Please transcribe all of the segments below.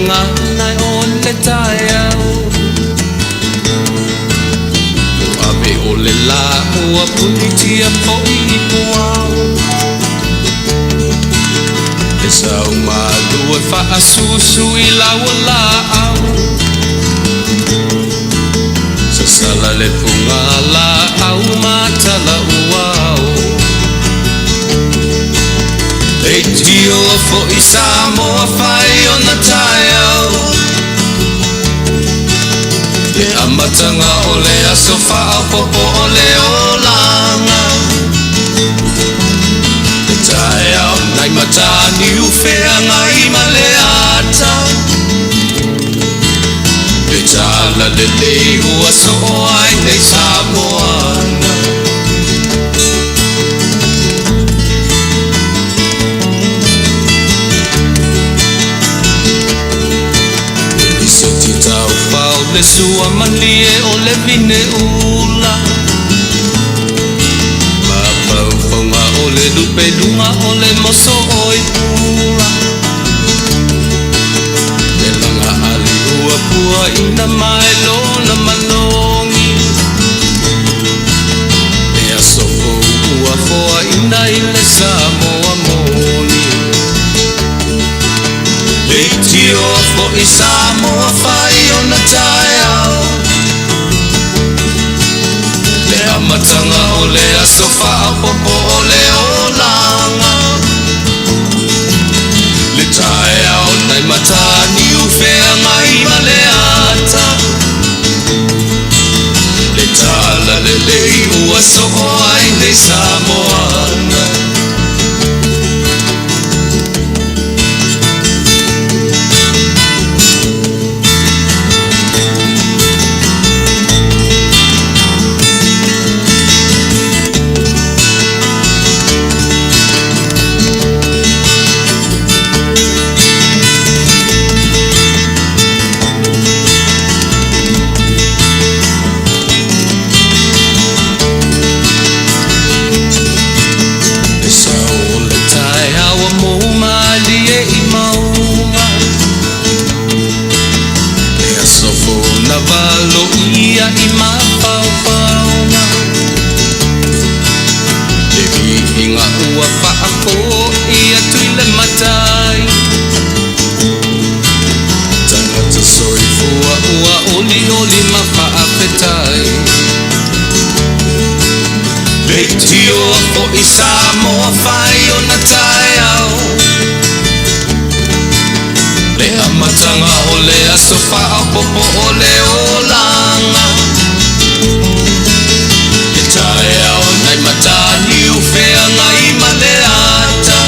gagana o le taeao. Ua ave o le lā ua punitia foi i puao. E sau malu e faasusu i lau laau. Sasala le fuga laau ma tala uao. Leitio foi Samoa fai ona taeao. Le amataga o le aso faaopoopo o le olaga. Le taeao nai Mataniu Feagai ma le ata. Le tala lelei ua soo ai nei Samoana. Eliseti taufao le sua malie o le vine ula. Mafaufauga o le lupeluga o le moso oi pula. Le laga ali ua puaina mai lona malogi. Le aso fou ua foaina i le Samoa moni. Leitio foi Samoa fai ona taeao. Le amataga o le aso faaopoopo o le olaga. Le taeao nai Mataniu Feagai ma le ata. Le tala lelei ua soo ai nei Samoana. Le sau o le taeao ua mou malie i mauga. Le aso fou na valoia i mafaufauga. Le viiga ua faafoi atu i le Matai. Tagata soifua ua olioli ma faafetai. Leitio foi Samoa fai ona taeao. Le amataga o le aso faaopoopo o le olaga. Le taeao nai Mataniu Feagai ma le ata.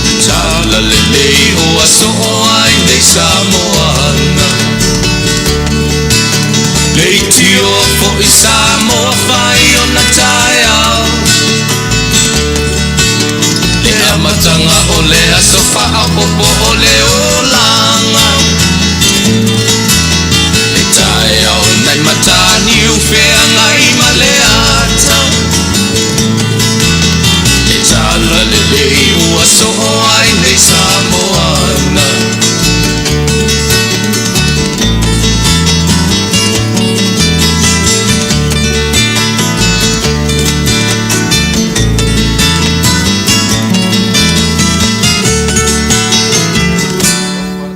Le tala lelei ua soo ai nei Samoana. Leitio foi Samoa fai ona taeao. Le amataga o le aso faaopoopo o le olaga. Le taeao nai Mataniu Feagai ma le ata. Le tala lelei ua soo ai nei Samoana.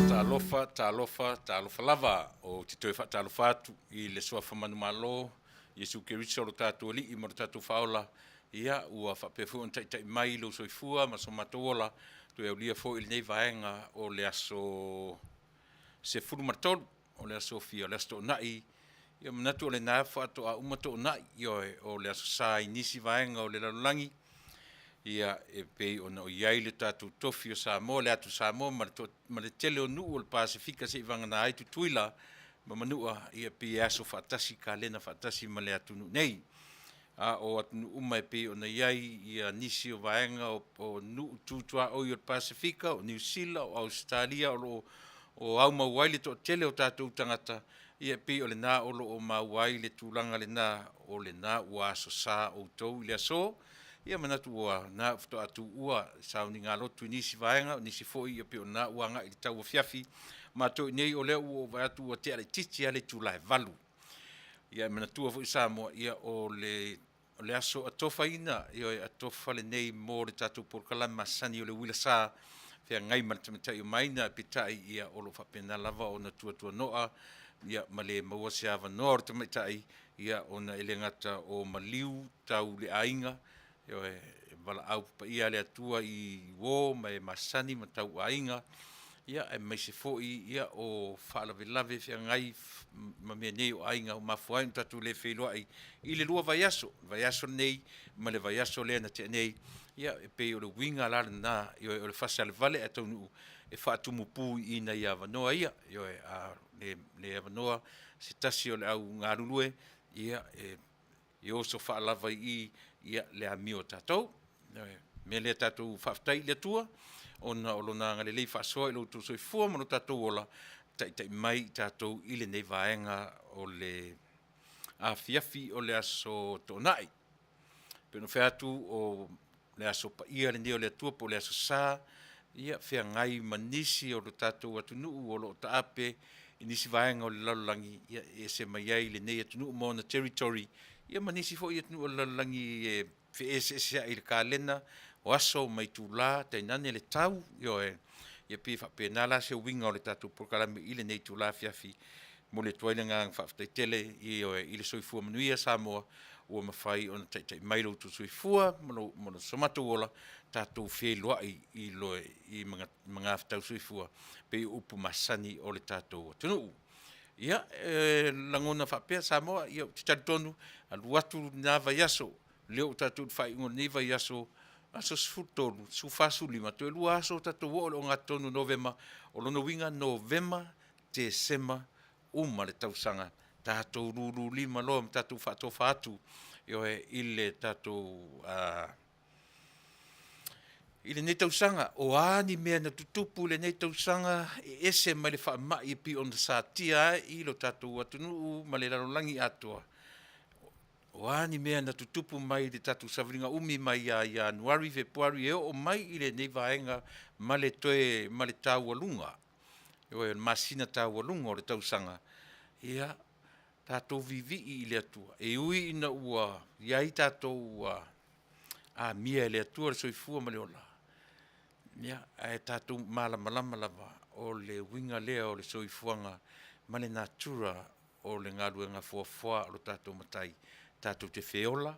Talofa, talofa, talofa lava. Ou te toe faatalofa atu i le Suafa Manumalo, Iesu Keriso lo tatou Alii ma lo tatou Faaola, ia ua faapea foi ona taitai mai lou soifua ma so matou ola, toe aulia foi lenei vaega o le aso 13 o le aso Fia, o le aso Toonai. Ia manatu o lena faatoa uma Toonai, ioe, o le Aso Sa i nisi vaega o le lalolagi, ia e pei ona o i ai le tatou tofi o Samoa, le atu Samoa ma le, to, ma le tele o nuu o le Pasefika seia vagana ai Tutuila ma Manua, ia pei e aso faatasi, kalena faatasi ma le atunuu nei. A o atunuu uma e pei ona i ai ia nisi o vaega o, o nuu tu tuaoi o le Pasefika, o Niu Sila, o Ausetalia o lo o o aumau ai le toatele o tatou tagata, ia e pei o lena o lo o maua ai le tulaga lena, o lena ua aso sa outou i le aso. Ia manatu ua na faatoa tuua sauniga lotu i nisi vaega, o nisi foi ia pei o na ua agai i le tauafiafi. Matou i inei o lea ua ou vaai atu ua tea laitiiti lava le itula e 8. Ia e manatua foi Samoa, ia o le aso atofaina, ioe, atofa lenei mo le tatou polokalame masani o le Uila Sa, feagai ma le Tamaitai o Maina, ae peitai ia o lo o faapena lava ona tuatuano'a ma le maua se avanoa o le tamaitai, ia ona e le gata o maliu tau le aiga, ioe, e valaau paia lava le Atua i uo ma e masani ma tauaiga, aemaise foi o faalavelave feagai ma mea nei o aiga ua mafua ai ona tatou le feiloai i le 2 vaiaso, le vaiaso lenei ma le vaiaso lea na tea nei. Ia e pei o le uiga la lena, ioe, o le fasa e vale ae taunuu e faatumu i nai avanoa ia. Ioe, a le avanoa se tasi o le au galulue, ia e oso faalava i i le amio a tatou. O le mea lea tatou faafetai i le Atua ona o Lona agalelei faasoa i lo outou soifua ma lo tatou ola, taitai mai i tatou i lenei vaega o le afiafi o le aso Toonai. E pei ona ou fai atu o le aso paia lenei o le Atua po o le Aso Sa, ia feagai ma nisi o le tatou atunuu o lo o taape i nisi vaega o le lalolagi, e ese mai ai lenei atunuu ma ona territory, ia ma nisi foi atunuu o le lalolagi e feeseeseai i le kalena, o aso ma itula tainane le tau, ioe. Ia pei e faapena la se uiga o le tatou polokalame i lenei itula afiafi. E momoli atu ai le agaga faafetai tele, ioe, i le soifua manuia Samoa ua mafai ona taitai mai lo outou soifua ma so matou ola, tatou feiloai i magafetau soifua pei o upu masani o le tatou atunuu. Ia, e lagona faapea Samoa, ia ou te talitonu, alu atu lena vaiaso, lea ua tatou i le faaiuga o lenei vaiaso, aso 13, 14, 15, toe 2 aso tatou oo i le ogatotonu o Novema. O lona uiga, Novema, Tesema, uma le tausaga, tatou lulu lima loa ma tatou faatofa atu, ioe, i le tatou i lenei tausaga. O a ni mea na tutupu i lenei tausaga e ese mai le faamai e pei ona satia ai lo tatou atunuu ma le lalolagi atoa, o a ni mea na tutupu mai i le tatou savaliga umi mai ia Ianuari, Fepuari e oo mai i lenei vaega ma le toe ma le taualuga, ioe, o le masina taualuga o le tausaga, ia tatou vivii i le Atua. E ui ina ua i ai tatou ua amia e le Atua le soifua ma le ola, ae tatou malamalama lava o le uiga lea o le soifuaga ma le natura o le galuega foafoa a lo tatou Matai, tatou te feola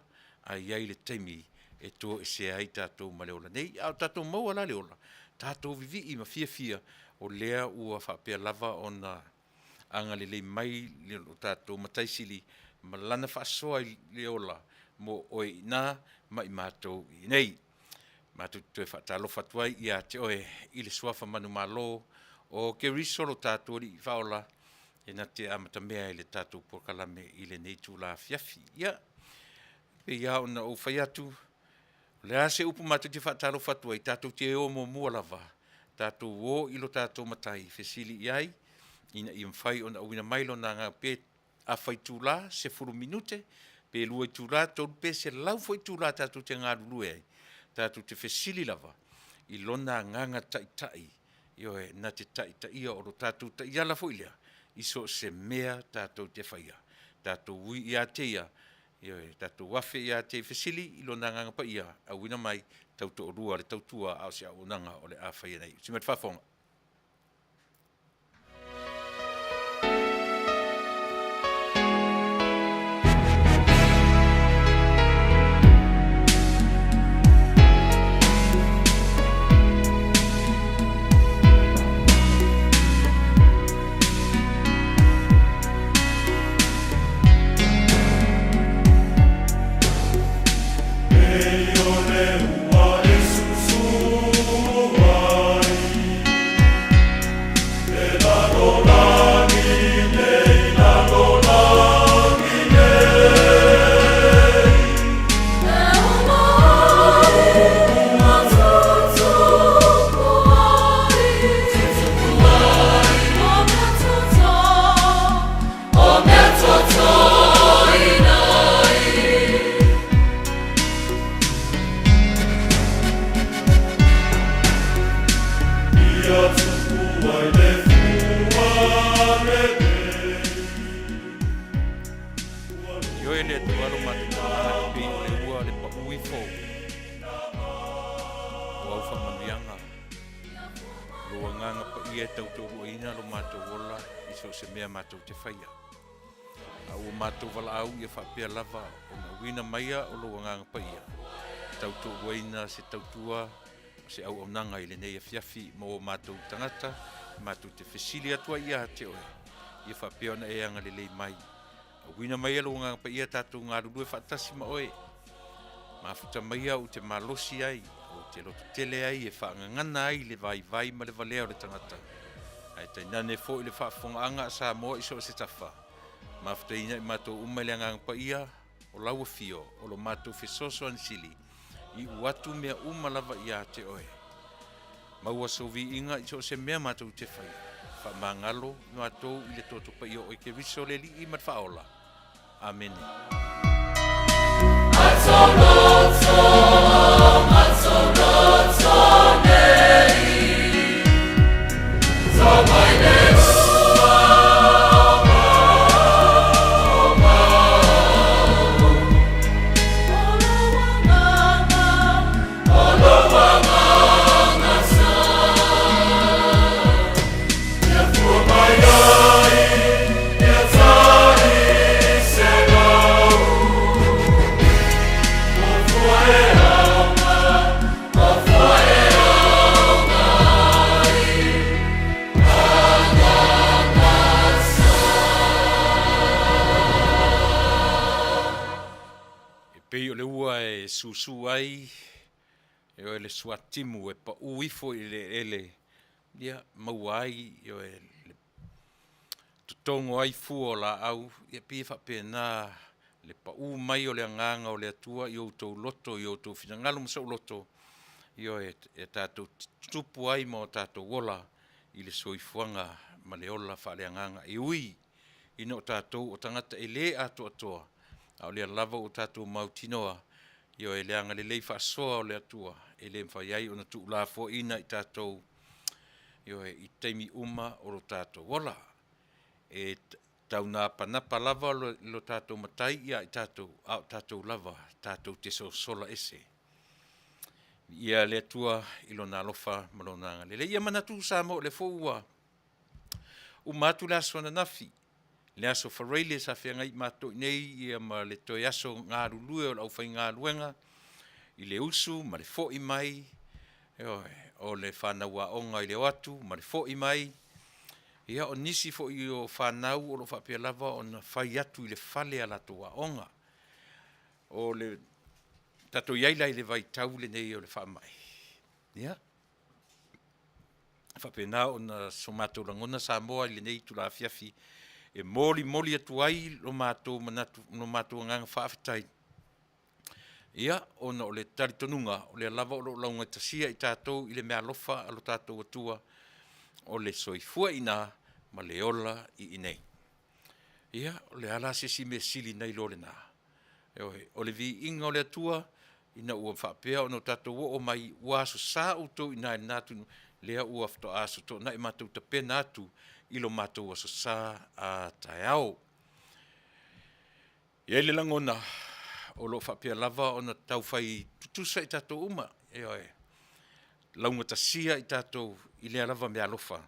ae i ai le taimi e toesea ai tatou mai le ola nei. A o tatou maua la le ola, tatou vivii ma fiafia o lea ua faapea lava ona agalelei mai lo tatou Matai Sili ma Lana faasoa i le ola mo oe i ina ma i matou i inei. Matou te toe faatalofa atu ai ia te oe i le suafa manumalo o Keriso lo tatou Alii Faaola, e na te amatamea i le tatou polokalame i lenei itula afiafi. Ia, e pei lava ona ou fai atu, o le a se upu matou te faatalofa atu ai, tatou te o muamua lava tatou o i lo tatou Matai e fesili i ai ina ia mafai ona auina mai Lona Agaga, pe afa itula, 10 minute, pe 2 itula, 3 pe 100 foi itula tatou te galulue ai, tatou te fesili lava i Lona Agaga Taitai, ioe, na te taitaia, o lo tatou taiala foi lea i so o se mea tatou te faia. Tatou ui ia te Ia, ioe, tatou afe ia te Ia e fesili i Lona Agaga Paia, auina mai tautoalua le tautua a o se auaunaga o le a faia nei. Usi mai le faafofoga. E o le ua e susū ai. e le Atua lo matou tama e pei o le ua le pau ifo o au faamanuiaga. Lou agaga paia e tautoaluaina lo matou ola i so o se mea matou te faia. A ua matou valaau ia faapea lava ona auina maia o lou agaga paia, tautoaluaina se tautua o se auaunaga i lenei afiafi mo o matou tagata, matou te fesili atu ai ia te oe, ia faapea ona e agalelei mai. Auina maia lou Agaga Paia tatou galulue faatasi ma oe. Mafuta maia ou te malosi ai, ou te lototele ai e faagagana ai le vaivai ma le valea o le tagata, ae tainane foi le faafofogaaga a Samoa i so o se tafa. Mafutaina i matou uma i le Agaga Paia o lau Afio o lo matou fesoasoani sili, iu atu mea uma lava ia te oe. Maua sou viiga i so o se mea matou te faia. Faamagalo i matou i le toto paia o oe Keriso le Alii ma le Faaola. Amene. E pei o le ua e susu ai Ioe, le suatimu e pau ifo i le eleele, ia, maua ai, ioe, le totogo ai fua o laau, ia pei e faapena le pau mai o le Agaga o le Atua i outou loto, i outou finagalo ma sou loto, ioe, e tatou te tutupu ai ma o tatou ola i le soifuaga ma le ola faaleagaga. E ui ina o tatou o tagata e le atoatoa, a o lea lava ua tatou mautinoa, Ioe, le agalelei faasoa o le Atua e le mafai ai ona tuulafoaiina i tatou, ioe, i taimi uma o lo tatou ola. E taunapanapa lava lo, lo tatou Matai ia i tatou, a o tatou lava tatou te sosola ese. Viia le Atua i Lona alofa ma Lona agalelei. Ia manatu Samoa o lea foi ua uma atu le aso ananafi, le aso Faraile sa feagai matou i nei ia ma le toe aso galulue o le aufaigaluega i le usu ma le foi mai, ioe, o le fanau aoga i le o atu ma le foi mai. Ia o nisi foi o fanau o lo o faapea lava ona fai atu i le fale a latou aoga. O le tatou i ai la i le vaitau lenei o le faamai, ia, faapena ona so matou lagona Samoa i lenei itula afiafi e molimoli atu ai lo matou manatu, lo matou agaga faafetai, ia, ona o le talitonuga o lea lava o lo o laugatasia i tatou i le meaalofa a lo tatou Atua, o le soifua i ina ma le ola i inei. Ia, o le a la se isi mea sili nai lo lena? Ioe, o le viiga o le Atua ina ua faapea ona tatou oo mai, ua aso sa outou i ina i lena atunuu, lea ua faatoa aso Toonai matou tapena atu i lo matou aso Sa a taeao. E i ai le lagona o lo o faapea lava ona taufai tutusa i tatou uma, ioe, laugatasia i tatou i lea lava meaalofa,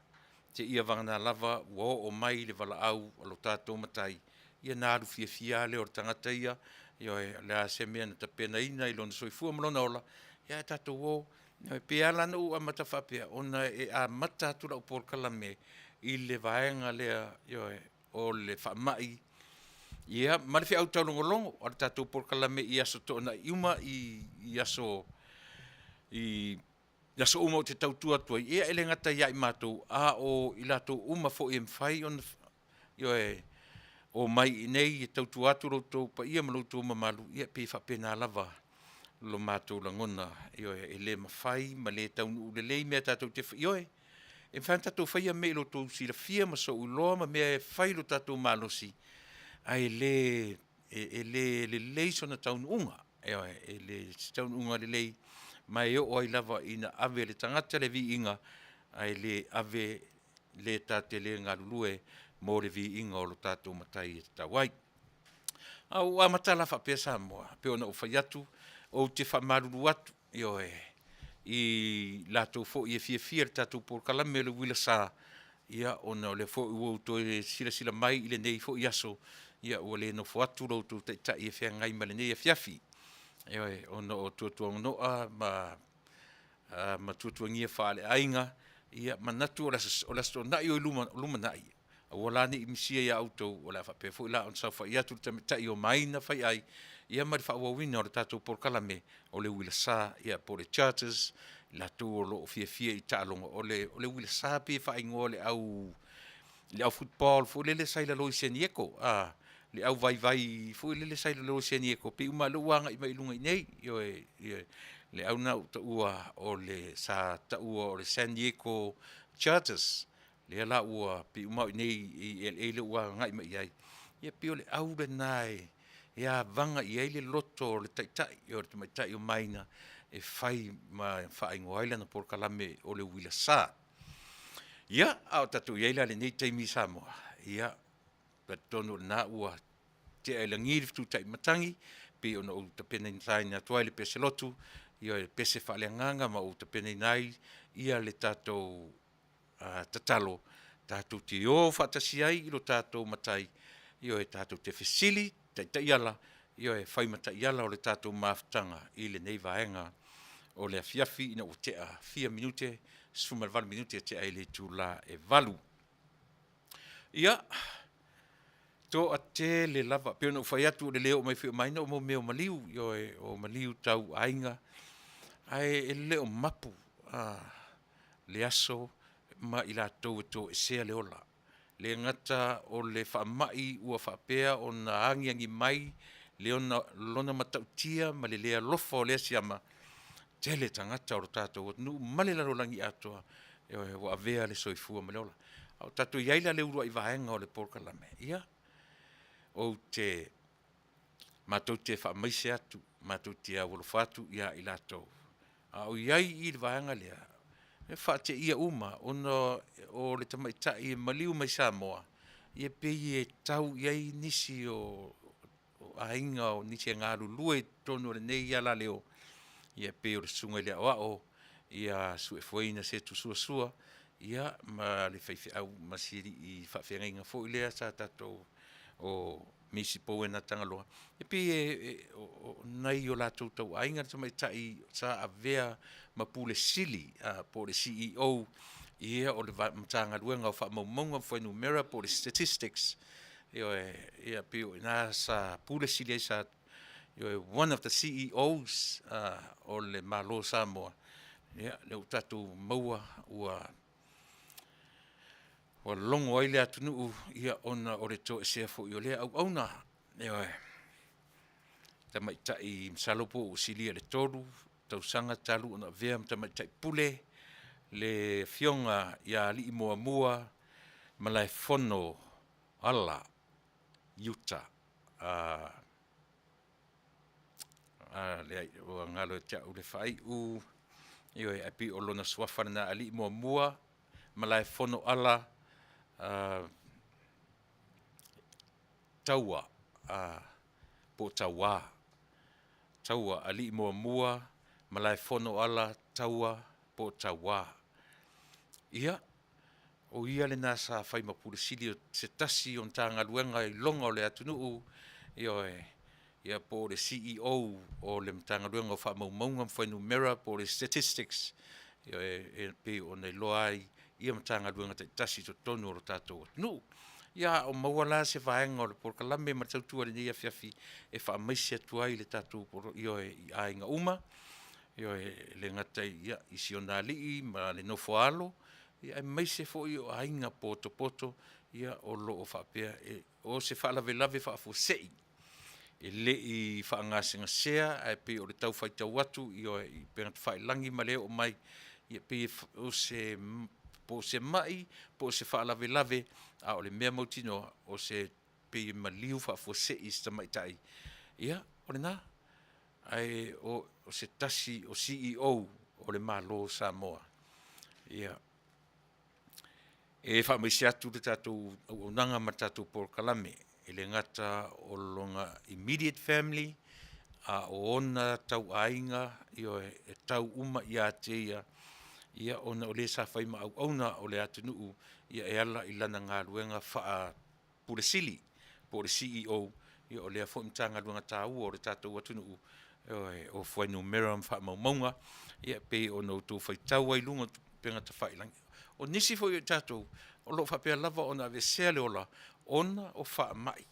seia vagana lava ua oo mai le valaau a lo tatou Matai, ia ona alu fiafia lava lea o le tagata ia, ioe, o le a se mea na tapenaina i lona soifua ma lona ola, ae tatou o. E pei lava la ona ou amata faapea, ona e amata atu lau polokalame i le vaega lea, ioe, o le faamai, ia, ma le feau taulogologo a le tatou polokalame i Aso Toonai uma, i aso uma ou te tautua atu ai, ia e le gata ia i matou, a o i latou uma foi e mafai ona, ioe, omai i inei e tautua atu lo outou paia ma lo outou mamalu, ia e pei e faapena lava lo matou lagona, ioe, e le mafai ma le taunuu lelei mea tatou te faia. Ioe, e mafai ona tatou faia mea i lo outou silafia ma sou iloa ma mea e fai i lo tatou malosi, ae le lelei sona taunuuga. Ioe, e le o se taunuuga lelei, ma e oo ai lava ina ave e le tagata le viiga, ae le ave le ta te le galulue mo le viiga o lo tatou Matai e tatau ai. A ua amata la faapea Samoa, e pei ona ou fai atu, ou te faamalulu atu, ioe, i latou foi e fiafia i le tatou polokalame o le Uila Sa, ia ona o lea foi ua outou toe silasila mai i lenei foi aso, ia ua le nofo atu lo outou Taitai e feagai ma lenei afiafi. Ioe, ona o tuatuano'a ma tuatuagia faaleaiga, ia manatu o le Aso Toonai o i lumanai, aua la ne i misia ia outou, o le a faapea foi la ona saofai atu le tamaitai o Maina Faiai ia ma le faaauauina o le tatou polokalame o le Uila Sa, ia po o le Chargers, i latou o lo o fiafia i taaloga. O le uila sa pei e faaigoa o le au football foi lele sa i lalo i Senieko le auvaivai foi lele sa i lalo i Senieko, pei uma lava o lea ua agai mai i luga i inei. Ioe, o le au lena ua ou taua sa taua o le San Diego Chargers, lea la ua pei uma lava o i inei i LA lea ua agai mai i ai. Ia pei o le au lena e avaga i ai le loto o le taitai o le tamaitai o Maina e fai ma faaigoa ai lana polokalame o le Uila Sa. Ia, a o tatou i ai la i lenei taimi Samoa, ia, e talitonu o lena ua tea i lagi le fetu taimatagi pei ona ou tapenaina atu ai le pese lotu, ioe, le pese faaleagaga ma ou tapenaina ai le tatou tatalo tatou te o faatasi ai i lo tatou Matai, ioe, tatou te fesili i taiala, ioe, e fai ma taiala o le tatou mafutaga i lenei vaega o le afiafi ina ua tea fia minute, 18 minute ua tea ai i le itula e 8:00. Ia, toatele lava, pei ona ou fai atu o le le oo mai foi o Maina o mea o maliu, ioe, o maliu tau aiga, ae le o mapu le aso ma i latou e toesea le ola. E le gata o le faamai ua faapea ona agiagi mai lona matautia ma le le alofa o lea siama, tele tagata o le tatou atunuu ma le lalolagi atoa, ioe, ua avea le soifua ma le ola. A o tatou i ai la i le uluai vaega o le polokalame, ia, matou te faamaise atu, matou te aualofa atu ia i latou a o i ai i i le vaega lea, e faateia uma ona o le tamaitai e maliu mai Samoa, ia e pei e tau i ai nisi o aiga o nisi e galulue i totonu o lenei alaleo, e pei o le Susuga i le Aoao ia Suefueina Setu Suasua ma le faifeau ma si alii faafeagaiga foi lea sa tatou o Misi Bowen Atagaloa. E pei o nai o latou tauaiga le tamaitai sa avea ma Pule Sili po o le CEO o le Matagaluega o Faamaumauga ma Fuainumera po o le Statistics. Ioe, ia pei o i ina sa Pule Sili ai, one of the CEOs o le Malo o Samoa, lea ua tatou maua ua logo ai le atunuu ona o le toesea foi o lea auauna. Ioe. Tamaitai masalo po ua silia i le 3 tausaga talu ona avea ma Tamaitai Pule le Afioga ia Alii Muamua Malaefono Ala Iuta. Leai, ua galo ia te au le faaiu, ioe, ae pei o lona suafa lena Alii Muamua Malaefono Ala Taua po o Tauā. Taua Alii Muamua Malaefono Ala Taua po o Tauā. Ia, o ia lena sa fai ma Pule Sili o se tasi o Matagaluega iloga o le atunuu, ioe, ia po o le CEO o le Matagaluega o Faamaumauga ma Fuainumera po o le Statistics, ioe, e pei ona iloa ai ia Matagaluega taitasi i totonu o le tatou atunuu. Ia a o maua la se vaega o le polokalame ma le tautua i lenei afiafi e faamaise atu ai i le tatou ioe, i aiga uma, ioe, e le gata i si ona alii ma le nofo a alo, aemaise foi o aiga potopoto o lo o faapea. O se faalavelave faafuasei, e le i faagasegase ae pei o le tau faitau atu i upegatafailagi ma le oo mai, e pei o se mai po o se faalavelave, a o le mea mautinoa, e pei e maliu faafuasei i se tamaitai. Ia, o lena. Ae o se tasi o CEO o le Malo o Samoa. Ia, e faamaise atu le tatou auaunaga ma le tatou polokalame. e le gata o lona immediate family, a o ona tauaiga, ioe, e tau uma ia te ia, ia ona o le sa fai ma auauna o le atunuu ia e ala i lana galuega faa-Pule Sili po o le CEO, ia o lea foi Matagaluega taua o le tatou atunuu, ioe, o Fuainumera ma Faamaumauga, ia e pei ona outou faitau ai i luga o upega tafailagi. O nisi foi o i tatou o lo o faapea lava ona aveesea le ola ona o faamai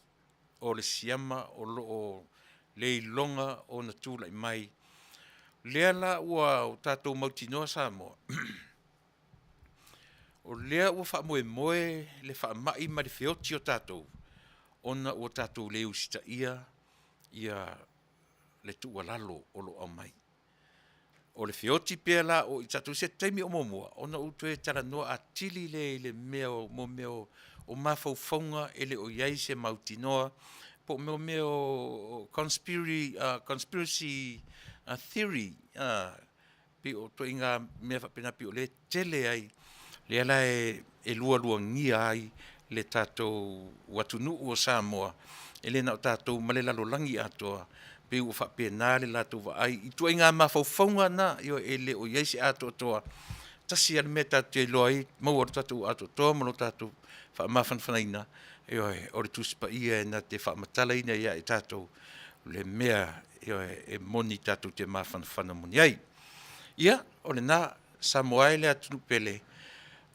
o le siama o lo o le iloga ona tulai mai. O lea la ua tatou mautinoa Samoa, o lea ua faamoemoe le faamai ma le feoti o tatou, ona ua tatou le usitaia le tuualalo o lo o aumai. O le feoti pea la o i tatou i se taimi o muamua ona ou toe talanoa atili lea i le mea o mo mea o mafaufauga e le o i ai se mautinoa, po o mea o conspiracy theory, pei o ituaiga mea faapena pei o lea e tele ai, lea la e lualuagia ai le tatou atunuu o Samoa, e le na o tatou ma le lalolagi atoa, pei ua faapena le latou vaai i ituaiga mafaufauga na, ioe, e le o i ai se atoatoa. Tasi lava le mea tatou te iloa ai maua ai lo tatou atoatoa ma lo tatou faamafanafanaina, ioe, o le Tusi Paia e na te faamatalaina ia i tatou le mea, ioe, e moni tatou te mafanafana moni ai. Ia, o lena Samoa e le atunuu pele,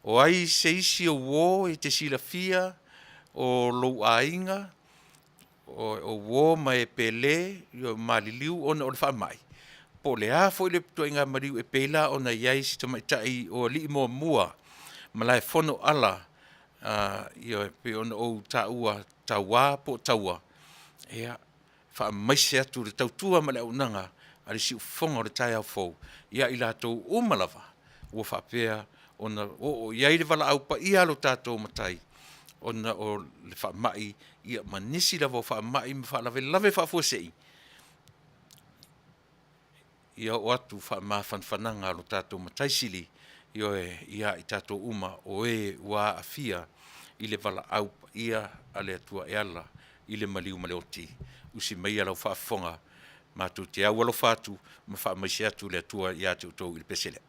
o ai se isi o uo e te silafia o lou aiga, o uo ma e pele ua maliliu ona o le faamai, po o le a foi le ituaiga maliu e pei la ona i ai si tamaitai o alii muamua Malaefono ala, ioe, pei ona ou taua, Taua po o Taua, ia faamaise atu le tautua ma le auaunaga a le siufofoga o le taeao fou ia i latou uma lava ua faapea ona oo i ai le valaau paia a lo tatou Matai ona o le faamai ma nisi lava o faamai ma faalavelave faafuasei. Ia oo atu faamafanafanaga a lo tatou Matai Sili, ioe, ia i tatou uma o e ua aafia i le valaau paia a le Atua e ala i le maliu ma le oti. Usi maia lau faafofoga, matou te aualofa atu ma faamaise atu le Atua ia te outou i le pese lea.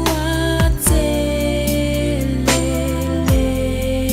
Ua tele le.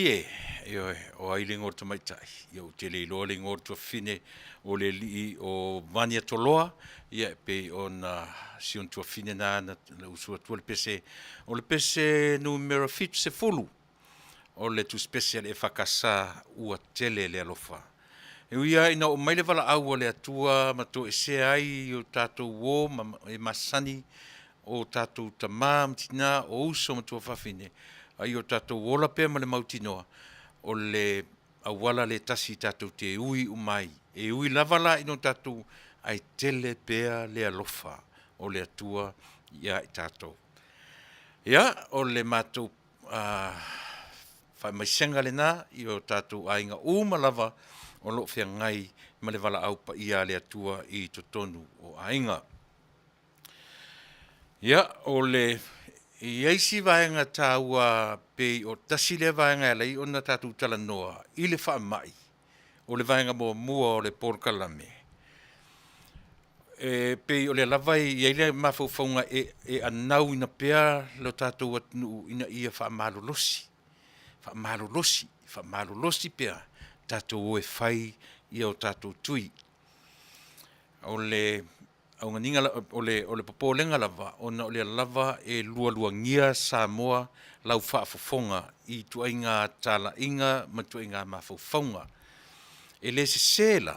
Malie, ioe, o ai le igoa o le tamaitai? Ia ou te le iloa le igoa o le tuafafine o le alii o Vaniatoloa, ia e pei ona si ona tuafafine lena na usu atua le pese, o le pese numera 70 o le tusipese a le EFKS Ua Tele le Alofa. E ui lava ina oo mai le valaau a le Atua ma toesea ai o tatou uo ma e masani, o tatou tama ma tina, o uso ma tuafafine, a ia o tatou ola pea ma le mautinoa o le auala lea e tasi tatou te ui uma ai. E ui lava la ina o tatou, ae tele pea le alofa o le Atua ia i tatou. Ia, o le matou faamaisega lena i o tatou aiga uma lava o lo o feagai ma le valaau paia a le Atua i totonu o aiga. Ia, e i ai si vaega taua pei o tasi lea vaega e ala ai ona tatou talanoa i le faamai, o le vaega muamua o le polokalame, e pei o lea lava e i ai le mafaufauga e anauina pea lo tatou atunuu ina ia faamalolosi, faamalolosi, faamalolosi pea tatou o e fai o tatou tui. O le popolega lava, ona o lea lava e lualuagia Samoa lau faafofoga i ituaiga talaiga ma ituaiga mafaufauga. E le sese la,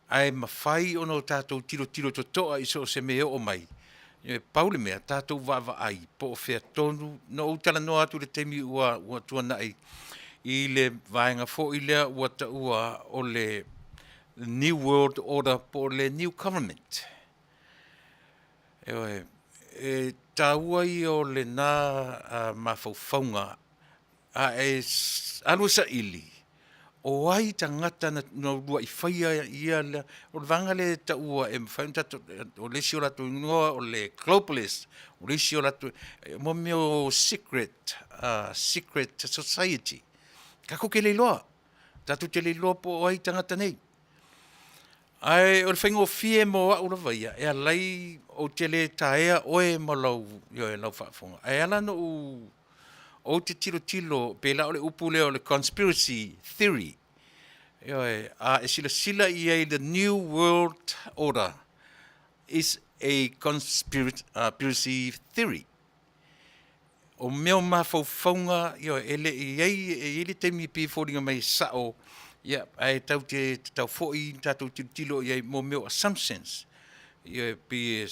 ae mafai ona tatou tilotilo totoa i so o se mea e oo mai, e pau le mea, tatou vaavaai po o fea tonu. Na ou talanoa atu i le taimi ua tuanai i le vaega foi lea ua taua o le New World Order po o le New Government. Ioe, e taua ia o lena mafaufauga, a e alu e saili, o ai tagata na uluai faia ia mea, o le vaega lea e taua e mafai ona tatou, o le isi o latou igoa o le Globalist, o le isi o latou, mo mea o secret society. Tatou te le iloa, tatou te le iloa po o ai tagata nei. Ae o le faigofie mo au lava ia, e ala ai, ou te le taea oe ma lau faafofoga, ae ala ona ou te tilotilo, pei la o le upu lea o le conspiracy theory. Ioe, a e silasila i ai i le new world order is a conspiracy theory. O mea o mafaufauga, ioe, e le i i ai, e i ai le taimi e pei e foliga mai e sao, ae tatou te tatau foi ona tatou tilotilo i ai i mea o assumptions. Ioe, pei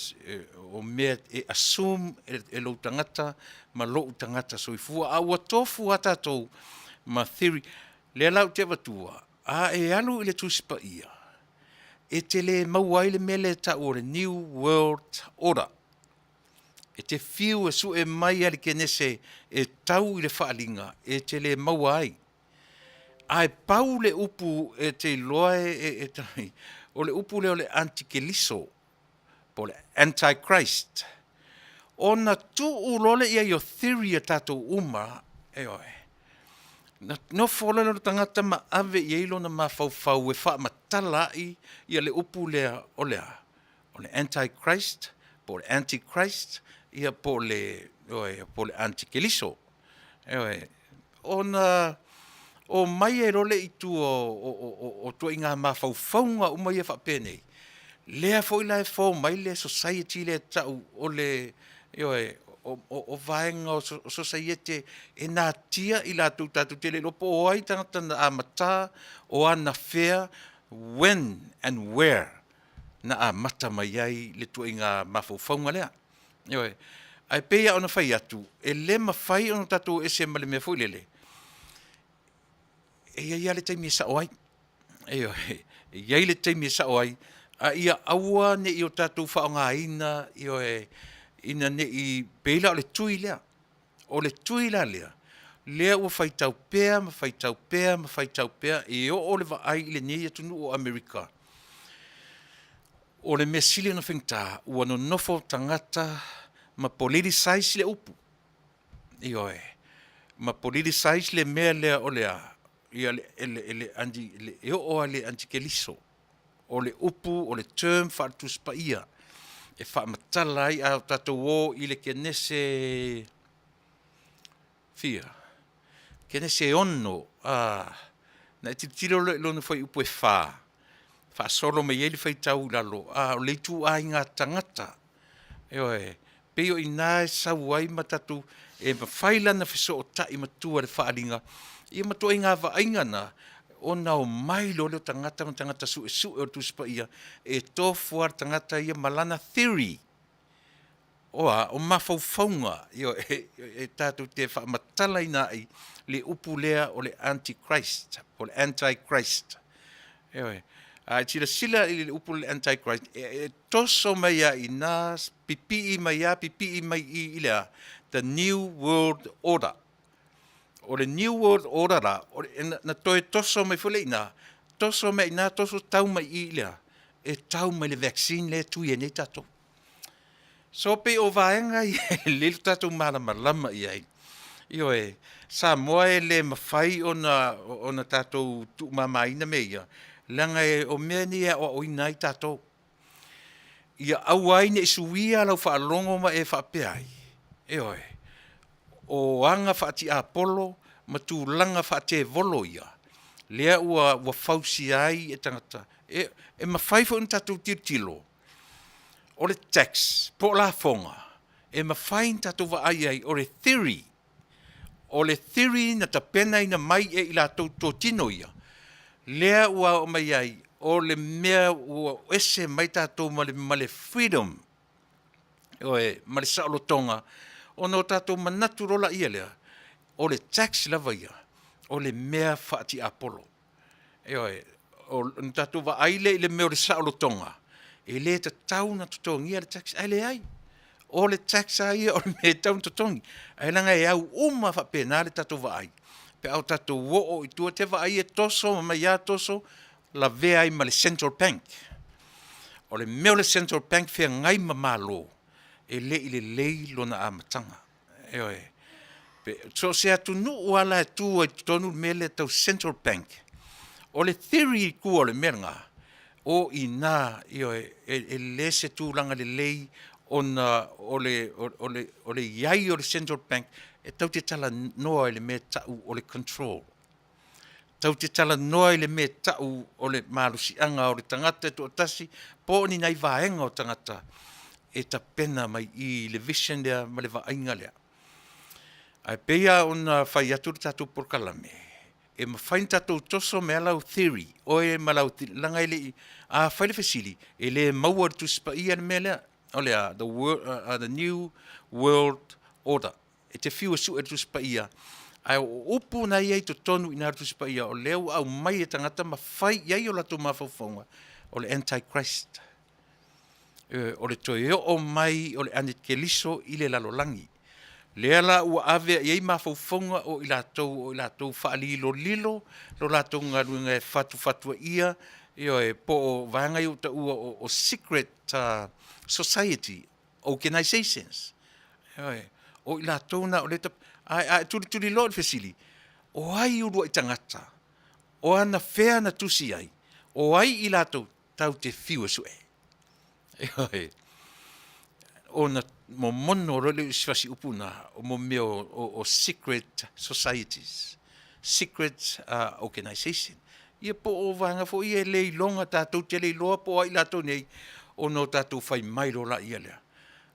o mea e assume e lou tagata ma lou tagata soifua, a ua tofu lava tatou ma theory. O lea la ou te avatua, a e alu i le Tusi Paia, e te le maua ai le mea lea e tau o le New World Order. E te fiu e sue mai lava i le Kenese e tau i le Faaaliga, e te le maua ai. Ae pau le upu e te iloa o le upu lea o le atikeliso po o le anti-christ. Ona tuu loa lea i ai o theory a tatou uma, ioe, ona nofo loa lea o le tagata ma ave i ai lona mafaufau e faamatala ai le upu lea o le a? O le anti-christ po o le antichrist ia po o le atikeliso. Ioe. Ona omai ai loa lea i tua o ituaiga mafaufauga uma ia faapenei, lea foi la e form ai le society lea e tau o le, ioe, o vaega o sosaiete e natia i latou tatou te le iloa po o ai tagata na amata, o anafea, when and where na amata mai ai le ituaiga mafaufauga lea. Ioe. Ae pei lava ona fai atu, e le mafai ona tatou o ese ma le mea foi lele, e i ai lava le taimi e sao ai. Ioe, e i ai le taimi e sao ai, a ia aua ne i o tatou faaaogaina, ioe, ina ne i, pei la o le tui lea. O le tui la lea, lea ua faitau pea ma faitau pea ma faitau pea, e oo le vaai i lenei atunuu o Amerika, o le mea sili ona faigata, ua nonofo tagata ma politicize le upu, ioe, ma politicize le mea lea o le a? E oo lava i le atikeliso. O le upu o le term faale-Tusi Paia e faamatala ai, a tatou o i le Kenese fia? Kenese 6, a, na e tilotilo loa i lona fuaiupu e 4, faasolo mai ai le faitau i lalo, a o le ituaiga tagata, ioe, pei o i ina e sau ai ma tatou, e mafai la ona fesootai matua i le faaaliga ia ma ituaiga vaaiga na, ona omai loa lea o tagata ma tagata suesue o le Tusi Paia e tofu lava le tagata ia ma lana theory. O a? O mafaufauga, ioe, e tatou te faamatalaina ai le upu lea o le anti-christ po o le anti-christ. Ioe. A e silasila i le upu lea anti-christ, e toso mai lava i ina, pipii mai lava pipii mai i i i le a? The new world order. O le new world order la, na toe toso mai foi lea i ina, toso mai i ina toso tau mai i i le a? E tau mai i le vaccine lea e tui ai nei tatou. So pei o vaega ia e lelei lo tatou malamalama i ai. Ioe, Samoa e le mafai ona tatou tuumamaina mea ia, leaga o mea nei e aoaoina ai tatou, ia aua ai ne i suia lau faalogo ma e faapea ai, ioe, o aga faatiapolo ma tulaga faatevolo ia lea ua fausia ai e tagata. E mafai foi ona tatou tilotilo o le tax po o lafoga, e mafai ona tatou vaai i ai, o le theory. O le theory na tapenaina mai e i latou totino ia, lea ua aumai ai, o le mea ua ese mai tatou ma le freedom, ioe, ma le saolotoga, ona o tatou manatu loa lea, o le tax lava ia, o le mea faatiapolo. Ioe. Ona tatou vaai lea i le mea o le saolotoga, e le tatau ona totogia le tax, ae leai, o le tax lava ia o le mea e tatau ona totogi. Ae leaga e au uma lava faapena le tatou vaai pe a o tatou oo i tua. E te vaai e toso mai lava toso, lavea ai ma le Central Bank. O le mea o le Central Bank feagai ma Malo, e le i lelei lona amataga. Ioe. So o se atunuu lava la e tu ai i totonu le mea lea tau Central Bank, o le theory i tua o le mea lena, o i ina, ioe, e le se tulaga lelei ona o le i ai o le Central Bank e tatou te talanoa i le mea e tau o le control. Tatou te talanoa i le mea e tau o le malosiaga o le tagata e toatasi po o ni nai vaega o tagata e tapena mai i i le vision lea ma le vaaiga lea. Ae pei lava ona fai atu le tatou polokalame, e mafai ona tatou toso mai lava lau theory, oe ma lau theory, leaga e le i, a fai le fesili, e le maua i le Tusi Paia le mea lea, o le a? The New World Order. E te fiu e sue i le Tusi Paia, ae o upu na e i ai i totonu i ina i le Tusi Paia, o lea ua aumai e tagata ma fai i ai o latou mafaufauga, o le Anti-Christ. O le toe oo mai o le anekeriso i le lalolagi. Lea la ua ave i ai mafaufauga o i latou o i latou faalilolilo lo latou galuega e fatufatuaia, ioe, po o vaega ia ua taua o secret society organizations. Ioe, o i latou na o lea e ae a e tulituliloa i le fesili, o ai uluai tagata? O anafea na tusi ai? O ai i latou? Tatou te fiu e sue. Ioe. Ona momono loa lea o isi fasiupu na, o mea o secret societies, secret organization. Ia po o vaega foi ia e le iloga, tatou te le iloa po o ai i latou nei, ona o tatou fai mai loa laia lea.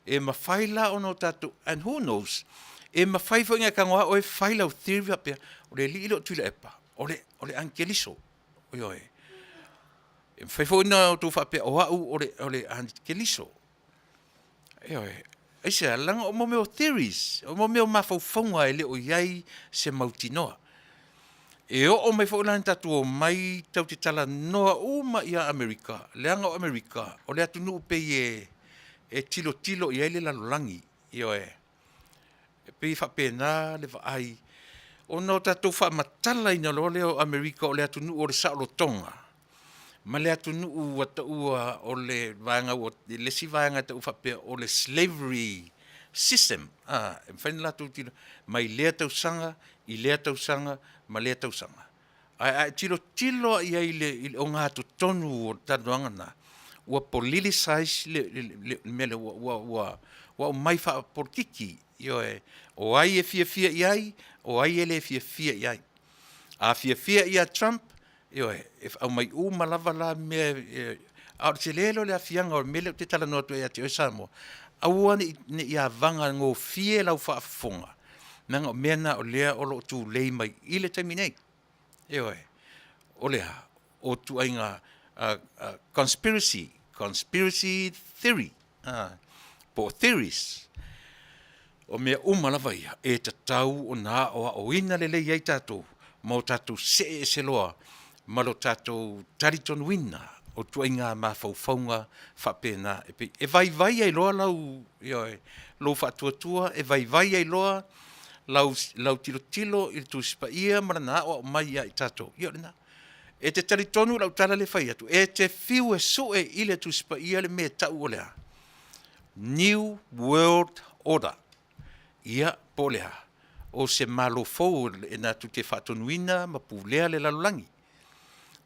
E mafai la ona o tatou, and who knows, e mafai foi ona e tago lava oe fai lau theory faapea, o le alii lea o Tuilaepa, o le anekeriso. Ioe. E mafai foi ona outou faapea, o au o le anekeriso. Ioe. Aisea? Leaga o mea o theories, o mea o mafaufauga e le o i ai se mautinoa. E oo mai foi la ina tatou omai tatou te talanoa uma ia Amerika, leaga o Amerika o le atunuu pei e tilotilo i ai le lalolagi, ioe. E pei e faapena le vaai, ona o tatou faamatalaina loa lea o Amerika o le atunuu o le saolotoga, ma le atunuu ua taua o le vaega ua, le isi vaega e tau faapea o le slavery system, a, e mafai ona latou tilotilo mai lea tausaga i lea tausaga ma lea tausaga. Ae a e tilotilo lava i ai i le ogatotonu o le talanoaga lena, ua politicize le mea lea, ua Ua aumai faapolokiki, ioe, o ai e fiafia i ai, o ai e le fiafia i ai. A fiafia ia Trump, ioe, e aumai uma lava la mea, a o le tele lea o le aafiaga o le mea lea ou te talanoa atu ai ia te oe Samoa, aua ne i avagagofie lau faafofoga, leaga o mea na o lea o lo o tulei mai i le taimi nei. Ioe. O le a? O ituaiga conspiracy, conspiracy theory, po o theories. O mea uma lava ia, e tatau ona aoaoina lelei ai tatou ma o tatou see ese loa ma lo tatou talitonuina o ituaiga mafaufauga faapena. E pei e vaivai ai loa lau, ioe, lou faatuatua, e vaivai ai loa lau tilotilo i le Tusi Paia ma Lana aoao mai ia i tatou, ia o lena. E te talitonu i lau tala lea e fai atu? E te fiu e sue i le Tusi Paia le mea e tau o le a? New World Order. Ia, po o le a? O se Malo fou e natou te faatonuina ma pulea le lalolagi.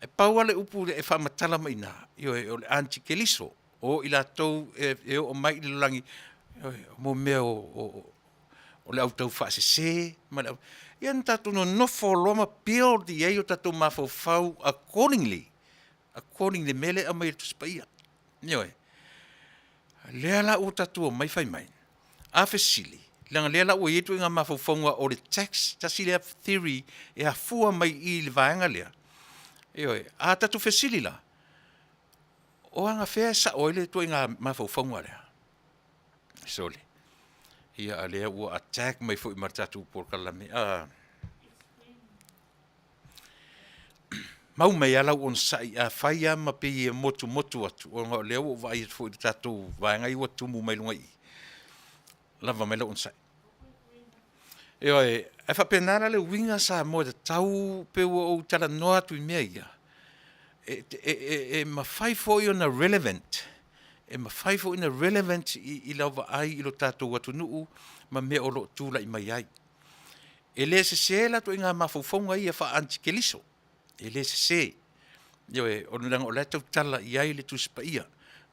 E pau lava le upu e faamatala mai i ina, ioe, o le anikeliso, o i latou e oo mai i le lalolagi, mo mea o le au taufaasese ma le au… Ia ona tatou nonofo loa ma build i ai o tatou mafaufau accordingly, according i le mea lea e aumai e le Tusi Paia. Ioe. O lea la ua tatou omai fai mai, a fesili, leaga o lea la ua i ai ituaiga mafaufauga o le tax, tasi lea theory e afua mai i i le vaega lea, ioe. A tatou fesili la, o anafea e sao ai le ituaiga mafaufauga lea? Sole, ia a o lea ua attack mai foi ma le tatou polokalame. Mau mai lava lau onosai, afai lava ma pei e motumotu atu, ona o lea ua ou vaai atu foi i le tatou vaega ia ua tumu mai luga i i, lava mai lou onosai. Ioe, ae faapena la le uiga Samoa e tatau, pei ua ou talanoa atu i mea ia, e mafai foi ona relevant, e mafai foi ona relevant i lau vaai i lo tatou atunuu ma mea o lo o tulai mai ai. E le sese la ituaiga mafaufauga ia faa-anikeliso, e le sese. Ioe, leaga o la e tautala i ai le Tusi Paia.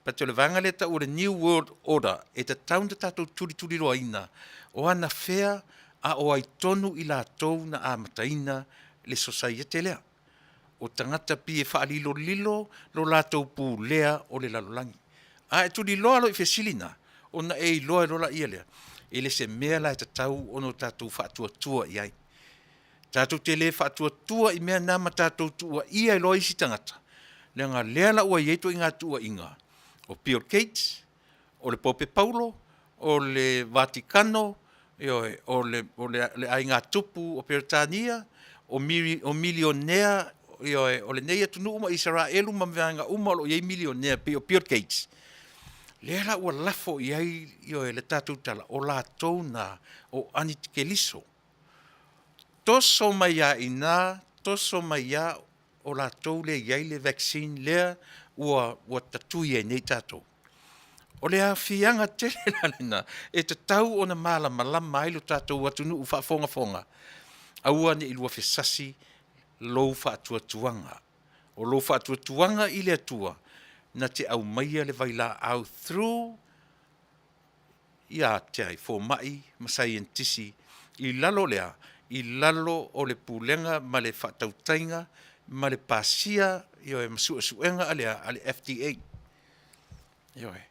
But o le vaega lea e tau o le New World Order, e tatau ona tatou tulituliloaina o anafea a o ai tonu i latou na amataina le sosaiete lea. O tagata pei e faalilolilo lo latou pulea o le lalolagi. A e tuliloa loa i fesili na, ona e iloa ai loa lea, e le o se mea la e tatau ona tatou faatuatua i ai. Tatou te le faatuatua i mea na ma tatou tuuaia ai loa isi tagata, leaga o lea la ua i ai ituaiga tuuaiga, o Bill Gates, o le Pope Paulo, o le Vatikano, ioe, o le aiga tupu o Peretania, o milionea, ioe, o lenei atunuu ma Isaraelu ma vaega uma o lo o i ai milionea pei o Bill Gates, lea la ua lafo i ai, ioe, le tatou tala, o latou na o anikeliso. Toso mai lava i ina, toso mai lava o latou lea e i ai le vaccine lea ua tatui ai nei tatou. O le aafiaga tele la lena e tatau ona malamalama ai lo tatou atunuu faafogafoga, aua ne i luafesasi lou faatuatuaga. O lou faatuatuaga i le Atua na te aumaia le vailaau through ia te ai? Fomai ma saienitisi i lalo o le a? I lalo o le pulega ma le faatautaiga ma le pasia, ioe, ma suesuega a le a? A le FDA. Ioe.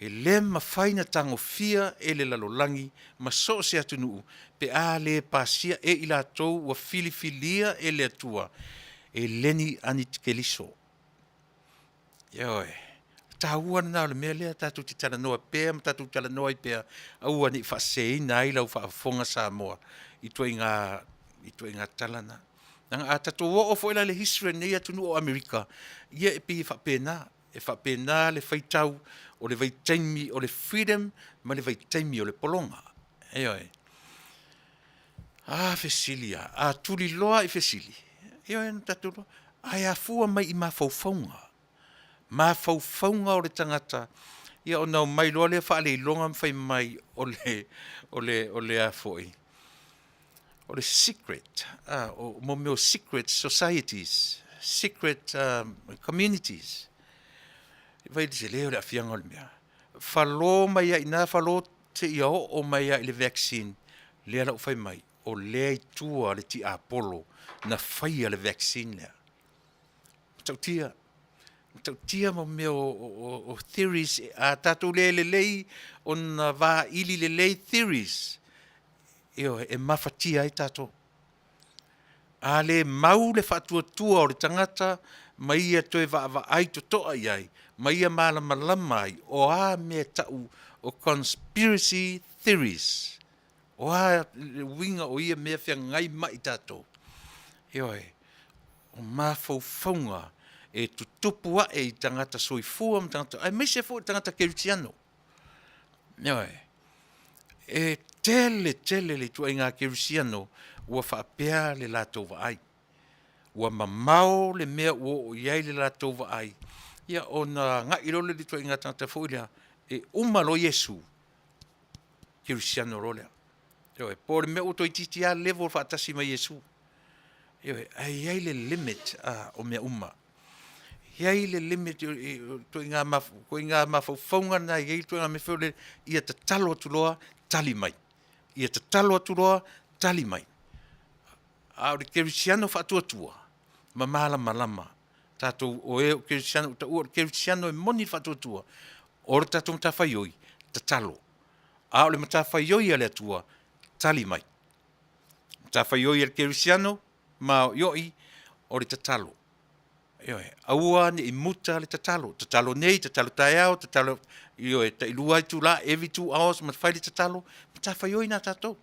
E le mafai ona tagofia e le lalolagi ma so o se atunuu pe a le pasia e i latou ua filifilia e le Atua e le ni anitikeliso. Ioe. O le taua lena o le mea lea tatou te talanoa pea ma tatou talanoa ai pea, aua ne i faaseseina ai lau faafofoga Samoa i ituaiga tala na. Leaga a tatou oo foi la i le history o lenei atunuu o Amerika, ia e pei e faapena, e faapena le faitau o le vaitaimi o le freedom ma le vaitaimi o le pologa. Ioe. A fesili a, a tuliloa i fesili, ioe na tatou iloa, ae afua mai i mafaufauga, mafaufauga o le tagata, ia ona omai loa lea faaleiloga ma fai mai o le secret, mo mea o secret societies, secret communities. Vaai i ai i le tele o le aafiaga o le mea? Falo mai lava i ina falo Seia oo mai lava i le vaccine, lea la ua fai mai, o lea e i tua le tiapolo na faia le vaccine lea. Matautia, matautia mo mea o theories a tatou le lelei ona vaili lelei theories, ioe, e mafatia ai tatou. A le mau le faatuatua o le tagata ma ia toe vaavaai totoa i ai ma ia malamalama ai, o a mea e tau o conspiracy theories? O a le uiga o ia mea feagai ma i tatou? Ioe, o mafaufauga e tutupu ae i tagata soifua ma tagata aemaise foi o tagata kerisiano. Ioe, e tele tele le ituaiga kerisiano ua faapea le latou vaai, ua mamao le mea ua oo i ai le latou vaai, ia ona agai loa lea i le ituaiga tagata foi lea, e uma loa Iesu, kerisiano loa lea. Ioe, po o le mea ua toeitiiti lava level faatasi ma Iesu. Ioe, ae i ai le limit o mea uma. E i ai le limit o ituaiga mafaufauga na e i ai le ituaiga mea foi lele, ia tatalo atu loa tali mai, ia tatalo atu loa tali mai. A o le kerisiano faatuatua ma malamalama, tatou o e kerisiano ua taua o le kerisiano e moni le faatuatua, o le tatou matafaioi, tatalo. A o le matafaioi a le Atua, tali mai. Matafaioi a le kerisiano maoioi, o le tatalo. Ioe, aua ne i muta le tatalo, tatalo nei, tatalo taeao, tatalo, ioe, tai 2 itula, every 2 hours ma fai le tatalo, matafaioi lena a tatou.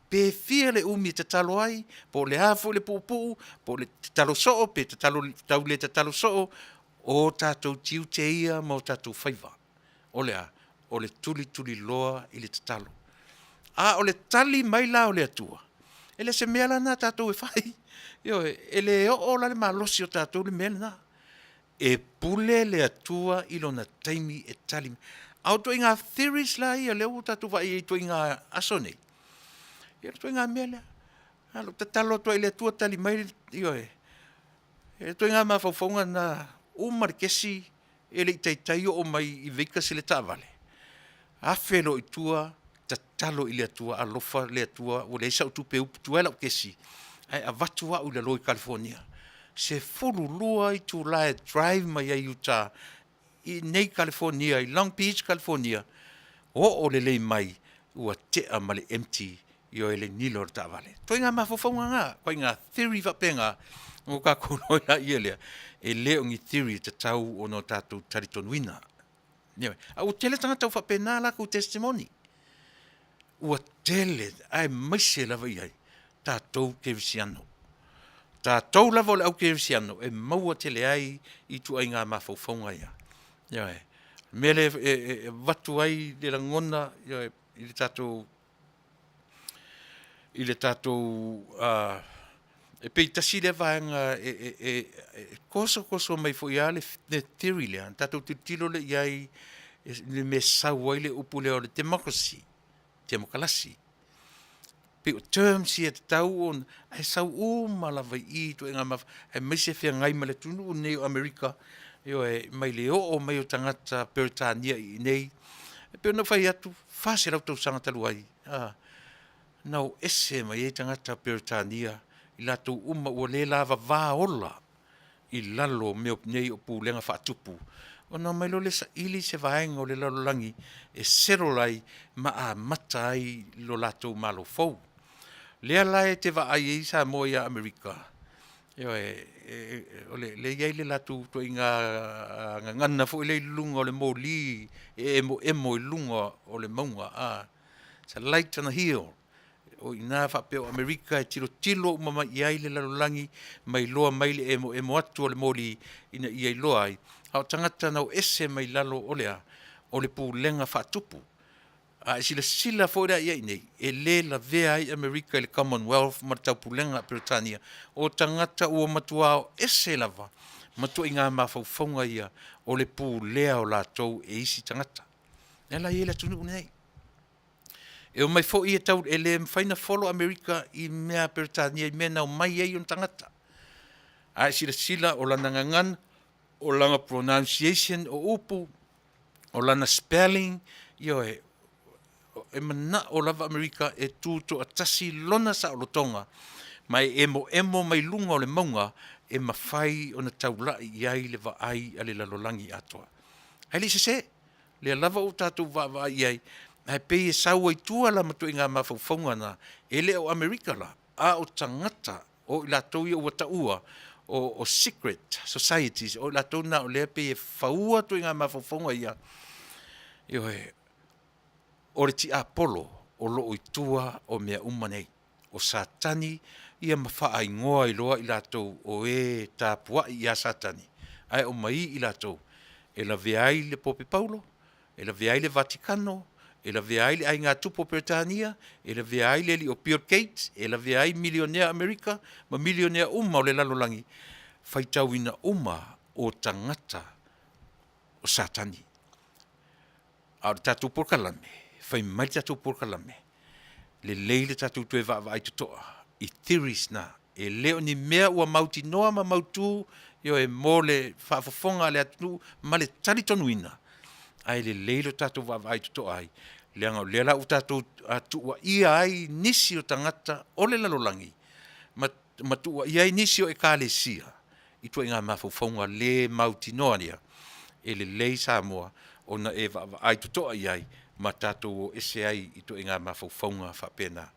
Pe fia le umi e tatalo ai, po o le a foi le puupuu, po o le tatalo soo pe tau le tatalo soo, o tatou tiute ia ma o tatou faiva. O le a? O le tulituliloa i le tatalo. A o le tali mai la o le Atua, e le o se mea la lena a tatou e fai. Ioe, e le oo la le malosi o tatou i le mea lena. E pule le Atua i lona taimi e tali mai ai. A o ituaiga theories la ia lea ua tatou vaai i ai i ituaiga aso nei, ia o le ituaiga mea lea. Na o lou tatalo atu lava i le Atua tali mai, ioe. O le ituaiga mafaufauga lena, uma le kesi e le i taitai oo mai i Veikase le taavale, afe loa i tua tatalo i le Atua, alofa le Atua ua leai sau tupe e utu ai lau kesi, ae avatu au i lalo i Kalifonia. 12 itula e drive mai ai i uta i inei i Kalifonia i Long Beach, Kalifonia, oo lelei mai ua tea ma le empty, ioe, le nilo o le taavale. O ituaiga mafaufauga na, ituaiga theory faapena, ona tatou iloa lea lea, e le o ni theory e tatau ona tatou talitonuina. Ioe, ae ua tele tagata ua faapena a latou testimony. Ua tele aemaise lava i ai? Tatou kerisiano. O tatou lava o le aukerisiano e maua tele ai ituaiga mafaufauga ia. Ioe. O le mea lea e avatu ai le lagona, ioe, i le tatou e pei tasi lea vaega e toso toso mai foi lava le theory lea, ona tatou tilotilo lea i ai i le mea e sau ai le upu lea o le democracy, temokalasi. E pei o terms ia e tatau ona, ae sau uma lava i i ituaiga aemaise feagai ma le atunuu lenei o Amerika, ioe, mai le oo mai o tagata Peretania i inei. E pei ona ou fai atu, 400 tausaga talu ai, na o ese mai ai tagata Peretania, i latou uma ua le lavava ola i lalo o mea nei o pulega faatupu, ona omai loa lea saili se vaega o le lalolagi e settle ai ma amata ai lo latou Malo fou. Lea la e te vaai ai Samoa ia Amerika, ioe, lea e i ai le latou ituaiga gagana foi lea i luga o le moli e emoemo i luga o le mauga, its a light on a hill. O i ina faapea o Amerika e tilotilo uma mai i ai le lalolagi ma iloa mai le emoemo atu o le moli ina ia iloa ai, a o tagata na o ese mai lalo o le a? O le pulega faatupu. A e silasila foi la i ai nei, e le lavea ai Amerika i le Commonwealth ma le Taupulega a Peretania, o tagata ua matua o ese lava ma ituaiga mafaufauga ia o le pulea o latou e isi tagata. Lea la e i ai le atunuu lenei. E omai foi e le mafai ona follow Amerika i mea a Peretania i mea na omai ai ona tagata. A e silasila o lana gagana, o lana pronunciation o upu, o lana spelling, ioe. E manao lava Amerika e tutoatasi lona saolotoga ma e emoemo mai luga o le mauga e mafai ona taulai i ai le vaai a le lalolagi atoa. Ae le i sese, lea lava ua tatou vaavaai i ai, ae pei e sau ai tua la ma ituaiga mafaufauga na, e le o Amerika la, a o tagata o i latou ia ua taua o secret societies, o i latou na o lea e pei e faua ituaiga mafaufauga ia, ioe, o le tiapolo o lo o i tua o mea uma nei. O Satani ia ma faaigoa ai loa i latou o e tapuai ia Satani, ae aumai i latou e lavea ai le Pope Paulo, e lavea ai le Vatikano, e lavea ai le aiga tupu o Peretania, e lavea ai le alii o Bill Gates, e lavea ai milionea Amerika ma milionea uma o le lalolagi, faitauina uma o tagata o Satani. A o le tatou polokalame, fai mai le tatou polokalame, lelei le tatou toe vaavaai totoa i theories na, e le o ni mea ua mautinoa ma mautu, ioe, mo le faafofoga a le atunuu ma le talitonuina, ae lelei lo tatou vaavaai totoa ai, leaga o lea la ua tatou tuuaia ai nisi o tagata o le lalolagi ma tuuaia ai nisi o Ekalesia i ituaiga mafaufauga le mautinoa ia. E lelei Samoa ona e vaavaai totoa i ai ma tatou o ese ai i ituaiga mafaufauga faapena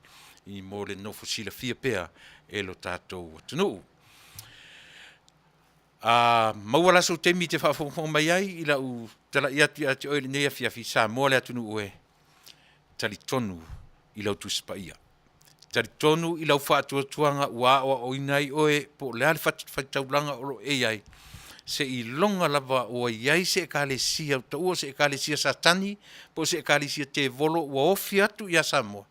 mo le nofo silafia pea e lo tatou atunuu. A maua la sou taimi e te faafogafoga mai ai i lau talai atu ia te oe i lenei afiafi, Samoa le atunuu e, talitonu i lau Tusi Paia, talitonu i lau faatuatuaga ua aoaoina ai oe po o le a le fatafaitaulaga o lo o e i ai, seiloga lava ua i ai se Ekalesia ua taua o se Ekalesia Satani po o se Ekalesia tevolo ua ofi atu ia Samoa,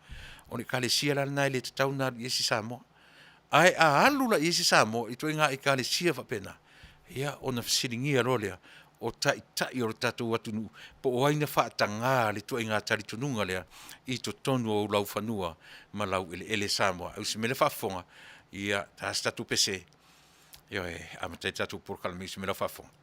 o le Ekalesia la lena e le tatau ona alu i ai se Samoa. Ae a alu la i ai se Samoa i ituaiga Ekalesia faapena, ia ona fesiligia loa lea o Taitai o le tatou atunuu, po o ai na faataga le ituaiga talitonuga lea i totonu o ou laufanua ma laueleele Samoa. Ae usi mai le faafofoga, ia ta se tatou pese, ioe, e amata ai le tatou polokalame. Usi mai lau faafofoga.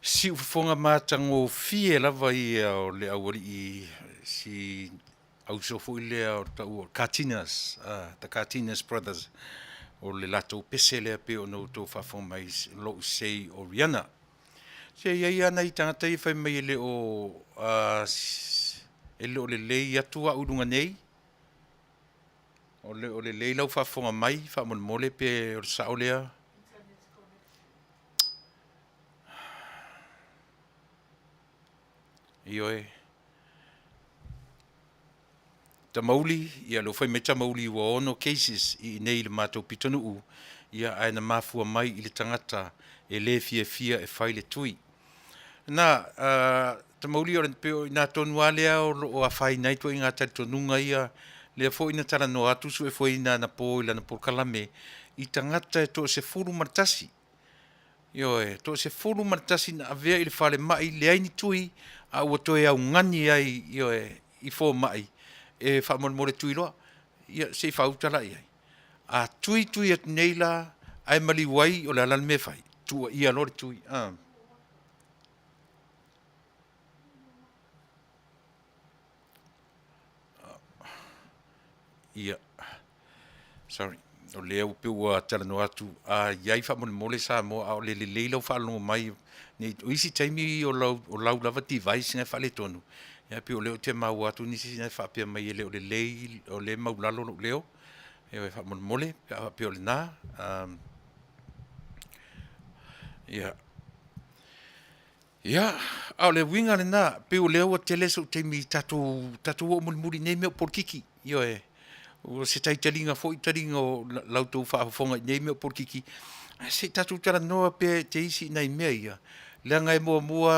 Siufofoga matagofie lava ia o le aualii si auso foi lea o le taua o Katinas, The Katinas Brothers, o le latou pese lea pei ona outou faafofoga mai, Lou Sei o Riana. Se e i ai lava nai tagata ia e fai mai e le o e le o lelei atu au i luga nei, o le o lelei lau faafofoga mai faamolemole pe o le sao lea? Ioe. Tamauli, ia o lea ua fai mai Tamauli ua 6 cases i inei i le matou pitonuu, ia ae na mafua mai i le tagata e le fiafia e fai le tui. Na, Tamauli e pei o i ina tonu lava lea o lo o afaina ai ituaiga talitonuga ia, lea foi na talanoa atu Suefueina anapo i lana polokalame i tagata e toa-11, ioe, e toa-11 na avea i le falemai, leai ni tui, a ua toe augani ai, ioe, i fomai e faamolemole tui loa. Ia se i faauta la i ai. A tui tui atu nei la ae maliu ai, o le a la le mea e fai? Tuuaia loa le tui. Ia, sorry, o lea e pei ua talanoa atu, a i ai faamolemole Samoa a o le lelei lau faalogo mai, o isi taimi o lau lava device na e faaletonu, ae pei o lea ou te maua atu nisi na e faapea mai e le o lelei, o lea e maualalo lou leo. Ioe, faamolemole pe a faapea o lena. Ia, Ia, a o le uiga lena, pei o lea ua tele sou taimi tatou oo mulimuli i nei mea o polokiki. Ioe, o se taitaliga foi taliga o la outou faafofoga i nei mea o polokiki, ae se i tatou talanoa pea te isi i nai mea ia, leaga e muamua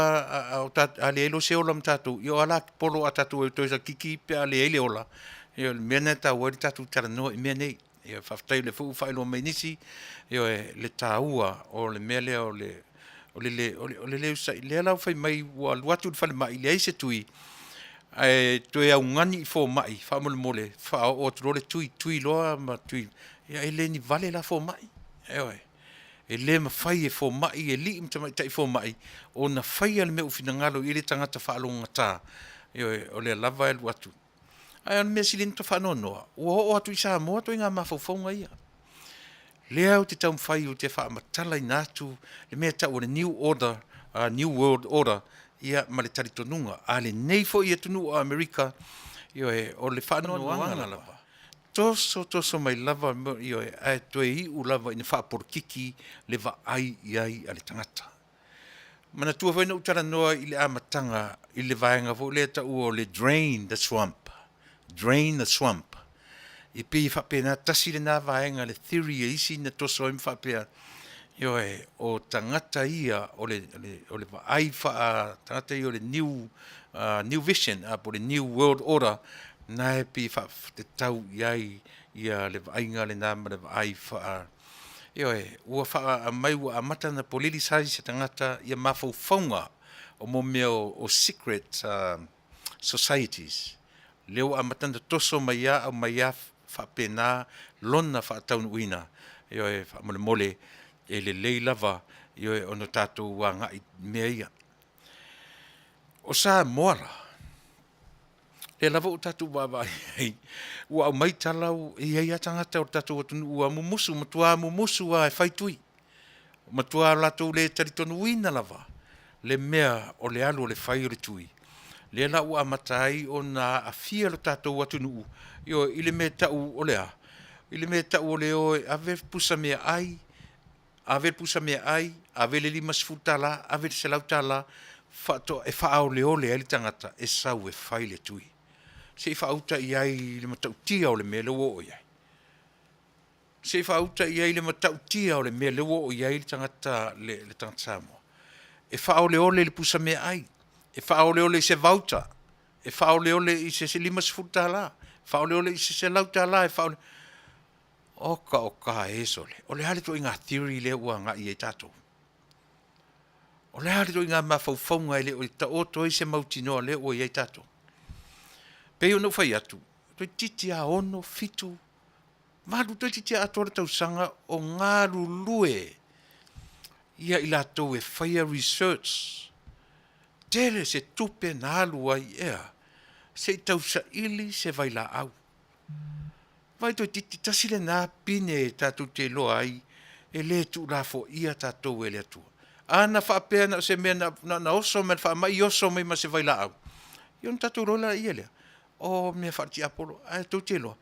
lava a leai loa se ola ma tatou, ia o a la polo a tatou e toe sakiki pe a leai le ola? Ioe, o le mea lena e taua ai le tatou talanoa i mea nei. Ioe, faafetai o lea foi ua faailoa mai e nisi, ioe, le taua o le mea lea o le le onosai. O lea la ua fai mai ua alu atu i le falemai leai se tui, ae toe augani i fomai faamolemole faaoo atu loa le tui, tui loa ma tui. Ia e le ni vale la fomai, ioe. E le mafai e fomai, e alii ma tamaitai fomai ona faia le mea ua finagalo i ai le tagata faalogogata, ioe, o lea lava e alu atu. Ae o le mea sili ona ou faanoanoa, ua oo atu i Samoa ituaiga mafaufauga ia. Lea ou te taumafai ou te faamatalaina atu le mea e tau o le new order, new world order ia ma le talitonuga a lenei foi atunuu o Amerika, ioe, o le faanoanoaga lava, toso toso mai lava, ioe, ae toe iu lava ina faapolokiki le vaai i ai a le tagata. Manatua foi na ou talanoa i le amataga i le vaega foi lea e taua o le drain the swamp, drain the swamp. E pei e faapena, tasi lena vaega le theory a isi na toso ai ma faapea, ioe, o tagata ia o le vaai faa tagata ia o le new new vision po o le new world order, na e pei e faatatau i ai le vaaiga lena ma le vaai faa Ioe, ua aumai ua amata ona politicise se tagata ia mafaufauga o mo mea o secret societies. Lea ua amata ona toso mai lava aumai lava faapena lona faataunuuina. Ioe, faamolemole e lelei lava, ioe, ona tatou agai i mea ia. O Samoa la, lea lava ua tatou vaavaai i ai, ua aumai tala e i ai lava tagata o le tatou atunuu ua mumusu, matua mumusu lava e fai tui, matua latou le talitonuina lava le mea o le alu o le fai o le tui. Lea la ua amata ai ona aafia lo tatou atunuu, ioe, i le mea e tau o le a? I le mea e tau o le o e ave le pusa meaai, ave le pusa meaai, ave le $50, ave le $100 faatoa e faaoleole ai le tagata e sau e fai le tui. Se i faauta i ai i le matautia o le mea lea ua oo i ai? Se i faauta i ai i le matautia o le mea lea ua oo i ai le tagata le tagata Samoa? E faaoleole i le pusa meaai, e faaoleole i se voucher, e faaoleole i se $50, faaoleole i se $100, e faaole... Oka oka e sole, o le a le ituaiga theory lea ua agai i ai tatou? O le a le ituaiga mafaufauga e le o taoto ai se mautinoa lea ua i ai tatou? E pei ona ou fai atu, toeitiiti lava 6, 7, 8, toeitiiti lava atoa le tausaga o galulue i latou e faia research. Tele se tupe na alu ai, e a? Se i tausaili se vailaau. Vaai toeitiiti tasi lena pine tatou te iloa ai e le tuulafoaia tatou e le Atua. A na faapea na o se mea na ona oso mai lava o le faamai oso mai ma se vailaau, ia ona tatou iloa lea o mea faale-tiapolo. Ae tou te iloa,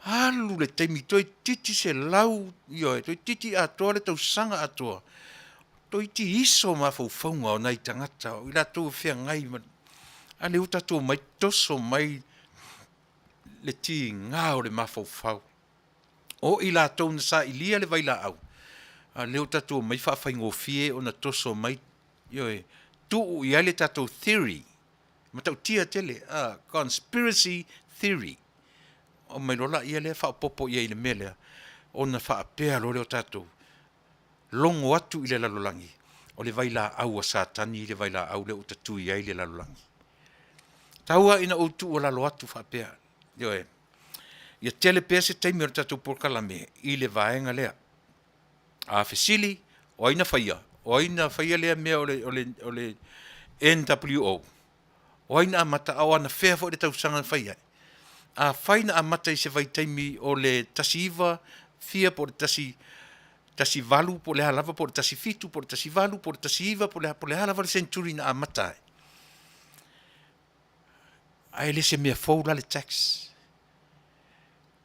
alu le taimi toeitiiti 100, ioe, toeitiiti atoa le tausaga atoa, toeitiiti iso mafaufauga o nai tagata o i latou e feagai ma… A o lea ua tatou omai toso mai le tiga o le mafaufau o i latou na sailia le vailaau, a o lea ua tatou omai faafaigofie ona toso mai, ioe, tuu i ai le tatou theory, e matautia tele, conspiracy theory. Ona aumai loa lea faaopoopo i ai i le mea lea, ona faapea loa lea o tatou, logo atu i le lalolagi, o le vailaau a Satani le vailaau lea ua tatui ai le lalolagi. Tau lava ina ou tuualalo atu faapea, ioe, ia tele pea se taimi o le tatou polokalame i le vaega lea. A fesili, o ai na faia? O ai na faia lea mea o le NWO? O ai na amata a o anafea foi le tausaga na fai ai? Afai na amata i se vaitaimi o le 19 fia po o le 18 po o le a lava po o le 17 po o le 18 po o le 19 po o le a lava le century na amata ai, ae le o se mea fou la le tax.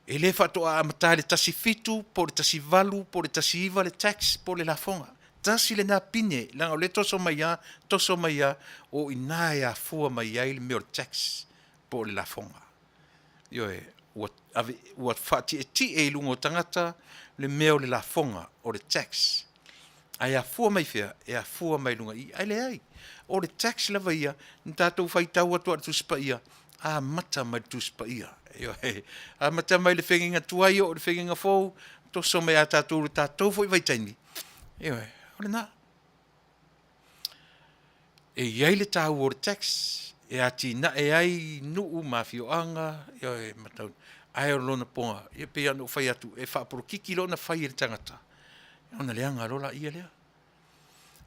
E le faatoa amata i le 17 po o le 18 po o le 19 le tax po o le lafoga. Tasi lena pine, leaga o lea e toso mai lava, toso mai lava, o i ina e afua mai ai le mea o le tax po o le lafoga. Ioe, ua faatietie i luga o tagata le mea o le lafoga, o le tax. Ae afua mai fea? E afua mai luga i i. Ae leai, o le tax lava ia, na tatou faitau atu lava i le Tusi Paia, amata mai i le Tusi Paia. Ioe, amata mai le feagaiga tuai e oo i le feagaiga fou, toso mai ia tatou i le tatou foi vaitaimi, ioe, o lena. E i ai le taua o le tax e atinae ai nuu ma afioaga, ioe, ae o lona e pei lava ona ou fai atu, e faapolokiki loa ona fai e le tagata, ona leaga loa lea.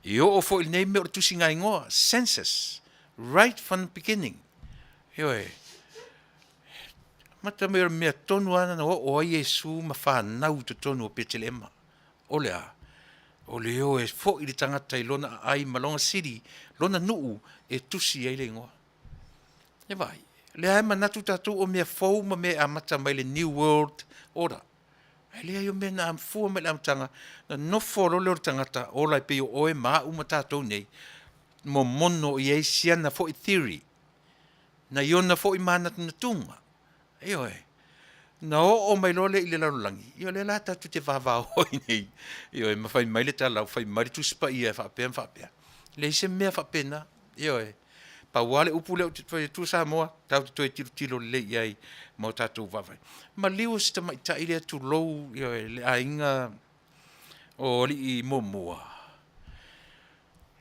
E oo foi i lenei mea o le tusigaigoa, census, right from the beginning. Ioe, amata mai o le mea tonu lava na oo ai Iesu ma fanau i totonu o Petelema. O le a? O le o e foi le tagata i lona aai ma lona city, lona nuu e tusi ai le igoa. E vaai, o lea lava e manatu tatou o mea fou ma mea e amata mai le new world order. Ae leai o mea na afua mai le amataga, ona nofo loa lea o le tagata ola e pei o oe ma au ma tatou nei, momono i ai si ana foi theory, nai ona foi manatunatuga. Ioe. Na oo mai loa lea i le lalolagi, ia o lea la tatou te vavao ai nei, ioe, ma fai mai le tala, fai mai le Tusi Paia e faapea ma faapea. E leai se mea faapena, ioe. Pau lava le upu lea ou te fai atua Samoa, tatou te toe tilotilo lelei i ai ma o tatou vaavaai. Maliu si tamaitai lea tulou, ioe, le aiga o alii muamua,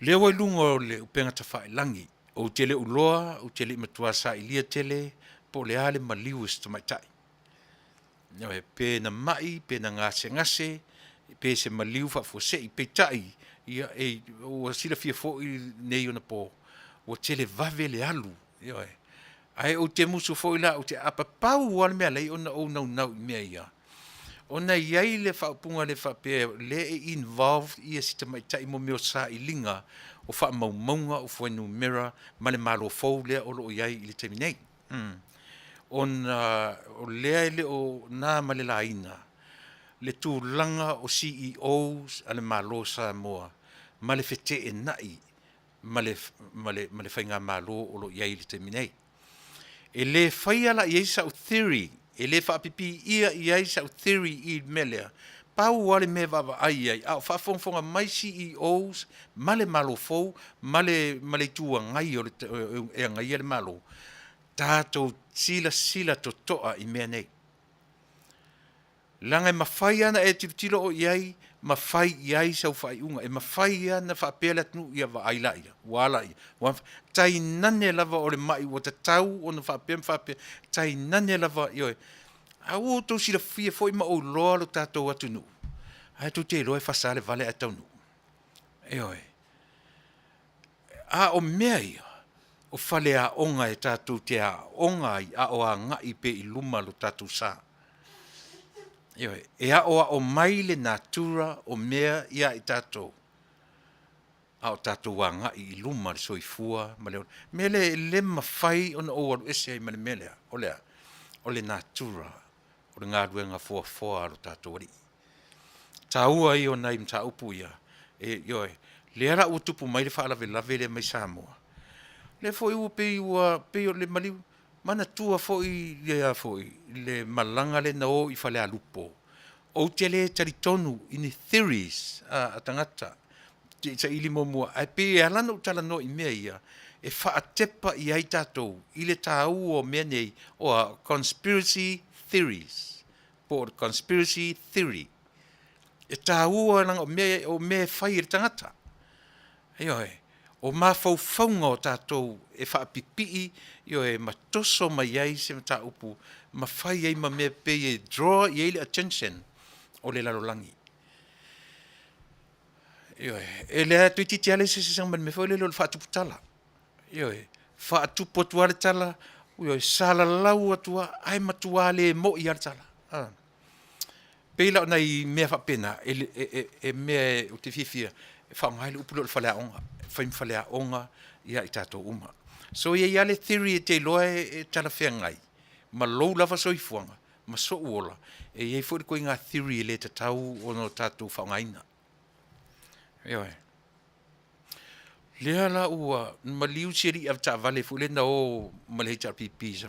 lea ua i luga o le upega tafailagi, ou te le o iloa, ou te le i matua sailia tele po o le a le maliu o si tamaitai. Ioe, pe na mai, pe na gasegase, pe se maliu faafuasei, peitai, ia ua silafia foi i nei ona po, ua televave le alu, ioe. Ae ou te musu foi la ou te aapa, pau lava le mea e ala ai ona ou naunau i mea ia, ona e i ai le faaupuga lea faapea o lea e involve si tamaitai i mea o sailiga o faamaumauga o fuainumera ma le Malo fou lea o lo o i ai i le taimi nei. Ona o lea e le o na ma le laina le tulaga o CEOs a le Malo o Samoa ma le feteenai ma le faigamalo o lo o i ai i le taimi nei. E le faia la i ai sau theory, e le faapipiia i ai sau theory i le mea lea, Pau lava le mea e vaavaai i ai a o faafogafoga mai CEOs ma le Malo fou ma le ma le Itu Agai o le e agaia le Malo, tatou silasila totoa i mea nei. Leaga e mafai lava ona e tilotilo oe i ai ma fai i ai sau faaiuga. E mafai lava ona faapea le atunuu, ia vaai laia, ua a laia, ua tainane lava o le mai ua tatau ona faapea ma faapea, tainane lava, ioe. A ua outou silafia foi ma ou iloa lo tatou atunuu, o la e tou te iloa e fasa lava le vale ae taunuu. Ioe. A o mea ia, o faleaoga e tatou te aooga ai a o agai pea i luma lo tatou sa. Ioe, e aoao mai le natura o mea ia i tatou a o tatou agai i luma le soifua ma le ola. O le mea lea e le mafai ona ou alu ese ai ma le mea lea, o le a? O le natura o le galuega foafoa a lo tatou Alii. O le taua ia o nai mataupu ia, ioe, lea la ua tupu mai le faalavelave lea mai Samoa, lea foi ua pei ua pei o le maliu, manatua foi le a foi le malaga lea na o i Falealupo. Ou te le talitonu i ni theories a tagata, se i saili muamua, ae pei e ala ona ou talanoa i mea ia, e faatepa i ai tatou i le taua o mea nei, o a? O conspiracy theories po o le conspiracy theory. E taua leaga o mea e fai e le tagata, ioe. O mafaufauga o tatou e faapipii, ioe, ma toso mai ai se mataupu ma fai ai ma mea e pei e draw i ai le attention o le lalolagi. Ioe, e toeitiiti lava leai se eseesega ma le mea foi lele o le faatupu tala. Ioe, faatupu atu lava le tala, ioe, salalau atu lava ae matua le moi lava le tala. E pei la o nai mea faapena, o mea ou te fiafia e faaaoga ai le upu lea o le faleaoga, e fai ma faleaoga ia i tatou uma. So e i ai lava le theory e te iloa e talafeagai ma lou lava soifuaga ma sou ola, e i ai foi le ituaiga theory e le tatau ona tatou faaaogaina. Ioe. O lea la ua maliu si alii avetaavale foi lea na o ma le HRPP,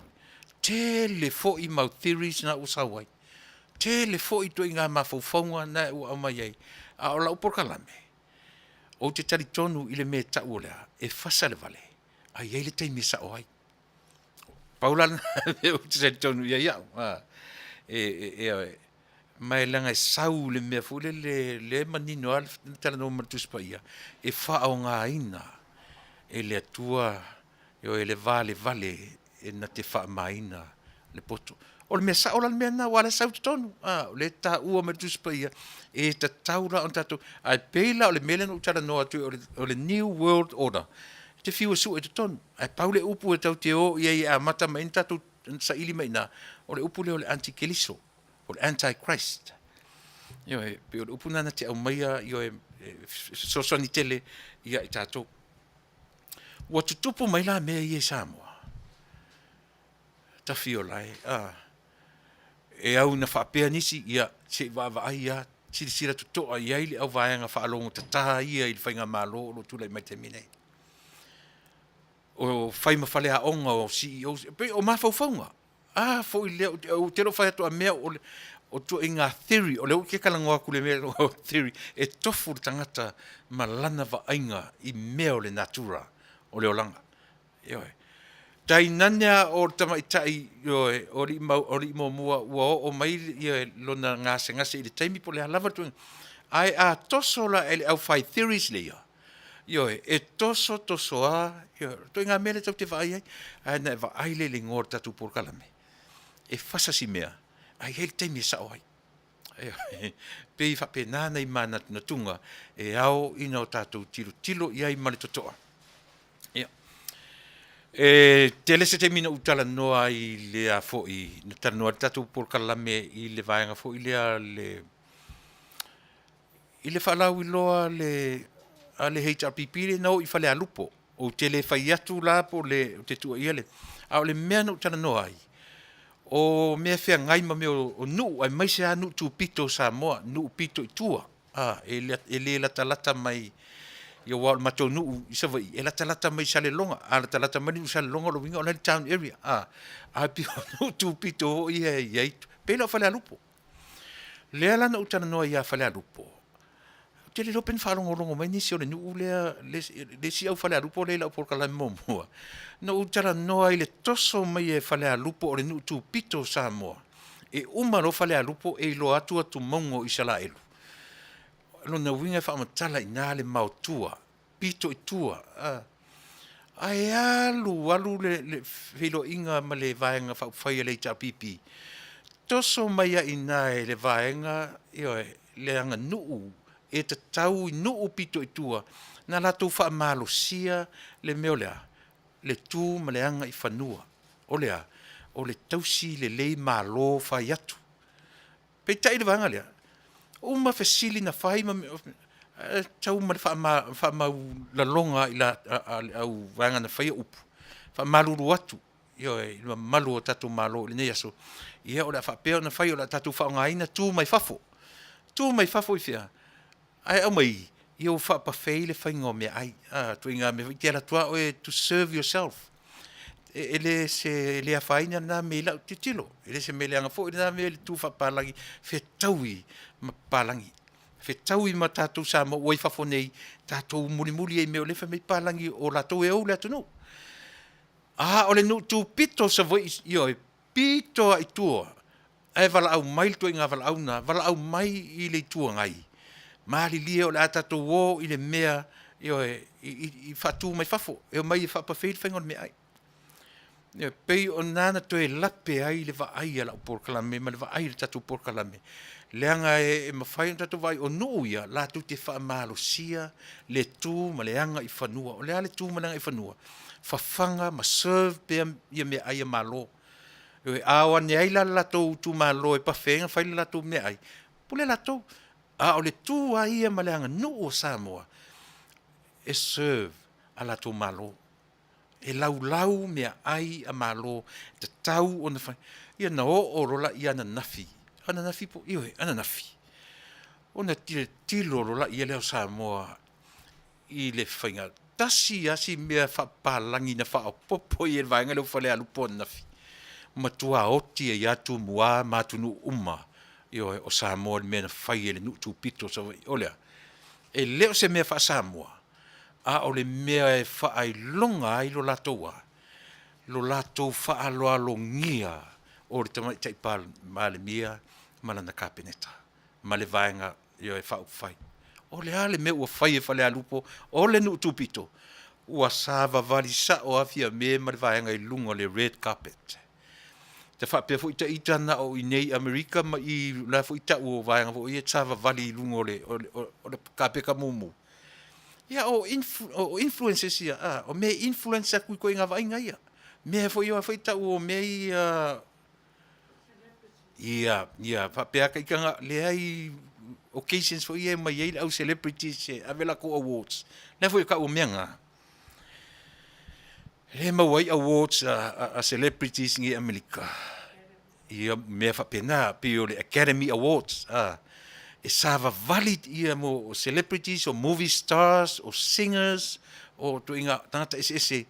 tele foi mau theories na ua sau ai, tele foi ituaiga mafaufauga na ua aumai ai, a o lau polokalame, ou te talitonu i le mea e tau o le a? E fasa le vale, ae i ai le taimi e sao ai. Pau la lena o le mea ou te talitonu i ai au, ioe. Ma e leaga e sau i le mea foi lele lea e manino lava le talanoa mai a le Tusi Paia, e faaaogaina e le Atua, ioe, le valevale e na te faamaina le poto. O le mea sao la le mea lena aua o la e sau i totonu, o lea e taua mai e le Tusi Paia, e tatau la ona tatou, ae pei la o le mea lea na ou talanoa atu ai o le new world order, e te fiu e sue i totonu, ae pau le upu e tatou te o i ai e amata mai ai ona tatou saili mai i ina, o le upu lea o le antikeriso, po o le anti-christ. Ioe, e pei o le upu lena na te aumaia, ioe, e fesoasoani tele ia i tatou. Ua tutupu mai la mea ia i Samoa, Tafiola e, a, e au ina faapea nisi, ia se i vaavaai lava, silasila totoa i ai le au vaega faalogotata ia i le faigamalo o lo o tulai mai i le taimi nei. O fai ma faleaoga o CEOs, e pei o mafaufauga. A foi lea, ou te le o fai atu a mea o ituaiga theory, o lea ou te talanoa atu i le mea lea o theory, e tofu le tagata ma lana vaaiga i mea o le natura o le olaga. Ioe. Tainane lava o le tamaitai, ioe, o alii muamua ua oo mai lona gasegase i le taimi po o le a lava le tulaga, ae a toso la e le aufai theories ia, ioe, e toso toso lava, ioe, o le ituaiga mea lea tatou te vaai ai. Ae na e vaai lea i le igoa o le tatou polokalame, e fasa si mea ae i ai le taimi e sao ai. E pei e faapena nai manatunatuga e ao ona tatou tilotilo i ai ma le totoa. Ia, e tele se taimi na ou talanoa ai i le a foi, na talanoa ai le tatou polokalame i le vaega foi lea i le faalauiloa a le HRPP lea na o i Falealupo. Ou te le fai atu la po o le, ou te tuuaia le, a o le mea na ou talanoa ai, o mea e feagai ma mea o nuu aemaise lava nuu tupito o Samoa, nuu pito i tua, e le latalata mai, aua o le matou nuu i Savaii, e latalata mai i Salelologa. A latalata mai le nuu i Salelologa o lona uiga o la e i le town area, ae pei o nuu tupito foi ia e i ai, pei la o Falealupo. Lea la na ou talanoa ia Falealupo, ou te le iloa pe na faalogologo mai nisi o le nuu lea, le isi au Falealupo lea i lau polokalame muamua, na ou talanoa i le toso mai e Falealupo o le nuu tupito o Samoa, e uma loa Falealupo e iloa atu atumauga o Isaraelu. O lona uiga e faamatala i ina le maotua, pito i tua ae alu alu le feiloaiga ma le Vaega Faaupufai a le HRPP, toso mai lava i ina e le vaega, ioe, le aganuu e tatau i nuu pito i tua ona latou faamalosia le mea o le a? Le tu ma le agaifanua. O le a? O le tausi lelei malo fai atu. Peitai o le vaega lea, uma fesili na fai ma ae tau ma le faamaualaloga a le auvaega na faia upu, faamalulu atu, ioe, i le mamalu o tatou Malo i lenei aso, ia o le a faapea ona fai o le a tatou faaaogaina tu mai fafo. Tu mai fafo i fea? Ae aumai ia ua faa-buffet le faiga o meaai, a, ituaiga mea foi lea e te alu atu lava oe to serve yourself. E le afaina lena mea i lau tilotilo, e le o se mea leaga foi lena mea le tu faapapalagi, fetaui ma papalagi, fetaui ma tatou Samoa ua i fafo nei, tatou mulimuli ai i mea o lea e fai mai papalagi o latou e ou le atunuu. A o le nuu tupito o Savaii, ioe, pito lava i tua, ae valaau mai le ituaiga valaau lena, valaau mai i le Itu Agai, malilie o le a tatou o i le mea, ioe, i faatu mai fafo, e omai e faa-buffet le faiga o le meaai. E pei o i ina na toe lape ai le vaai a lau polokalame ma le vaai a le tatou polokalame, leaga e mafai ona tatou vaai, o nuu ia latou te faamalosia le tu ma le agaifanua. O le a le tu ma le agaifanua? Fafaga ma serve pea meaai a Malo. Ioe, a o ane ai la le latou itumalo e buffet ai ona fai le latou meaai, pule latou. A o le tu lava ia ma le aganuu a Samoa, e serve a latou malo. E laulau meaai a Malo e tatau ona fai. Ia ona oo loa lea ananafi, ananafi po o, ioe ananafi, ona tilotilo loa lea o Samoa i le faiga, tasi lava si mea faapapalagi na faaopoopo i ai e le vaega lea o Falealupo ananafi, matua oti ai lava Tumua ma atunuu uma, ioe, o Samoa i le mea na fai e le nuu tupito o Savaii. O le a? E le o se mea faa-Samoa, a o le mea e faailoga ai lo latou a? Lo latou faaaloalogia o le Tamaitai Palemia ma lana Kapeneta ma le Vaega, ioe, Faaupufai. O le a le mea ua fai e Falealupo? O le nuu tupito, ua savavali sao lava Fiame ma le vaega i luga o le red carpet. E faapea foi ita na o i inei i Amerika ma i, o la foi e tau o vaega foi ia e savavali i luga o le kapeta mumu. Ia o influences ia, o mea e influence atu i ituaiga vaaiga ia. Mea foi ia e tau o mea ia, ia, ia faapea lava ita na leai occasions foi ia e omai ai le au celebrities e ave latou awards, lea foi e tau o mea na, lea e maua ai awards a celebrities i inei i Amerika, ia mea faapena, pei o le Academy Awards, e savavali celebrities, o movie stars, o singers, o ituaiga tagata eseese,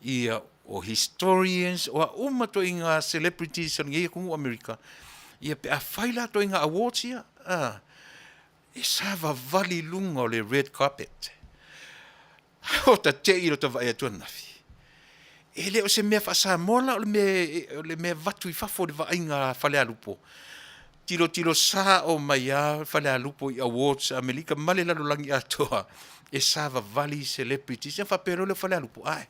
ia o historians, o a uma ituaiga celebrities o lenei atunuu o Amerika, ia pe a fai la ituaiga awards ia, e savavali i luga o le red carpet. Ota te i lota vaai atu ananafi, e le o se mea faa-Samoa la o le mea e avatu i fafo i le vaaiga a Falealupo, tilotilo sao mai lava Falealupo i awards a Amerika ma le lalolagi atoa, e savavali celebrities. Ia ona faapea loa lea o Falealupo, ae,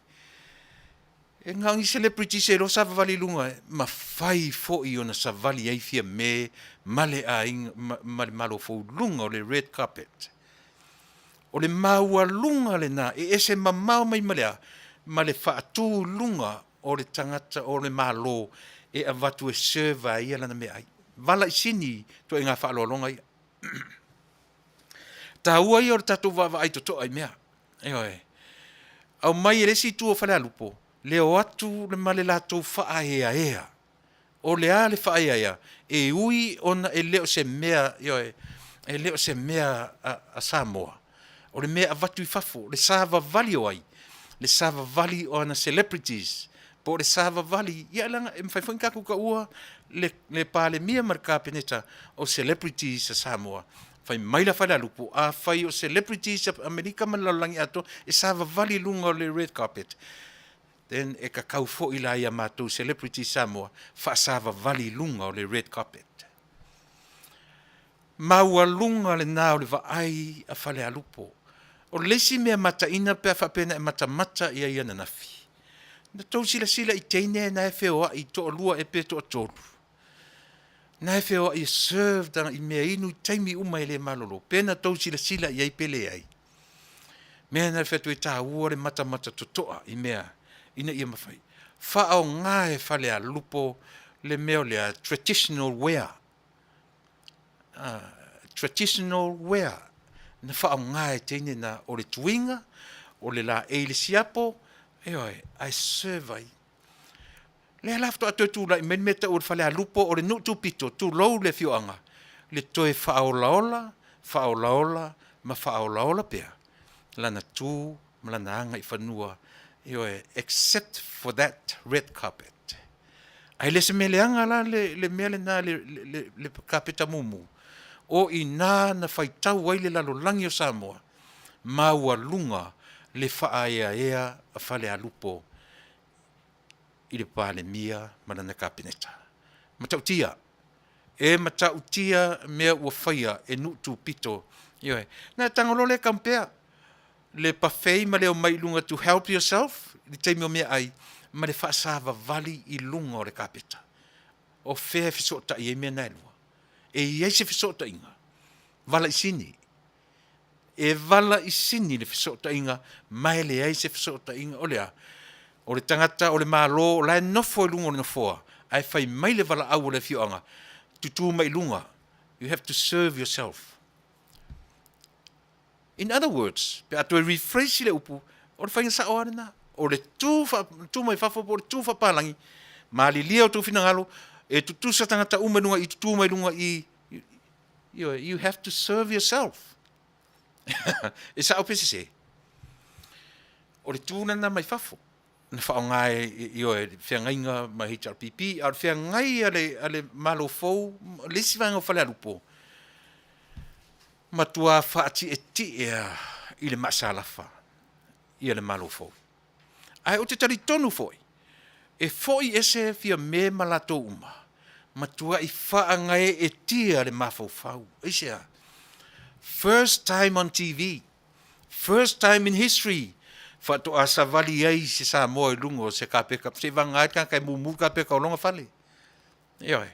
e na o ni celebrities e iloa savavali i luga ma fai foi ona savali ai Fiame ma le aiga ma le Malo fou i luga o le red carpet. O le maualuga lena e ese mamao mai ma le a? Ma le faatu i luga o le tagata o le Malo e avatu e serve ai ia lana meaai. Valaisini ituaiga faaaloaloga ia. Taua ia o le tatou vaavaai totoa i mea. Ioe. Aumai e le isi itu o Falealupo le o atu ma le latou faaeaea. O le a le faaeaea? E ui ona e le o se mea, ioe, e le o se mea a Samoa, o le mea e avatu i fafo, le savavali o ai? Le savavali o ana celebrities. Po o le savavali, ia leaga e mafai foi ona tatou taua le le Palemia ma le Kapeneta o celebrities a Samoa. Fai mai la Falealupo, afai o celebrities a Amerika ma le lalolagi atoa e savavali i luga o le red carpet, then e tatau foi la ia matou celebrities Samoa faasavavali i luga o le red carpet. Maualuga lena o le vaai a Falealupo. O le isi mea mataina pe a faapea na e matamata i ai ananafi, na tou silasila i teine na e feoai toalua ea pe toatolu, na e feoai e serve i meainu i taimi uma e le malolo? Pe na tou silasila i ai pe leai? Mea na fai atu ai e taua le matamata totoa i mea ina ia mafai. Faaaoga e Falealupo le mea o le a? Traditional wear. Traditional wear na faaaoga e teine na, o le tuiga, o le laei i le siapo, ioe, ae serve ai. Lea la faatoa toe tulai mai le mea e tau o le Falealupo o le nuu tupito, tulou le afioaga, le toe faaolaola, faaolaola ma faaolaola pea lana tu ma lana agaifanua, ioe, except for that red carpet. Ae le o se mea leaga la le mea lena le kapeta mumu, o i ina na faitau ai le lalolagi o Samoa, maualuga le faaeaea a Falealupo i le Palemia ma lana Kapeneta. Matautia, e matautia mea ua faia e nuu tupito, ioe. Ona e tago loa lea e compare le buffet ma le omai i luga to help yourself i le taimi o meaai ma le faasavavali i luga o le kapeta. O fea e fesootai ai mea na e lua? E i ai se fesootaiga? Valaisini. E valaisini le fesootaiga ma e leai se fesootaiga. O le a? O le tagata o le Malo o la e nofo i luga o le nofoa ae fai mai le valaau a le afioaga, tutu mai i luga, you have to serve yourself. In other words, pe a toe rephrase le upu, o le faiga sao lava lena. O le tu, tu mai fafo po o le tu faapalagi, malilie outou finagalo, e tutusa tagata uma i luga i, tutu mai luga i, you have to serve yourself. E sao pe sese? O le tu lena mai fafo, na faaaoga e ioe le feagaiga ma HRPP, a o le feagai a le Malo fou, le isi vaega o Falealupo, matua faatietie lava i le maasalafa ia le Malo fou. Ae ou te talitonu foi, e foi ese Fiame ma latou uma, matuai faagaeetia le mafaufau. Aisea? First time on TV, first time in history, faatoa savali ai se Samoa i luga o se kapeta, seivagana ai le tagata e mumu le kapeta o lona fale. Ioe.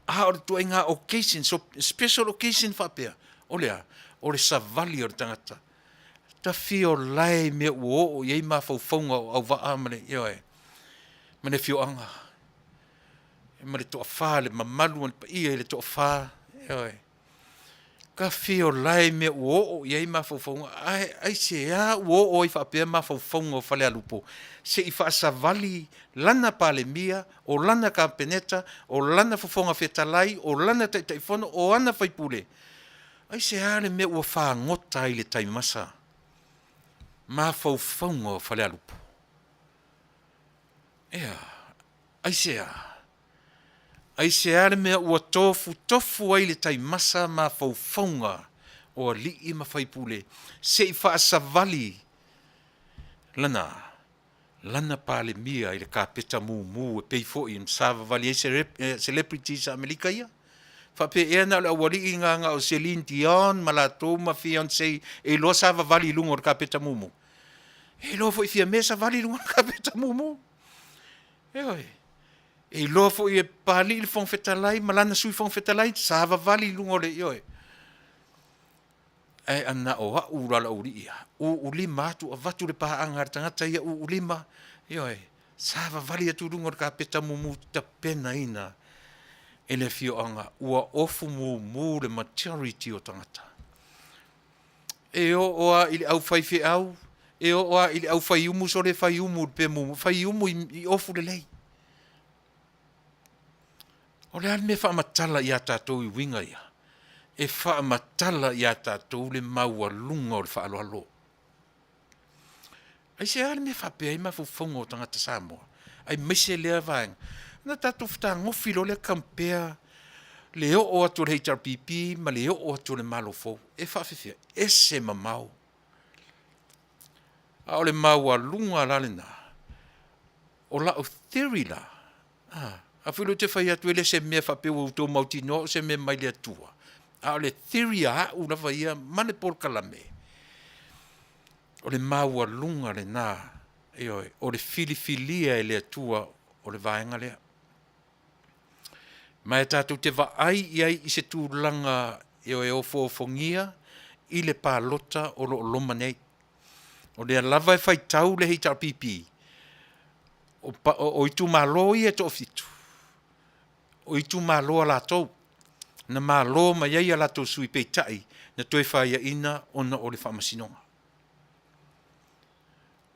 A o le ituaiga occasion, so special occasion faapea, o le a? O le savali o le tagata. Tafiolae i mea ua oo i ai mafaufauga o auvaa ma le, ioe, ma le afioaga, ma le toafa, le mamalu ma le paia i le toafa, ioe. Tafiolae i mea ua oo i ai mafaufauga, ae aisea ua oo ai faapea mafaufauga o Falealupo se i faasavali lana Palemia, o lana Kapeneta, o lana Fofoga Fetalai, o lana Taitaifono, o ana sui usufono? Aisea le mea ua fagota ai i le taimasa mafaufauga o Falealupo? Ea, aisea? Aisea le mea ua tofutofu ai le taimasa mafaufauga o alii ma faipule se i faasavali lana lana Palemia i le kapeta mumu e pei foi ona savavali ai celebrities a Amerika ia? Faapea ea na o le aualii na na o Celine Dion ma latou ma fiance e iloa savavali i luga o le kapeta mumu? E iloa foi e Fiame savali i luga o le kapeta mumu. Ioe. E iloa foi e Papalii le Fofoga Fetalai ma lana Sui Fofoga Fetalai savavali i luga o le, ioe. Ae ana o au la le aualii ia, uulima atu avatu le paaga a le tagata ia uulima, ioe, savavali atu i luga o le kapeta mumu tapenaina e le afioaga ua ofu mumu le majority o tagata. E oo lava i le au faifeau, e oo lava i le au faiumu, sole faiumu pe mumu, faiumu i ofu lelei. O le a le mea e faamatala ia tatou i uiga ia? E faamatala ia tatou le maualuga o le faaaloalo. Aisea le mea e faapea ai mafaufauga o tagata Samoa? aemaise lea vaega, ona tatou fetagofi loa lea compare le oo atu o le HRPP ma le oo atu o le Malo fou. E faapefea? Ese mamao. A o le maualuga la lena o lau theory la, a foi lea ou te fai atu e le o se mea faapea ua outou mautinoa o se mea mai le Atua, a o le theory a au lava ia ma le polokalame, o le maualuga lena, ioe, o le filifilia e le Atua o le vaega lea. Ma e tatou te vaai i ai i se tulaga, ioe, ofoofogia i le palota o lo o loma nei. O lea lava e faitau le HRPP, o itumalo ia e toafitu, o itumalo a latou na malo mai ai a latou sui usufono, peitai na toe faiaina ona o le faamasinoga.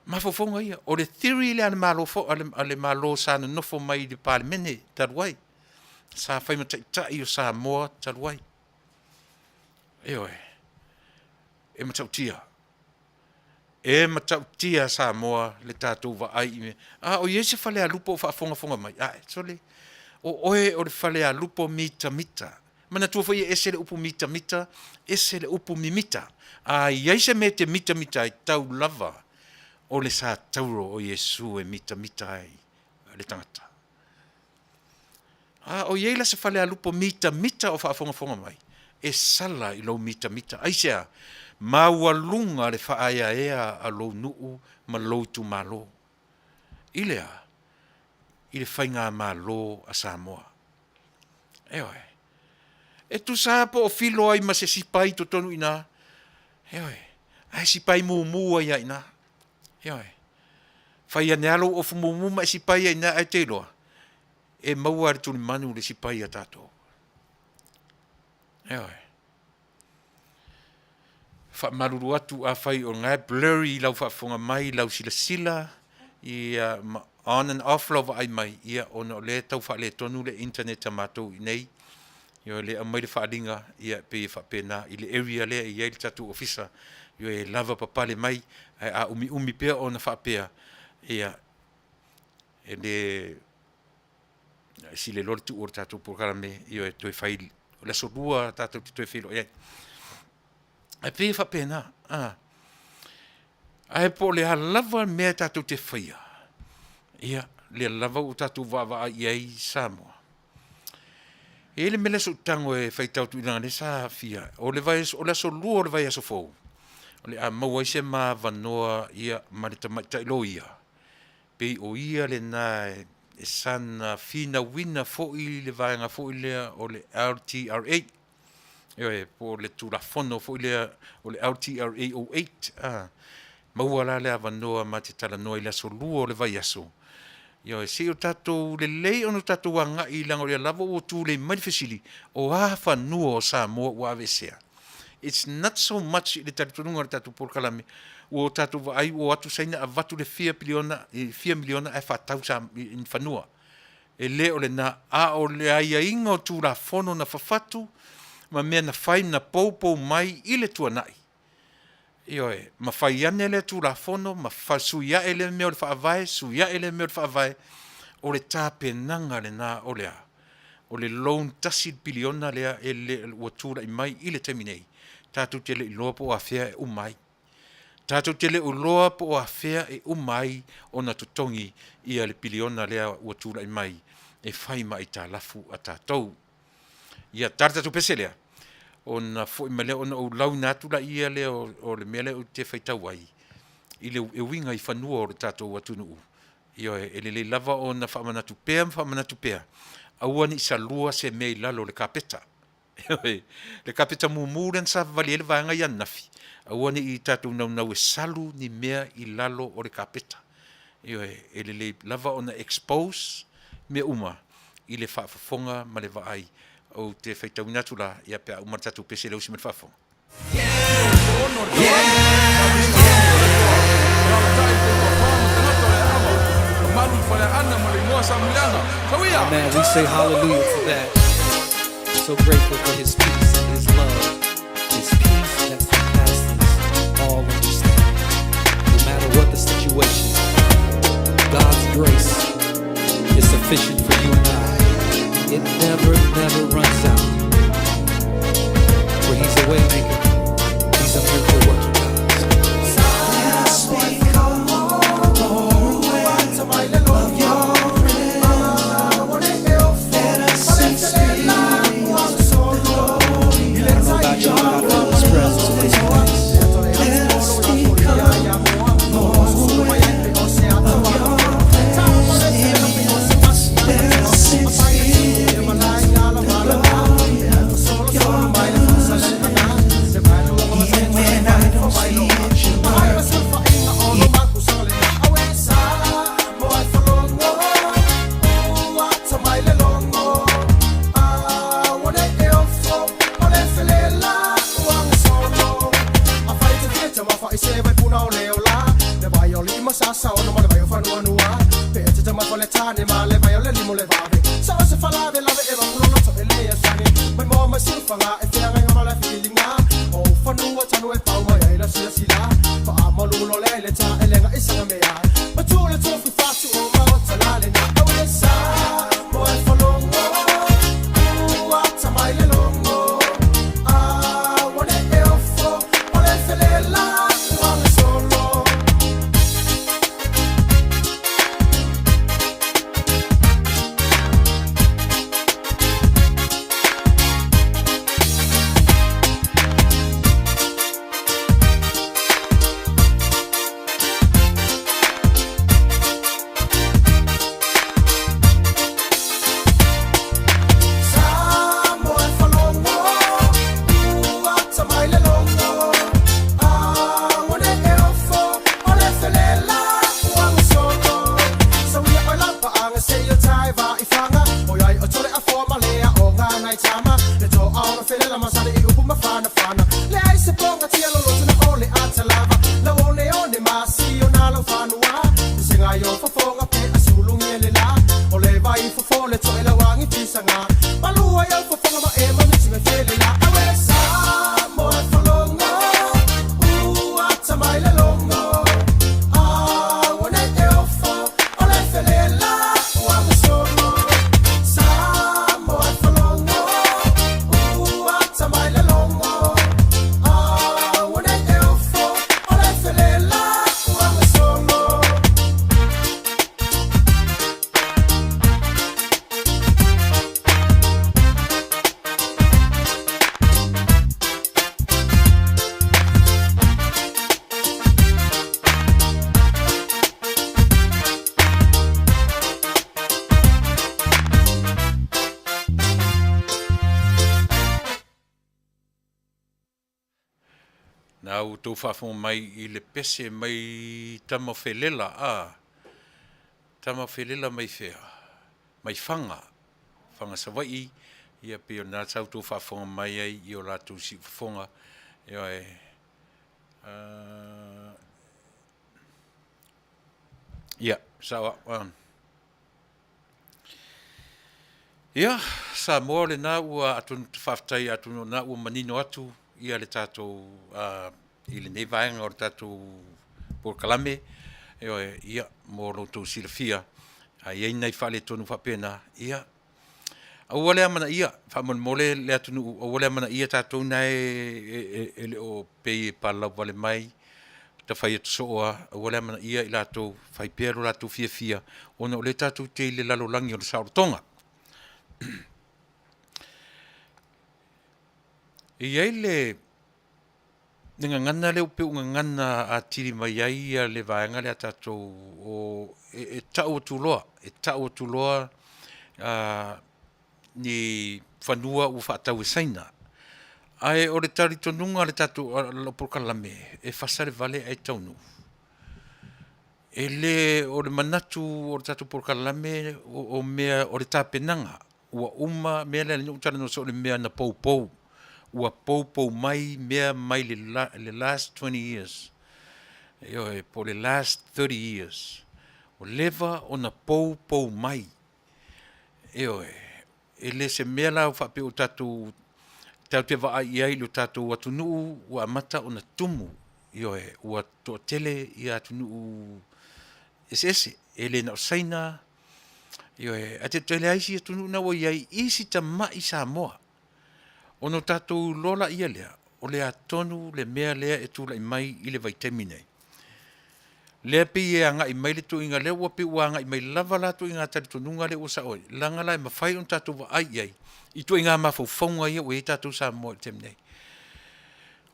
O mafaufauga ia, o le theory lea a le Malo sa nonofo mai i le Palemene talu ai, sa fai ma taitai o Samoa talu ai. Ioe. E matautia, e matautia Samoa le tatou vaai i mea. A o i ai se Falealupo o faafogafoga mai? Ae, sole, o oe o le Falealupo mitamita. Manatua foi e ese le upu mitamita ese le upu mimita. A i ai se mea e te mitamita ai, tau lava o le sa tauro o Iesu e mitamita ai le tagata. A o i ai la se Falealupo mitamita o faafogafoga mai? E sala i lou mitamita. Aisea? Maualuga le faaeaea a lou nuu ma lou itumalo. I le a? I le faigamalo a Samoa. Ioe. E tusa lava po o filo ai ma se sipai i totonu i ina, ioe, ae sipai mumu ai lava i ina. Ioe. Fai ane lava lou ofu mumu ma e sipai ai i ina ae te iloa, e maua lava e le tulimanu le sipai a tatou. Ioe. E faamalulu atu afai o lena e blurry i lau faafofoga mai lau silasila ia ma on and off lau vaai mai, ia ona o lea e tau faaletonu le internet a matou i inei, ioe, lea e aumai le faaaliga e pei e faapena i le area lea e i ai le tatou ofisa, ioe, e lavapapale mai, ae a umiumi pea ona faapea, ia e le sili loa le tuu o le tatou polokalame, ioe, toe fai o le aso Lua tatou te toe feiloai ai. Ae pei e faapena, ae po o le a lava le mea tatou te faia, ia, lea lava ua tatou vaavaai i ai Samoa. E i ai le mea lea sa ou tago e faitau atu leaga o lea sa aafia. O le aso Lua o le vaiaso fou, o le a maua ai se ma avanoa ma le tamaitai loia, pei o ia lena sana finauina foi le vaega foi lea o le LTRA, ioe, po o le Tulafono foi lea o le LTRA 08. A maua la le avanoa ma te talanoa i le aso Lua o le vaiaso, ioe, se i o tatou lelei ona tatou agai leaga o lea lava ua tulei mai le fesili, o a fanua o Samoa ua aveesea? Its not so much i le talitonuga o le tatou polokalame ua tatou vaai ua o atu Saina avatu le fia piliona, fia miliona ae faatau ni fanua. E le o lena, a o le aiaiga o Tulafono na fafatu ma mea na fai na poupou mai i le tuanai, ioe, ma fai ane lea Tulafono ma sui ae lea mea o le Faavae, sui ae lea mea o le Faavae, o le tapenaga lena o le a? O le loan $1 piliona lea ua tulai mai i le taimi nei, tatou te le i iloa po o afea e uma ai. Tatou te le o iloa po o afea e uma ai ona totogi le piliona lea ua tulai mai e fai ma aitalafu a tatou. Ia ta le tatou pese lea, ona foi mai lea ona ou lauina atu laia lea o le mea lea ou te faitau ai e uiga i fanua o le tatou atunuu. Ioe, e lelei lava ona faamanatu pea ma faamanatu pea, aua ne i salua se mea i lalo o le kapeta. Ioe, le kapeta mumu lea na savavali ai le vaega ia ananafi, aua ne i tatou naunau e salu ni mea i lalo o le kapeta. Ioe, e lelei lava ona expose mea uma i le faafofoga ma le vaai. Ou te faitauina atu la, ia pe a uma le tatou pese i le usi ma le faafofoga. Man, we say hallelujah for that. So grateful for his peace and his love, his peace that surpasses all understanding. No matter what the situation, God's grace sufficient for you and I. It never, never runs out. For He's a waymaker. He's a miracle working God. I don't know about you, but I feel His presence in this place. Na ua outou faafofoga mai i le pese mai Tamafelela, a Tamafelela mai fea? Mai Faga, Faga Savaii, ia pei o lena sa outou faafofoga mai ai i o latou siufofoga, ioe. Ia, sao au. Ia, Samoa o lena ua atonu faafetai atonu o lena ua manino atu ia le tatou i lenei vaega o le tatou polokalame, ioe, ia mo lo outou silafia, a i ai ni nai faaletonu faapena, ia aua le amanaia faamolemole le atunuu, aua le amanaia tatou na e le o pei e palalau vale mai, ta fai atu soo lava, aua le amanaia i latou, fai pea lo latou fiafia ona o lea tatou te i le lalolagi o le saolotoga. E i ai le gagana lea pei ua gagana atili mai ai le vaega lea a tatou o e tau atu loa, e tau atu loa ni fanua ua faatau e Saina. Ae o le talitonuga o le tatou lau polokalame, e fasa le vale ae taunuu. E le o le manatu o le tatou polokalame o mea o le tapenaga ua uma mea lea na ou talanoa soo i le mea na poupou. Ua poupou mai mea mai le last 20 years, ioe, po o le last 30 years. Ua leva ona poupou mai, ioe. E le se mea la faapea ua tatou tatou te vaai i ai i lo tatou atunuu ua amata ona tumu, ioe, ua toatele atunuu eseese, e le na o Saina. Ioe, ae te leai isi atunuu na ua i ai isi tama'i Samoa. Ona o tatou iloa laia lea, o le a tonu le mea lea e tulai mai i le vaitaimi nei. Lea e pei e agai mai le toeaina lea ua pei ua agai mai lava la ituaiga talitonuga lea ua sao ai, leaga la e mafai ona tatou vaai i ai i ituaiga mafaufauga ia ua i ai tatou Samoa i le taimi nei.